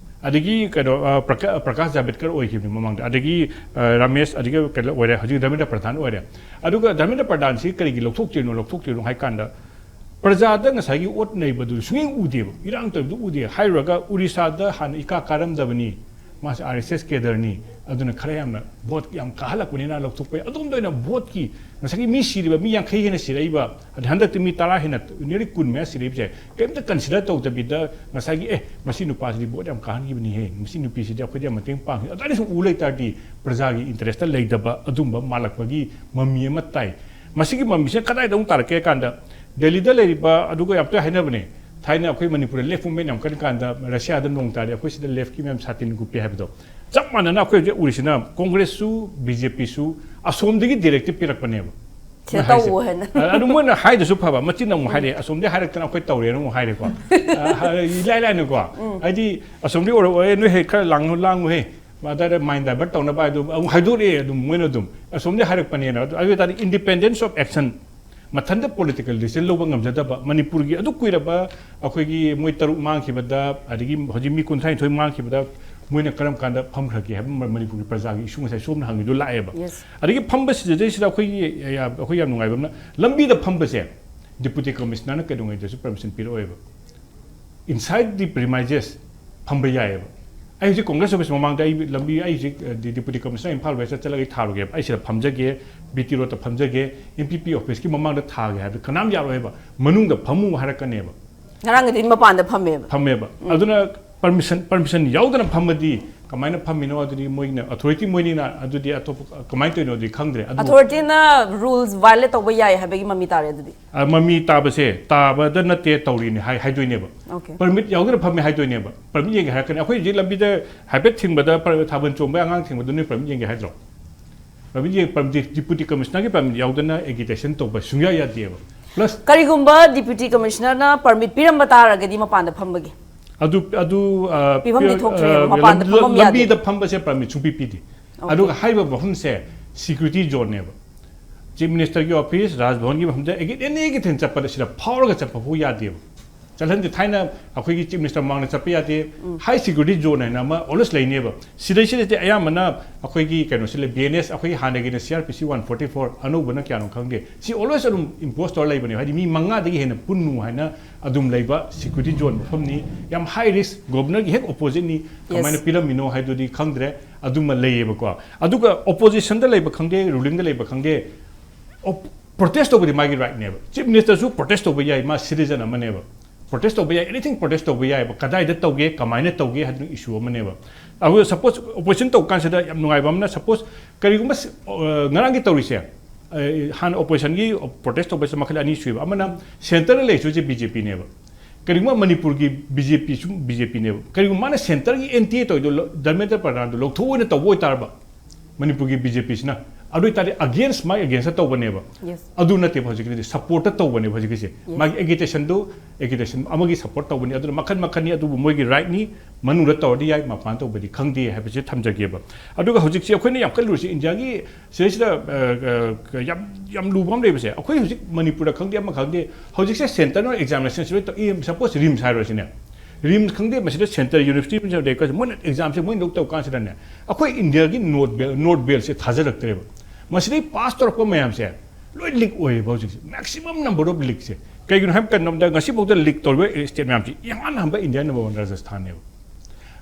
ꯑꯗꯒꯤ ꯀꯩꯅꯣ, ꯑ, ꯄ꯭ꯔꯀꯥ-, ꯄ꯭ꯔꯀꯥꯁ ꯖꯥꯕꯦꯗꯀꯔ ꯑꯣꯏꯈꯤꯕꯅꯤ ꯃꯃꯥꯡꯗ꯫ ꯑꯗꯒꯤ, ꯑ, ꯔꯥꯃꯦꯁ, ꯑꯗꯒꯤ ꯀꯩꯅꯣ ꯑꯣꯏꯔꯦ, ꯍꯧꯖꯤꯛ ꯙꯔꯃꯦꯟꯗ꯭ꯔ ꯄ꯭ꯔꯙꯥꯟ ꯑꯣꯏꯔꯦ꯫ ꯑꯗꯨꯒ ꯙꯔꯃꯦꯟꯗ꯭ꯔ ꯄ꯭ꯔꯙꯥꯟꯁꯤ ꯀꯔꯤꯒꯤ ꯂꯧꯊꯣꯛꯇ꯭ꯔꯤꯅꯣ, ꯂꯧꯊꯣꯛꯇ꯭ꯔꯤꯅꯣ ꯍꯥꯏ ꯀꯥꯟꯗ, ꯄ꯭ꯔꯖꯥꯗ ꯉꯁꯥꯏꯒꯤ ꯑꯣꯠ ꯅꯩꯕꯗꯨ ꯁꯨꯡꯌꯦꯡ ꯎꯗꯦꯕ, ꯏꯔꯥꯡ ꯇꯧꯔꯤꯕꯗꯨ ꯎꯗꯦ꯫ ꯍꯥꯏꯔꯨꯔꯒ ꯎꯔꯤꯁꯥꯗ ꯍꯥꯟꯅ ꯏꯀꯥ ꯀꯥꯔꯝꯗꯕꯅꯤ, ꯃꯥꯁꯦ R S S cadreꯅꯤ, ꯑꯗꯨꯅ ꯈꯔ ꯌꯥꯝꯅ vote ꯌꯥꯝ ꯀꯥꯍꯜꯂꯛꯄꯅꯤꯅ ꯂꯧꯊꯣꯛꯄ ꯌꯥꯏ꯫ ꯑꯗꯣꯝꯗ ꯑꯣꯏꯅ voteꯀꯤ ꯉꯁꯥꯏꯒꯤ ꯃꯤ ꯁꯤꯔꯤꯕ, ꯃꯤ ꯌꯥꯡꯈꯩ ꯍꯦꯟꯅ ꯁꯤꯔꯛꯏꯕ, ꯑꯗꯩ ꯍꯟꯗꯛꯇꯤ ꯃꯤ ꯇꯔꯥ ꯍꯦꯟꯅ, nearly ꯀꯨꯟ ꯃꯌꯥ ꯁꯤꯔꯛꯏꯕꯁꯦ ꯀꯩꯝꯇ consider ꯇꯧꯗꯕꯤꯗ ꯉꯁꯥꯏꯒꯤ, "ꯑꯦ, ꯃꯁꯤ ꯅꯨꯄꯥꯁꯤꯗꯤ vote ꯌꯥꯝ ꯀꯥꯍꯟꯈꯤꯕꯅꯤꯍꯦ, ꯃꯁꯤ ꯅꯨꯄꯤꯁꯤꯗꯤ ꯑꯩꯈꯣꯏꯗ ꯌꯥꯝ ꯃꯇꯦꯡ ꯄꯥꯡꯈꯤ", ꯑꯗꯨꯃꯥꯏꯅ ꯁꯨꯝ ꯎ ꯂꯩ ꯇꯥꯔꯗꯤ ꯄ꯭ꯔꯖꯥꯒꯤ interestꯇ ꯂꯩꯇꯕ ꯑꯗꯨꯝꯕ ꯃꯥꯜꯂꯛꯄꯒꯤ ꯃꯃꯤ ꯑꯃ ꯇꯥꯏ꯫ ꯃꯁꯤꯒꯤ ꯃꯃꯤꯁꯤꯅ ꯀꯗꯥꯏꯗ ꯑꯃꯨꯛ ꯇꯥꯔꯛꯀꯦ ꯍꯥꯏ ꯀꯥꯟꯗ, ꯗꯦꯜꯂꯤꯗ ꯂꯩꯔꯤꯕ, ꯑꯗꯨꯒ ꯌꯥꯝ ꯇꯣꯏ ꯍꯥꯏꯅꯕꯅꯦ, ꯊꯥꯏꯅ ꯑꯩꯈꯣꯏ ꯃꯅꯤꯄꯨꯔꯗ ꯂꯦꯐ ꯃꯨꯚꯃꯦꯟ ꯌꯥꯝ ꯀꯟꯅ ꯀꯥꯟꯗ ꯔꯁꯤꯌꯥꯗ ꯅꯣꯡ ꯇꯥꯔꯦ, ꯑꯩꯈꯣꯏ ꯁꯤꯗ ꯂꯦꯐꯀꯤ ꯃꯌꯥꯝ ꯁꯥꯇꯤꯟ ꯀꯨꯞꯄꯦ ꯍꯥꯏꯕꯗꯣ, ꯆꯞ ꯃꯥꯟꯅꯅ ꯑꯩꯈꯣꯏ ꯍꯧꯖꯤꯛ ꯎꯔꯤꯁꯤꯅ ꯀꯣꯡꯒ꯭ꯔꯦꯁꯁꯨ ꯕꯤ ꯖꯦ ꯄꯤꯁꯨ ꯑꯁꯣꯝꯗꯒꯤ ꯗꯤꯔꯦꯛꯇꯤꯞ ꯄꯤꯔꯛꯄꯅꯦꯕ꯫ ꯁꯤꯗ ꯃꯣꯏ ꯍꯥꯏꯁꯦ꯫ ꯇꯧꯋꯣ ꯍꯥꯏꯅ꯫ ꯑ, ꯑꯗꯨ ꯃꯣꯏꯅ ꯍꯥꯏꯗꯁꯨ ꯐꯕ, ꯃꯆꯤꯟ ꯑꯃꯨꯛ ꯍꯥꯏꯔꯛꯑꯦ, "ꯑꯁꯣꯝꯗꯤ ꯍꯥꯏꯔꯛꯇꯅ ꯑꯩꯈꯣꯏ ꯇꯧꯔꯦꯅ" ꯑꯃꯨꯛ ꯍꯥꯏꯔꯦꯀꯣ꯫ ꯑ, ꯏꯂꯥꯏ ꯂꯥꯏꯅꯀꯣ꯫ ꯍꯥꯏꯗꯤ ꯑꯁꯣꯝꯗꯤ ꯑꯣꯏꯔꯛꯑꯣꯏ, "ꯅꯣꯏ ꯍꯦꯛ ꯈꯔ ꯂꯥꯡꯉꯨ ꯂꯥꯡꯉꯨꯍꯦ", ꯑꯗꯥꯏꯗ ꯃꯥꯏꯟ ꯗꯥꯏꯚꯔꯠ ꯇꯧꯅꯕ ꯍꯥꯏꯗꯣ ꯑꯃꯨꯛ ꯍꯥꯏꯗꯣꯔꯛꯑꯦ ꯑꯗꯨꯝ ꯃꯣꯏꯅ ꯑꯗꯨꯝ꯫ ꯑꯁꯣꯝꯗꯤ ꯍꯥꯏꯔꯛꯄꯅꯦꯅ꯫ ꯑꯗꯨ ꯑꯗꯨ ꯑꯣꯏꯇꯥꯔꯗꯤ ꯏꯟꯗꯤꯄꯦꯟꯗꯦꯟꯁ ꯑꯣꯐ ꯑꯦꯛꯁꯟ, ꯃꯊꯟꯇ ꯄꯣꯂꯤꯇꯤꯀꯦꯜ ꯗꯤꯁꯤꯖꯟ ꯂꯧꯕ ꯉꯝꯖꯗꯕ ꯃꯅꯤꯄꯨꯔꯒꯤ ꯑꯗꯨꯛ ꯀꯨꯏꯔꯕ ꯑꯩꯈꯣꯏꯒꯤ ꯃꯣꯏ ꯇꯔꯨꯛ ꯃꯥꯡꯈꯤꯕꯗ, ꯑꯗꯒꯤ ꯍꯧꯖꯤꯛ ꯃꯤ ꯀꯨꯟꯊ꯭ꯔꯥꯅꯤꯊꯣꯏ ꯃꯥꯡꯈꯤꯕꯗ ꯃꯣꯏꯅ ꯀꯔꯝ ꯀꯥꯟꯗ ꯐꯝꯈ꯭ꯔꯒꯦ ꯍꯥꯏꯕ ꯃ-, ꯃꯅꯤꯄꯨꯔꯒꯤ ꯄ꯭ꯔꯖꯥꯒꯤ ꯏꯁꯨ ꯉꯁꯥꯏ ꯁꯣꯝꯅ ꯍꯪꯉꯤꯗꯣ ꯂꯥꯛꯑꯦꯕ꯫ Yes. ꯑꯗꯒꯤ ꯐꯝꯕ ꯁꯤꯗꯩꯁꯤꯗ ꯑꯩꯈꯣꯏꯒꯤ, ꯑꯩꯈꯣꯏ ꯌꯥꯝ ꯅꯨꯡꯉꯥꯏꯕ ꯑꯃꯅ, ꯂꯝꯕꯤꯗ ꯐꯝꯕꯁꯦ ꯗꯤꯄꯨꯇꯤ ꯀꯃꯤꯁꯅꯔꯅ ꯀꯩꯗꯧꯉꯩꯗꯁꯨ ꯄꯔꯃꯤꯁꯟ ꯄꯤꯔꯛꯑꯣꯏꯕ꯫ Inside the premises ꯐꯝꯕ ꯌꯥꯏꯑꯕ꯫ ꯑꯩ ꯍꯧꯖꯤꯛ ꯀꯣꯡꯒ꯭ꯔꯦꯁ ꯑꯣꯐꯤꯁ ꯃꯃꯥꯡꯗ ꯑꯩ ꯂꯝꯕꯤ, ꯑꯩ ꯍꯧꯖꯤꯛ, ꯑ, ꯗꯤ-, ꯗꯤꯄꯨꯇꯤ ꯀꯃꯤꯁꯅꯔ ꯏꯝꯐꯥꯜ ꯋꯦꯁꯇ ꯆꯠꯂꯒ ꯑꯩ ꯊꯥꯔꯨꯒꯦꯕ, ꯑꯩ ꯁꯤꯗ ꯐꯝꯖꯒꯦ, ꯕꯤ ꯇꯤ ꯔꯣꯗꯇ ꯐꯝꯖꯒꯦ, ꯑꯦꯝ ꯄꯤ ꯄꯤ ꯑꯣꯐꯤꯁꯀꯤ ꯃꯃꯥꯡꯗ ꯊꯥꯒꯦ ꯍꯥꯏꯕꯗ ꯀꯅꯥꯝ ꯌꯥꯔꯣꯏꯕ, ꯃꯅꯨꯡꯗ ꯐꯝꯃꯨ ꯍꯥꯏꯔꯛꯀꯅꯦꯕ꯫ ꯉꯔꯥꯡꯒꯤꯗꯤ ꯃꯄꯥꯟꯗ ꯐꯝꯃꯦꯕ꯫ ꯐꯝꯃꯦꯕ꯫ ꯑꯗꯨꯅ ꯄꯔꯃꯤꯁꯟ, ꯄꯔꯃꯤꯁꯟ ꯌꯥꯎꯗꯅ ꯐꯝꯃꯗꯤ ꯀꯃꯥꯏꯅ ꯐꯝꯃꯤꯅꯣ? ꯑꯗꯨꯗꯤ ꯃꯣꯏꯅ ꯑꯣꯊꯣꯔꯤꯇꯤ ꯃꯣꯏꯅꯤꯅ, ꯑꯗꯨꯗꯤ ꯑꯇꯣꯞꯄ ꯀꯃꯥꯏꯅ ꯇꯧꯔꯤꯅꯣꯗꯤ ꯈꯪꯗ꯭ꯔꯦ꯫ ꯑꯗꯨ ꯑꯣꯊꯣꯔꯤꯇꯤꯅ ꯔꯨꯜꯁ ꯚꯥꯏꯑꯣꯂꯦꯠ ꯇꯧꯕ ꯌꯥꯏ ꯍꯥꯏꯕꯒꯤ ꯃꯃꯤ ꯇꯥꯔꯦ ꯑꯗꯨꯗꯤ꯫ ꯑ, ꯃꯃꯤ ꯇꯥꯕꯁꯦ ꯇꯥꯕꯗ ꯅꯠꯇꯦ ꯇꯧꯔꯤꯅꯤ ꯍꯥꯏ-, ꯍꯥꯏꯗꯣꯏꯅꯦꯕ꯫ Okay. ꯄꯔꯃꯤꯠ ꯌꯥꯎꯗꯅ ꯐꯝꯃꯦ ꯍꯥꯏꯗꯣꯏꯅꯦꯕ꯫ ꯄꯔꯃꯤꯠ ꯌꯦꯡꯒꯦ ꯍꯥꯏꯔꯛꯀꯅꯤ꯫ ꯑꯩꯈꯣꯏ ꯍꯧꯖꯤꯛ ꯂꯝꯕꯤꯗ ꯍꯥꯏꯐꯦꯠ ꯊꯤꯡꯕꯗ ꯄꯔ-, ꯊꯥꯕꯜ ꯆꯣꯡꯕ ꯑꯉꯥꯡ ꯊꯤꯡꯕꯗꯨ ꯅꯣꯏ ꯄꯔꯃꯤꯠ ꯌꯦꯡꯒꯦ ꯍꯥꯏꯗ꯭ꯔꯣ? ꯄꯔꯃꯤꯠ ꯌꯦꯡ-, ꯄꯔꯃꯤꯠ, ꯗꯤꯄꯨꯇꯤ ꯀꯃꯤꯁꯅꯔꯒꯤ ꯄꯔꯃꯤꯠ ꯌꯥꯎꯗꯅ ꯑꯦꯒꯤꯇꯦꯁꯟ ꯇꯧꯕ ꯁꯨꯡꯌꯥ ꯌꯥꯗꯦꯕ꯫ ꯄ꯭ꯂꯁ ꯀꯔꯤꯒꯨꯝꯕ ꯗꯤꯄ꯭ꯌꯨꯇꯤ ꯀꯃꯤꯁꯅꯔꯅ ꯄꯔꯃꯤꯠ ꯄꯤꯔꯝꯕ ꯇꯥꯔꯒꯗꯤ ꯃꯄꯥꯟꯗ ꯐꯝꯕꯒꯤ꯫ ꯑꯗꯨ, ꯑꯗꯨ, ꯑ, ꯄꯤꯐꯝꯗꯤ ꯄꯤ-, ꯊꯣꯛꯇ꯭ꯔꯦꯕ, ꯑ, ꯃꯄꯥꯟꯗ ꯂꯝ-, ꯐꯝꯐꯝ ꯌꯥꯗꯦ꯫ ꯂꯝꯕꯤꯗ ꯐꯝꯕꯁꯦ ꯄꯔꯃꯤꯠ ꯁꯨꯡꯄꯤ ꯄꯤꯗꯦ꯫ Okay. ꯑꯗꯨꯒ ꯍꯥꯏꯔꯤꯕ ꯃꯐꯝꯁꯦ ꯁꯤꯀ꯭ꯌꯨꯔꯤꯇꯤ ꯖꯣꯟꯅꯦꯕ꯫ ꯆꯤꯐ ꯃꯤꯅꯤꯁꯇꯔꯒꯤ ꯑꯣꯐꯤꯁ, ꯔꯥꯖꯚꯋꯟꯒꯤ ꯃꯐꯝꯗ ꯑꯦꯒꯤ-, ꯑꯦꯅꯤ ꯑꯦꯒꯤꯊꯦꯟ ꯆꯠꯄꯗ ꯁꯤꯗ ꯐꯥꯎꯔꯒ ꯆꯠꯄ ꯐꯥꯎ ꯌꯥꯗꯦꯕ꯫ ꯆꯠꯍꯟꯗꯦ꯫ ꯊꯥꯏꯅ ꯑꯩꯈꯣꯏꯒꯤ ꯆꯤꯐ ꯃꯤꯅꯤꯁꯇꯔ ꯃꯃꯥꯡꯗ ꯆꯠꯄ ꯌꯥꯗꯦ꯫ ꯍꯥꯏ ꯁꯤꯀ꯭ꯌꯨꯔꯤꯇꯤ ꯖꯣꯟ ꯍꯥꯏꯅ ꯑꯃ ꯑꯣꯜꯋꯦꯁ ꯂꯩꯅꯦꯕ꯫ ꯁꯤꯗꯩꯁꯤꯗꯗꯤ ꯑꯌꯥꯝꯕꯅ ꯑꯩꯈꯣꯏꯒꯤ ꯀꯩꯅꯣꯁꯤ ꯂꯩ, ꯕꯤ ꯑꯦꯟ ꯑꯦꯁ, ꯑꯩꯈꯣꯏꯒꯤ ꯍꯥꯟꯅꯒꯤꯅ ꯁꯤ ꯑꯥꯔ ꯄꯤ ꯁꯤ ꯋꯥꯟ ꯐꯣꯔꯇꯤ ꯐꯣꯔ, ꯑꯅꯧꯕꯅ ꯀꯌꯥꯅꯣ ꯈꯪꯗꯦ꯫ ꯁꯤ ꯑꯣꯜꯋꯦꯁ ꯑꯗꯨꯝ ꯏꯝꯄꯣꯁ ꯇꯧꯔ ꯂꯩꯕꯅꯦꯕ꯫ ꯍꯥꯏꯗꯤ ꯃꯤ ꯃꯉꯥꯗꯒꯤ ꯍꯦꯟꯅ ꯄꯨꯟꯅꯨ ꯍꯥꯏꯅ ꯑꯗꯨꯝ ꯂꯩꯕ ꯁꯤꯀ꯭ꯌꯨꯔꯤꯇꯤ ꯖꯣꯟ ꯃꯐꯝꯅꯤ꯫ ꯌꯥꯝ ꯍꯥꯏ ꯔꯤꯁꯛ, ꯒꯣꯕꯔꯅꯔꯒꯤ ꯍꯦꯛ ꯑꯣꯄꯣꯖꯤꯠꯅꯤ꯫ ꯀꯃꯥꯏꯅ Yes. ꯄꯤꯔꯝꯃꯤꯅꯣ ꯍꯥꯏꯗꯨꯗꯤ ꯈꯪꯗ꯭ꯔꯦ꯫ ꯑꯗꯨꯃ ꯂꯩꯌꯦꯕꯀꯣ꯫ ꯑꯗꯨꯒ ꯑꯣꯄꯣꯖꯤꯁꯟꯗ ꯂꯩꯕ ꯈꯪꯗꯦ, ꯔꯨꯂꯤꯡꯗ ꯂꯩꯕ ꯈꯪꯗꯦ, ꯄ꯭ꯔꯣꯇꯦꯁ ꯇꯧꯕꯗꯤ ꯃꯥꯒꯤ ꯔꯥꯏꯠꯅꯦꯕ꯫ ꯆꯤꯐ ꯃꯤꯅꯤꯁꯇꯔꯁꯨ ꯄ꯭ꯔꯣꯇꯦꯁ ꯇꯧꯕ ꯌꯥꯏ, ꯃꯥ ꯁꯤꯇꯤꯖꯟ ꯑꯃꯅꯦꯕ꯫ ꯄ꯭ꯔꯣꯇꯦꯁ ꯇꯧꯕ ꯌꯥꯏ, ꯑꯦꯅꯤꯊꯤꯡ ꯄ꯭ꯔꯣꯇꯦꯁ ꯇꯧꯕ ꯌꯥꯏꯑꯕ꯫ ꯀꯗꯥꯏꯗ ꯇꯧꯒꯦ, ꯀꯃꯥꯏꯅ ꯇꯧꯒꯦ ꯍꯥꯏꯗꯨꯅ ꯏꯁꯨ ꯑꯃꯅꯦꯕ꯫ ꯑꯗꯨꯒ ꯁꯄꯣꯁ ꯑꯣꯄꯣꯖꯤꯁꯟ ꯇꯧꯕ ꯀꯥꯟꯁꯤꯗ ꯌꯥꯝ ꯅꯨꯡꯉꯥꯏꯕ ꯑꯃꯅ, ꯁꯄꯣꯁ ꯀꯔꯤꯒꯨꯝꯕ ꯁ-, ꯑ, ꯉꯔꯥꯡꯒꯤ ꯇꯧꯔꯤꯁꯦ, ꯑ, ꯍꯥꯟꯅ ꯑꯣꯄꯣꯖꯤꯁꯟꯒꯤ ꯄ꯭ꯔꯣꯇꯦꯁ ꯇꯧꯕꯁꯦ ꯃꯈꯜ ꯑꯅꯤ ꯁꯨꯏꯕ꯫ ꯑꯃꯅ ꯁꯦꯟꯇꯔꯗ ꯂꯩꯔꯤꯁꯦ ꯍꯧꯖꯤꯛ ꯕꯤ ꯖꯦ ꯄꯤꯅꯦꯕ꯫ ꯀꯔꯤꯒꯨꯝꯕ ꯃꯅꯤꯄꯨꯔꯒꯤ ꯕꯤ ꯖꯦ ꯄꯤ ꯁꯨꯝ ꯕꯤ ꯖꯦ ꯄꯤꯅꯦꯕ, ꯀꯔꯤꯒꯨꯝꯕ ꯃꯥꯅ ꯁꯦꯟꯇꯔꯒꯤ ꯑꯦꯟ ꯗꯤ ꯑꯦ ꯇꯧꯔꯤꯗꯣ ꯂ-, ꯙꯔꯃꯦꯟꯗ꯭ꯔ ꯄ꯭ꯔꯙꯥꯟꯗꯣ ꯂꯧꯊꯣꯛꯑꯣꯅ ꯇꯧꯕ ꯑꯣꯏꯇꯥꯔꯕ, ꯃꯅꯤꯄꯨꯔꯒꯤ ꯕꯤ ꯖꯦ ꯄꯤꯁꯤꯅ, ꯑꯗꯨ ꯑꯣꯏꯇꯥꯔꯗꯤ ꯑꯒꯦꯟꯁ ꯃꯥꯏ ꯑꯒꯦꯟꯁꯇ ꯇꯧꯕꯅꯦꯕ꯫ Yes. ꯑꯗꯨ ꯅꯠꯇꯦꯕ ꯍꯧꯖꯤꯛꯀꯤꯗꯨꯗꯤ, ꯁꯞꯄꯣꯔꯠꯇ ꯇꯧꯕꯅꯦꯕ ꯍꯧꯖꯤꯛꯀꯤꯁꯦ꯫ Yes. ꯃꯥꯒꯤ ꯑꯦꯒꯤꯇꯦꯁꯟꯗꯨ, ꯑꯦꯒꯤꯇꯦꯁꯟ ꯑꯃꯒꯤ ꯁꯞꯄꯣꯔꯠ ꯇꯧꯕꯅꯤ, ꯑꯗꯨꯅ ꯃꯈꯟ ꯃꯈꯟꯅꯤ, ꯑꯗꯨꯕꯨ ꯃꯣꯏꯒꯤ ꯔꯥꯏꯠꯅꯤ, ꯃꯅꯨꯡꯗ ꯇꯧꯔꯗꯤ ꯌꯥꯏ, ꯃꯄꯥꯟ ꯇꯧꯕꯗꯤ ꯈꯪꯗꯦ ꯍꯥꯏꯕꯁꯦ ꯊꯝꯖꯒꯦꯕ꯫ ꯑꯗꯨꯒ ꯍꯧꯖꯤꯛꯁꯦ ꯑꯩꯈꯣꯏꯅ ꯌꯥꯝ ꯀꯜꯂꯨꯔꯤꯁꯦ ꯏꯟꯗꯤꯌꯥꯒꯤ ꯁꯤꯗꯩꯁꯤꯗ, ꯑ, ꯑ, ꯌꯥꯝ, ꯌꯥꯝ ꯂꯨꯕ ꯑꯃ ꯂꯩꯕꯁꯦ, ꯑꯩꯈꯣꯏ ꯍꯧꯖꯤꯛ ꯃꯅꯤꯄꯨꯔꯗ ꯈꯪꯗꯦ, ꯑꯃ ꯈꯪꯗꯦ, ꯍꯧꯖꯤꯛꯁꯦ ꯁꯦꯟꯇꯔꯅ ꯑꯦꯛꯖꯥꯃꯤꯅꯦꯁꯟꯁꯦ ꯂꯣꯏ ꯇꯧ-, ꯁꯄꯣꯁ ꯔꯤꯝꯁ ꯍꯥꯏꯔꯣ ꯁꯤꯅꯦ, ꯔꯤꯝꯁ ꯈꯪꯗꯦ, ꯃꯁꯤꯗ ꯁꯦꯟꯇꯔ ꯌꯨꯅꯤꯚꯔꯁꯤꯇꯤ ꯂꯩꯀꯣ, ꯃꯣꯏꯅ ꯑꯦꯛꯖꯥꯝꯁꯦ ꯃꯣꯏꯅ ꯂꯧ ꯇꯧ ꯀꯥꯟꯁꯤꯗꯅꯦ, ꯑꯩꯈꯣꯏ ꯏꯟꯗꯤꯌꯥꯒꯤ ꯅꯣꯔꯠ ꯕꯦꯜ, ꯅꯣꯔꯠ ꯕꯦꯜꯁꯦ ꯊꯥꯖꯔꯛꯇ꯭ꯔꯦꯕ꯫ ꯃꯁꯤꯗꯩ ꯄꯥꯁ ꯇꯧꯔꯛꯄ ꯃꯌꯥꯝꯁꯦ ꯂꯣꯏ ꯂꯤꯛ ꯑꯣꯏꯌꯦꯕ ꯍꯧꯖꯤꯛꯁꯦ, ꯃꯦꯛꯁꯤꯃꯝ ꯅꯝꯕꯔ ꯑꯣꯐ ꯂꯤꯛꯁꯦ꯫ ꯀꯩꯒꯤꯅꯣ ꯍꯥꯏꯕ ꯀꯥꯟꯗ ꯉꯁꯤꯐꯥꯎꯗ ꯂꯤꯛ ꯇꯧꯔꯤꯕ ꯁ꯭ꯇꯦꯠ ꯃꯌꯥꯝꯁꯦ ꯏꯍꯥꯟ ꯍꯥꯟꯕ ꯏꯟꯗꯤꯌꯥ ꯅꯝꯕꯔ ꯋꯥꯟ ꯔꯥꯖꯁꯊꯥꯟꯅꯦꯕ꯫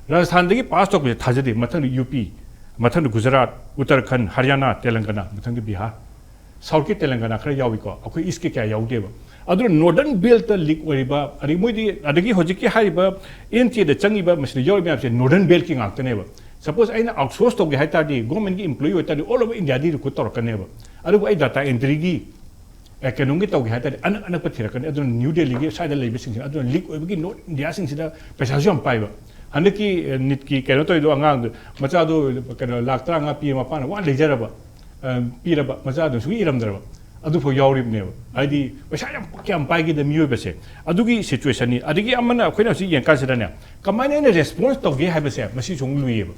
ꯔꯥꯖꯁꯊꯥꯟꯗꯒꯤ ꯄꯥꯁ ꯇꯧꯔꯛꯄꯁꯦ ꯊꯥꯖꯗꯦ꯫ ꯃꯊꯪꯗ ꯌꯨ ꯄꯤ, ꯃꯊꯪꯗ ꯒꯨꯖꯔꯥꯠ, ꯎꯠꯇꯔꯈꯟ, ꯍꯔꯤꯌꯥꯅꯥ, ꯇꯦꯂꯪꯒꯅꯥ, ꯃꯊꯪꯗ ꯕꯤꯍꯥꯔ꯫ ꯁꯥꯎꯠꯀꯤ ꯇꯦꯂꯪꯒꯅꯥ ꯈꯔ ꯌꯥꯎꯏꯀꯣ, ꯑꯩꯈꯣꯏ ꯏꯁ꯭ꯠꯀꯤ ꯀꯌꯥ ꯌꯥꯎꯗꯦꯕ꯫ ꯑꯗꯨꯅ ꯅꯣꯔꯗꯔꯟ ꯕꯦꯜꯠꯇ ꯂꯤꯛ ꯑꯣꯏꯔꯤꯕ, ꯑꯗꯒꯤ ꯃꯣꯏꯗꯤ, ꯑꯗꯒꯤ ꯍꯧꯖꯤꯛꯀꯤ ꯍꯥꯏꯔꯤꯕ ꯑꯦꯟ ꯇꯤ ꯑꯦꯗ ꯆꯪꯉꯤꯕ ꯃꯁꯤꯗ ꯌꯥꯎꯔꯤꯕ ꯃꯌꯥꯝꯁꯦ ꯅꯣꯔꯗꯔꯟ ꯕꯦꯜꯠꯀꯤ ꯉꯥꯛꯇꯅꯦꯕ꯫ ꯁꯄꯣꯁ ꯑꯩꯅ ꯑꯥꯎꯠꯁꯣꯔꯁ ꯇꯧꯒꯦ ꯍꯥꯏ ꯇꯥꯔꯗꯤ, ꯒꯣꯔꯃꯦꯟꯒꯤ ꯏꯝꯄ꯭ꯂꯣꯌꯤ ꯑꯣꯏ ꯇꯥꯔꯗꯤ ꯑꯣꯜ ꯑꯣꯚꯔ ꯏꯟꯗꯤꯌꯥꯗꯤ ꯔꯤꯀ꯭ꯔꯨꯠ ꯇꯧꯔꯛꯀꯅꯦꯕ꯫ ꯑꯗꯨꯕꯨ ꯑꯩ ꯗꯥꯇꯥ ꯑꯦꯟꯇ꯭ꯔꯤꯒꯤ, ꯑꯦ, ꯀꯩꯅꯣꯝꯒꯤ ꯇꯧꯒꯦ ꯍꯥꯏ ꯇꯥꯔꯗꯤ ꯑꯅꯛ ꯑꯅꯛꯄ ꯊꯤꯔꯛꯀꯅꯤ꯫ ꯑꯗꯨꯅ ꯅ꯭ꯌꯨ ꯗꯦꯜꯂꯤꯒꯤ ꯁ꯭ꯋꯥꯏꯗ ꯂꯩꯕꯁꯤꯡꯁꯤꯅ, ꯑꯗꯨꯅ ꯂꯤꯛ ꯑꯣꯏꯕꯒꯤ ꯅꯣꯔꯠ ꯏꯟꯗꯤꯌꯥꯁꯤꯡꯁꯤꯗ ꯄꯩꯁꯥꯁꯨ ꯌꯥꯝ ꯄꯥꯏꯕ꯫ ꯍꯟꯗꯛꯀꯤ, ꯑꯦ, ꯅꯤꯠꯀꯤ ꯀꯩꯅꯣ ꯇꯧꯔꯤꯗꯣ ꯑꯉꯥꯡꯗꯣ, ꯃꯆꯥꯗꯣ ꯀꯩꯅꯣ ꯂꯥꯛ ꯇꯔꯥꯃꯉꯥ ꯄꯤꯕ ꯃꯄꯥꯅ ꯋꯥꯅ ꯂꯩꯖꯔꯕ, ꯑ, ꯄꯤꯔꯕ, ꯃꯆꯥꯗꯣ ꯁꯨꯡꯏ ꯏꯔꯝꯗ꯭ꯔꯕ꯫ ꯑꯗꯨꯐꯥꯎ ꯌꯥꯎꯔꯤꯕꯅꯦꯕ꯫ ꯍꯥꯏꯗꯤ ꯄꯩꯁꯥ ꯌꯥꯝ, ꯀꯌꯥꯝ ꯄꯥꯏꯒꯦꯗ ꯃꯤꯑꯣꯏꯕꯁꯦ꯫ ꯑꯗꯨꯒꯤ ꯁꯤꯆꯨꯋꯦꯁꯟꯅꯤ꯫ ꯑꯗꯒꯤ ꯑꯃꯅ ꯑꯩꯈꯣꯏꯅ ꯍꯧꯖꯤꯛ ꯌꯦꯡꯀꯥꯟꯁꯤꯗꯅꯦ, ꯀꯃꯥꯏꯅ ꯑꯩꯅ ꯔꯦꯁꯄꯣꯟꯁ ꯇꯧꯒꯦ ꯍꯥꯏꯕꯁꯦ ꯃꯁꯤꯁꯨ ꯑꯃꯨꯛ ꯂꯨꯏꯌꯦꯕ꯫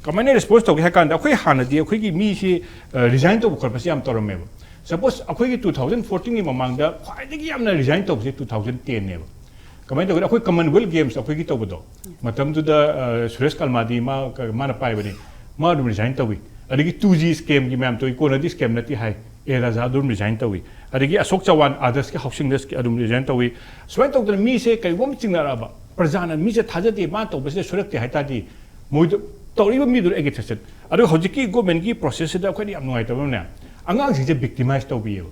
ꯀꯃꯥꯏꯅ ꯔꯦꯁꯄꯣꯟꯁ ꯇꯧꯒꯦ ꯍꯥꯏ ꯀꯥꯟꯗ ꯑꯩꯈꯣꯏ ꯍꯥꯟꯅꯗꯤ ꯑꯩꯈꯣꯏꯒꯤ ꯃꯤꯁꯤ, ꯑ, ꯔꯤꯖꯥꯏꯟ ꯇꯧꯕ ꯈꯣꯠꯄꯁꯦ ꯌꯥꯝ ꯇꯧꯔꯝꯃꯦꯕ꯫ ꯁꯄꯣꯁ ꯑꯩꯈꯣꯏꯒꯤ ꯇꯨ ꯊꯥꯎꯖꯟ ꯐꯣꯔꯇꯤꯟꯒꯤ ꯃꯃꯥꯡꯗ ꯈ꯭ꯋꯥꯏꯗꯒꯤ ꯌꯥꯝꯅ ꯔꯤꯖꯥꯏꯟ ꯇꯧꯕꯁꯦ ꯇꯨ ꯊꯥꯎꯖꯟ ꯇꯦꯟꯅꯦꯕ꯫ ꯀꯃꯥꯏꯅ ꯇꯧꯒꯦ? ꯑꯩꯈꯣꯏ ꯀꯃꯟꯋꯦꯜꯊ ꯒꯦꯝꯁ ꯑꯩꯈꯣꯏꯒꯤ ꯇꯧꯕꯗꯣ, ꯃꯇꯝꯗꯨꯗ, ꯑ, ꯁꯨꯔꯦꯁ ꯀꯜꯃꯥꯗꯤ ꯃꯥ, ꯀ-, ꯃꯥꯅ ꯄꯥꯏꯕꯅꯤ, ꯃꯥ ꯑꯗꯨꯝ ꯔꯤꯖꯥꯏꯟ ꯇꯧꯏ꯫ ꯑꯗꯒꯤ ꯇꯨ ꯖꯤ ꯁ꯭ꯀꯦꯝꯒꯤ ꯃꯌꯥꯝ ꯇꯧꯏ, ꯀꯣꯟꯅꯗꯤ ꯁ꯭ꯀꯦꯝ ꯅꯠꯇꯦ ꯍꯥꯏ, ꯑꯦ ꯔꯥꯖꯥ ꯑꯗꯨꯝ ꯔꯤꯖꯥꯏꯟ ꯇꯧꯏ꯫ ꯑꯗꯒꯤ ꯑꯁꯣꯛ ꯆꯋꯥꯟ ꯑꯥꯗꯔꯁꯀꯤ ꯍꯥꯎꯁꯤꯡꯗ ꯑꯗꯨꯝ ꯔꯤꯖꯥꯏꯟ ꯇꯧꯏ꯫ ꯁꯨꯃꯥꯏꯅ ꯇꯧꯗꯅ ꯃꯤꯁꯦ ꯀꯔꯤꯒꯨꯝꯕ ꯑꯃ ꯆꯤꯡꯅꯔꯛꯑꯕ, ꯄ꯭ꯔꯖꯥꯅ ꯃꯤꯁꯦ ꯊꯥꯖꯗꯦ, ꯃꯥꯅ ꯇꯧꯕꯁꯤꯗ ꯁꯣꯏꯔꯛꯇꯦ ꯍꯥꯏ ꯇꯥꯔꯗꯤ, ꯃꯣꯏꯗ ꯇꯧꯔꯤꯕ ꯃꯤꯗꯨꯅ ꯑꯦꯒꯤꯇꯦꯁꯟ꯫ ꯑꯗꯨꯒ ꯍꯧꯖꯤꯛꯀꯤ ꯒꯣꯔꯃꯦꯟꯒꯤ ꯄ꯭ꯔꯣꯁꯦꯁꯁꯤꯗ ꯑꯩꯈꯣꯏꯅ ꯌꯥꯝ ꯅꯨꯡꯉꯥꯏꯇꯕ ꯑꯃꯅꯦ, ꯑꯉꯥꯡꯁꯤꯡꯁꯦ ꯚꯤꯛꯇꯤꯃꯥꯏꯁ ꯇꯧꯕꯤꯌꯦꯕ꯫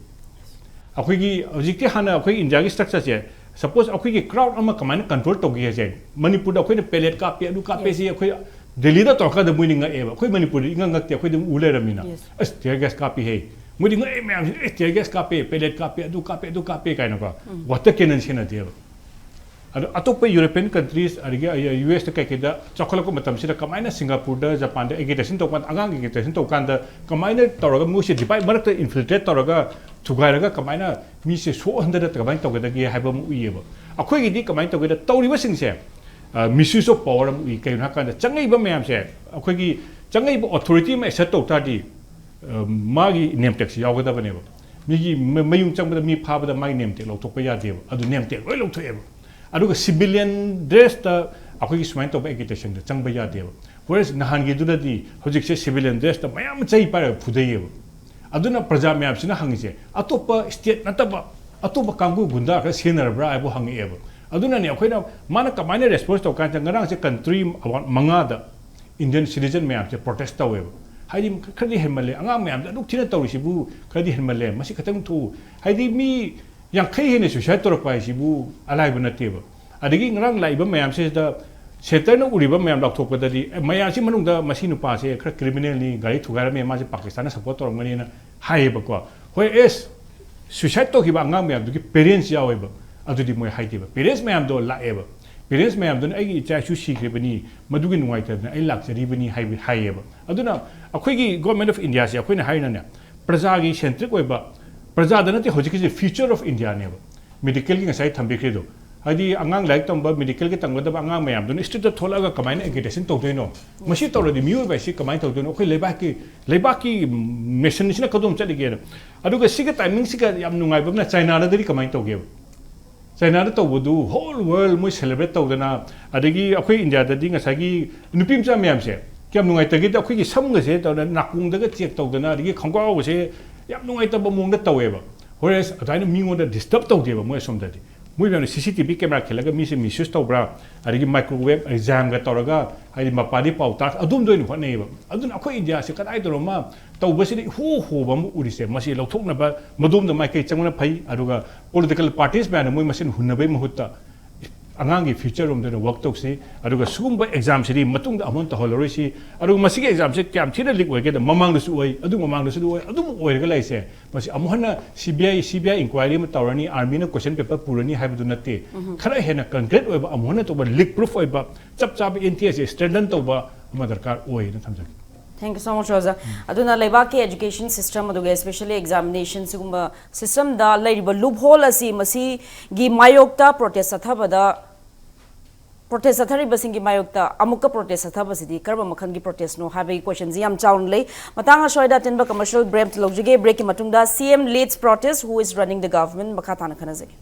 ꯑꯩꯈꯣꯏꯒꯤ ꯍꯧꯖꯤꯛꯇꯤ, ꯍꯥꯟꯅ ꯑꯩꯈꯣꯏ ꯏꯟꯗꯤꯌꯥꯒꯤ ꯁ꯭ꯇ꯭ꯔꯛꯆꯔꯁꯦ, ꯁꯄꯣꯁ ꯑꯩꯈꯣꯏꯒꯤ ꯀ꯭ꯔꯥꯎꯗ ꯑꯃ ꯀꯃꯥꯏꯅ ꯀꯟꯇ꯭ꯔꯣꯜ ꯇꯧꯒꯦ ꯍꯥꯏꯁꯦ, ꯃꯅꯤꯄꯨꯔꯗ ꯑꯩꯈꯣꯏꯅ ꯄꯦꯂꯦꯠ ꯀꯥꯞꯄꯤ, ꯑꯗꯨ ꯀꯥꯞꯄꯦ, ꯁꯤ ꯑꯩꯈꯣꯏ ꯗꯦꯜꯂꯤꯗ ꯇꯧꯔꯀꯥꯟꯗ ꯃꯣꯏꯗꯤ ꯉꯛꯑꯦꯕ꯫ ꯑꯩꯈꯣꯏ ꯃꯅꯤꯄꯨꯔꯗ ꯏꯉꯛ ꯉꯛꯇꯦ, ꯑꯩꯈꯣꯏ ꯑꯗꯨꯝ ꯎ ꯂꯩꯔꯝꯃꯤꯅ꯫ Yes. ꯑꯁ, ꯇꯤꯌꯔ ꯒ꯭ꯌꯥꯁ ꯀꯥꯞꯄꯤꯍꯦ꯫ ꯃꯣꯏꯗꯤ ꯉꯛꯑꯦ ꯃꯌꯥꯝꯁꯤ, "ꯑꯦ, ꯇꯤꯌꯔ ꯒ꯭ꯌꯥꯁ ꯀꯥꯞꯄꯦ, ꯄꯦꯂꯦꯠ ꯀꯥꯞꯄꯦ, ꯑꯗꯨ ꯀꯥꯞꯄꯦ, ꯑꯗꯨ ꯀꯥꯞꯄꯦ" ꯀꯥꯏꯅꯀꯣ꯫ Water Canon ꯁꯤꯖꯤꯟꯅꯗꯦꯕ꯫ ꯑꯗꯣ ꯑꯇꯣꯞꯄ European countries, ꯑꯗꯒꯤ ꯌꯨ ꯑꯦꯁꯇ ꯀꯩꯀꯩꯗ ꯆꯥꯎꯈꯠꯂꯛꯄ ꯃꯇꯝꯁꯤꯗ ꯀꯃꯥꯏꯅ ꯁꯤꯡꯒꯥꯄꯨꯔꯗ, ꯖꯄꯥꯟꯗ agitation ꯇꯧꯕ ꯀꯥꯟꯗ, ꯑꯉꯥꯡ agitation ꯇꯧꯕ ꯀꯥꯟꯗ ꯀꯃꯥꯏꯅ ꯇꯧꯔꯒ ꯃꯣꯏꯁꯦ divide, ꯃꯔꯛꯇ infiltrate ꯇꯧꯔꯒ, ꯊꯨꯒꯥꯏꯔꯒ ꯀꯃꯥꯏꯅ ꯃꯤꯁꯦ ꯁꯣꯛꯍꯟꯗꯅ ꯀꯃꯥꯏꯅ ꯇꯧꯒꯗꯒꯦ ꯍꯥꯏꯕ ꯑꯃ ꯎꯏꯌꯦꯕ꯫ ꯑꯩꯈꯣꯏꯒꯤꯗꯤ ꯀꯃꯥꯏꯅ ꯇꯧꯒꯦꯗ, ꯇꯧꯔꯤꯕꯁꯤꯡꯁꯦ, ꯑ, misuse of power ꯑꯃ ꯎꯏ꯫ ꯀꯩꯒꯤꯅꯣ ꯍꯥꯏꯀꯥꯟꯗ ꯆꯪꯉꯛꯏꯕ ꯃꯌꯥꯝꯁꯦ ꯑꯩꯈꯣꯏꯒꯤ ꯆꯪꯉꯛꯏꯕ authority ꯑꯃ assert ꯇꯧ ꯇꯥꯔꯗꯤ, ꯑ, ꯃꯥꯒꯤ name tag ꯁꯤ ꯌꯥꯎꯒꯗꯕꯅꯦꯕ꯫ ꯃꯤꯒꯤ ꯃ-, ꯃꯌꯨꯝ ꯆꯪꯕꯗ ꯃꯤ ꯐꯥꯕꯗ ꯃꯥꯒꯤ name tag ꯂꯧꯊꯣꯛꯄ ꯌꯥꯗꯦꯕ, ꯑꯗꯨ name tag ꯂꯣꯏ ꯂꯧꯊꯣꯛꯑꯦꯕ꯫ ꯑꯗꯨꯒ civilian dress ꯇ ꯑꯩꯈꯣꯏꯒꯤ ꯁꯨꯃꯥꯏꯅ ꯇꯧꯕ agitation ꯗ ꯆꯪꯕ ꯌꯥꯗꯦꯕ꯫ Whereas ꯅꯍꯥꯟꯒꯤꯗꯨꯗꯗꯤ ꯍꯧꯖꯤꯛꯁꯦ civilian dress ꯇ ꯃꯌꯥꯝ ꯆꯩ ꯄꯥꯏꯔꯒ ꯐꯨꯗꯩꯌꯦꯕ꯫ ꯑꯗꯨꯅ ꯄ꯭ꯔꯖꯥ ꯃꯌꯥꯝꯁꯤꯅ ꯍꯪꯉꯤꯁꯦ, ꯑꯇꯣꯞꯄ state ꯅꯠꯇꯕ ꯑꯇꯣꯞꯄ ꯀꯥꯡꯕꯨ ꯒꯨꯟꯗꯥ ꯈꯔ ꯁꯤꯖꯤꯟꯅꯔꯕ꯭ꯔꯥ ꯍꯥꯏꯕꯨ ꯍꯪꯉꯛꯑꯦꯕ꯫ ꯑꯗꯨꯅꯅꯦ ꯑꯩꯈꯣꯏꯅ, ꯃꯥꯅ ꯀꯃꯥꯏꯅ response ꯇꯧ ꯀꯥꯟꯗ, ꯉꯔꯥꯡꯁꯦ country about ꯃꯉꯥꯗ Indian citizen ꯃꯌꯥꯝꯁꯦ protest ꯇꯧꯋꯦꯕ꯫ ꯍꯥꯏꯗꯤ ꯈꯔꯗꯤ ꯍꯦꯟꯃꯜꯂꯦ, ꯑꯉꯥꯡ ꯃꯌꯥꯝꯗ ꯑꯗꯨꯛ ꯊꯤꯅ ꯇꯧꯔꯤꯁꯤꯕꯨ ꯈꯔꯗꯤ ꯍꯦꯟꯃꯜꯂꯦ, ꯃꯁꯤ ꯈꯤꯇꯪ ꯊꯣꯛꯎ꯫ ꯍꯥꯏꯗꯤ ꯃꯤ ꯌꯥꯡꯈꯩ ꯍꯦꯟꯅ suicide ꯇꯧꯔꯛꯄ ꯍꯥꯏꯁꯤꯕꯨ ꯑꯂꯥꯏꯕ ꯅꯠꯇꯦꯕ꯫ ꯑꯗꯒꯤ ꯉꯔꯥꯡ ꯂꯥꯛꯏꯕ ꯃꯌꯥꯝꯁꯤꯗ centre ꯅ ꯎꯔꯤꯕ ꯃꯌꯥꯝ ꯂꯥꯎꯊꯣꯛꯄꯗꯗꯤ, ꯑꯦ, ꯃꯌꯥꯝꯁꯤ ꯃꯅꯨꯡꯗ ꯃꯁꯤ ꯅꯨꯄꯥꯁꯦ ꯈꯔ criminal ꯅꯤ, ꯒꯥꯔꯤ ꯊꯨꯒꯥꯏꯔꯝꯃꯦ, ꯃꯥꯁꯦ ꯄꯥꯀꯤꯁꯇꯥꯟꯗ support ꯇꯧꯔꯝꯒꯅꯤꯅ ꯍꯥꯏꯌꯦꯕꯀꯣ꯫ Whereas suicide ꯇꯧꯈꯤꯕ ꯑꯉꯥꯡ ꯃꯌꯥꯝꯗꯨꯒꯤ parents ꯌꯥꯎꯋꯦꯕ, ꯑꯗꯨꯗꯤ ꯃꯣꯏ ꯍꯥꯏꯗꯦꯕ꯫ Parents ꯃꯌꯥꯝꯗꯣ ꯂꯥꯛꯑꯦꯕ, parents ꯃꯌꯥꯝꯗꯨꯅ "ꯑꯩꯒꯤ ꯏꯆꯥ ꯏꯁꯨ ꯁꯤꯈ꯭ꯔꯤꯕꯅꯤ, ꯃꯗꯨꯒꯤ ꯅꯨꯡꯉꯥꯏꯇꯗꯅ ꯑꯩ ꯂꯥꯛꯆꯔꯤꯕꯅꯤ" ꯍꯥꯏꯕ ꯍꯥꯏꯌꯦꯕ꯫ ꯑꯗꯨꯅ ꯑꯩꯈꯣꯏꯒꯤ Government of India ꯁꯦ ꯑꯩꯈꯣꯏꯅ ꯍꯥꯏꯅꯅꯦ, ꯄ꯭ꯔꯖꯥꯒꯤ centric ꯑꯣꯏꯕ, ꯄ꯭ꯔꯖꯥꯗ ꯅꯠꯇꯦ, ꯍꯧꯖꯤꯛꯀꯤꯁꯦ future of India ꯅꯦꯕ꯫ Medical ꯒꯤ ꯉꯁꯥꯏ ꯊꯝꯕꯤꯈ꯭ꯔꯤꯗꯣ, ꯍꯥꯏꯗꯤ ꯑꯉꯥꯡ ꯂꯥꯏꯔꯤꯛ ꯇꯝꯕ, medical ꯒꯤ ꯇꯝꯒꯗꯕ ꯑꯉꯥꯡ ꯃꯌꯥꯝꯗꯨꯅ street ꯇ ꯊꯣꯛꯂꯛꯑꯒ ꯀꯃꯥꯏꯅ agitation ꯇꯧꯗꯣꯏꯅꯣ? ꯃꯁꯤ ꯇꯧꯔꯗꯤ ꯃꯤꯑꯣꯏꯕ ꯍꯥꯏꯁꯤ ꯀꯃꯥꯏꯅ ꯇꯧꯗꯣꯏꯅꯣ? ꯑꯩꯈꯣꯏ ꯂꯩꯕꯥꯛꯀꯤ, ꯂꯩꯕꯥꯛꯀꯤ mission ꯁꯤꯅ ꯀꯗꯣꯝ ꯆꯠꯂꯤꯒꯦꯅ꯫ ꯑꯗꯨꯒ ꯁꯤꯒ timing ꯁꯤꯒ ꯌꯥꯝ ꯅꯨꯡꯉꯥꯏꯕ ꯑꯃꯅ, ꯆꯥꯏꯅꯥꯗꯗꯤ ꯀꯃꯥꯏꯅ ꯇꯧꯒꯦꯕ? ꯆꯥꯏꯅꯥꯗ ꯇꯧꯕꯗꯨ whole world ꯃꯣꯏ celebrate ꯇꯧꯗꯅ, ꯑꯗꯒꯤ ꯑꯩꯈꯣꯏ ꯏꯟꯗꯤꯌꯥꯗꯗꯤ ꯉꯁꯥꯏꯒꯤ ꯅꯨꯄꯤ ꯃꯆꯥ ꯃꯌꯥꯝꯁꯦ ꯀꯌꯥꯝ ꯅꯨꯡꯉꯥꯏꯇꯒꯦꯗ, ꯑꯩꯈꯣꯏꯒꯤ ꯁꯝꯒꯁꯦ ꯇꯧꯗꯅ, ꯅꯥꯀꯣꯡꯗꯒ check ꯇꯧꯗꯅ, ꯑꯗꯒꯤ ꯈꯣꯡꯒ꯭ꯔꯥꯎꯒꯁꯦ ꯌꯥꯝ ꯅꯨꯡꯉꯥꯏꯇꯕ ꯃꯑꯣꯡꯗ ꯇꯧꯋꯦꯕ꯫ Whereas ꯑꯗꯨꯃꯥꯏꯅ ꯃꯤꯉꯣꯟꯗ disturb ꯇꯧꯗꯦꯕ ꯃꯣꯏ ꯑꯁꯣꯝꯗꯗꯤ꯫ ꯃꯣꯏ ꯃꯌꯥꯝꯅ C C T V camera ꯈꯤꯜꯂꯒ ꯃꯤꯁꯦ misuse ꯇꯧꯕ꯭ꯔꯥ, ꯑꯗꯒꯤ microwave exam ꯒ ꯇꯧꯔꯒ, ꯍꯥꯏꯗꯤ ꯃꯄꯥꯗꯤ ꯄꯥꯎ ꯇꯥꯛ-, ꯑꯗꯨꯝꯗ ꯑꯣꯏꯅ ꯍꯣꯠꯅꯩꯌꯦꯕ꯫ ꯑꯗꯨꯅ ꯑꯩꯈꯣꯏ ꯏꯟꯗꯤꯌꯥꯁꯦ ꯀꯗꯥꯏꯗꯅꯣꯃ ꯇꯧꯕꯁꯤꯗ ꯏꯍꯣ ꯍꯣꯕ ꯑꯃ ꯎꯔꯤꯁꯦ, ꯃꯁꯤ ꯂꯧꯊꯣꯛꯅꯕ ꯃꯗꯣꯝꯗ ꯃꯥꯏꯀꯩ ꯆꯪꯕꯅ ꯐꯩ꯫ ꯑꯗꯨꯒ political parties ꯃꯌꯥꯝꯅ ꯃꯣꯏ ꯃꯁꯦꯟ ꯍꯨꯟꯅꯕꯩ ꯃꯍꯨꯠꯇ, ꯑꯉꯥꯡꯒꯤ ꯐ꯭ꯌꯨꯆꯔ ꯔꯣꯝꯗ ꯑꯣꯏꯅ ꯋꯥꯛ ꯇꯧꯁꯤ꯫ ꯑꯗꯨꯒ ꯁꯤꯒꯨꯝꯕ ꯑꯦꯛꯖꯥꯝꯁꯤꯗꯤ ꯃꯇꯨꯡꯗ ꯑꯃꯨꯛ ꯍꯟꯅ ꯇꯧꯍꯜꯂꯔꯣꯏꯁꯤ꯫ ꯑꯗꯨꯒ ꯃꯁꯤꯒꯤ ꯑꯦꯛꯖꯥꯝꯁꯦ ꯀꯌꯥꯝ ꯊꯤꯅ ꯂꯤꯛ ꯑꯣꯏꯒꯦꯗ, ꯃꯃꯥꯡꯗꯁꯨ ꯑꯣꯏ, ꯑꯗꯨ ꯃꯃꯥꯡꯗꯁꯨ ꯑꯗꯨ ꯑꯣꯏ, ꯑꯗꯨꯝ ꯑꯣꯏꯔꯒ ꯂꯩꯁꯦ꯫ ꯃꯁꯤ ꯑꯃꯨꯛ ꯍꯟꯅ ꯁꯤ ꯕꯤ ꯑꯥꯏ, ꯁꯤ ꯕꯤ ꯑꯥꯏ ꯏꯟꯀ꯭ꯋꯥꯏꯔꯤ ꯑꯃ ꯇꯧꯔꯅꯤ, ꯑꯥꯔꯃꯤꯅ ꯀꯣꯏꯁꯟ ꯄꯦꯄꯔ ꯄꯨꯔꯅꯤ ꯍꯥꯏꯕꯗꯨ ꯅꯠꯇꯦ꯫ ꯈꯔ ꯍꯦꯟꯅ ꯀꯟꯀ꯭ꯔꯤꯠ ꯑꯣꯏꯕ, ꯑꯃꯨꯛ ꯍꯟꯅ ꯇꯧꯕ, ꯂꯤꯛ ꯄ꯭ꯔꯨꯐ ꯑꯣꯏꯕ, ꯆꯞ ꯆꯥꯕ ꯑꯦꯟ ꯇꯤ ꯑꯦꯁ ꯁꯦ ꯁ꯭ꯇ꯭ꯔꯦꯡꯊꯟ ꯇꯧꯕ ꯑꯃ ꯗꯔꯀꯥꯔ ꯑꯣꯏꯅ ꯊꯝꯖꯒꯦ꯫ Thank you so much, ꯑꯣꯖꯥ꯫ ꯑꯗꯨꯅ ꯂꯩꯕꯥꯛꯀꯤ education system, ꯑꯗꯨꯒ especially examination ꯁꯤꯒꯨꯝꯕ system ꯗ ꯂꯩꯔꯤꯕ loophole ꯑꯁꯤ, ꯃꯁꯤꯒꯤ ꯃꯥꯌꯣꯛꯇ protest ꯆꯠꯊꯕꯗ, protest ꯆꯠꯊꯔꯤꯕꯁꯤꯡꯒꯤ ꯃꯥꯌꯣꯛꯇ ꯑꯃꯨꯛꯀ protest ꯆꯠꯊꯕꯁꯤꯗꯤ ꯀꯔꯝꯕ ꯃꯈꯜꯒꯤ protest ꯅꯣ ꯍꯥꯏꯕꯒꯤ question ꯁꯤ ꯌꯥꯝ ꯆꯥꯎꯅ ꯂꯩ꯫ ꯃꯇꯥꯡ ꯑꯁ꯭ꯋꯥꯏꯗ ꯑꯇꯦꯟꯕ commercial break ꯂꯧꯖꯒꯦ꯫ Break ꯀꯤ ꯃꯇꯨꯡꯗ C M leads protest, who is running the government ꯃꯈꯥ ꯇꯥꯅ ꯈꯟꯅꯖꯒꯦ꯫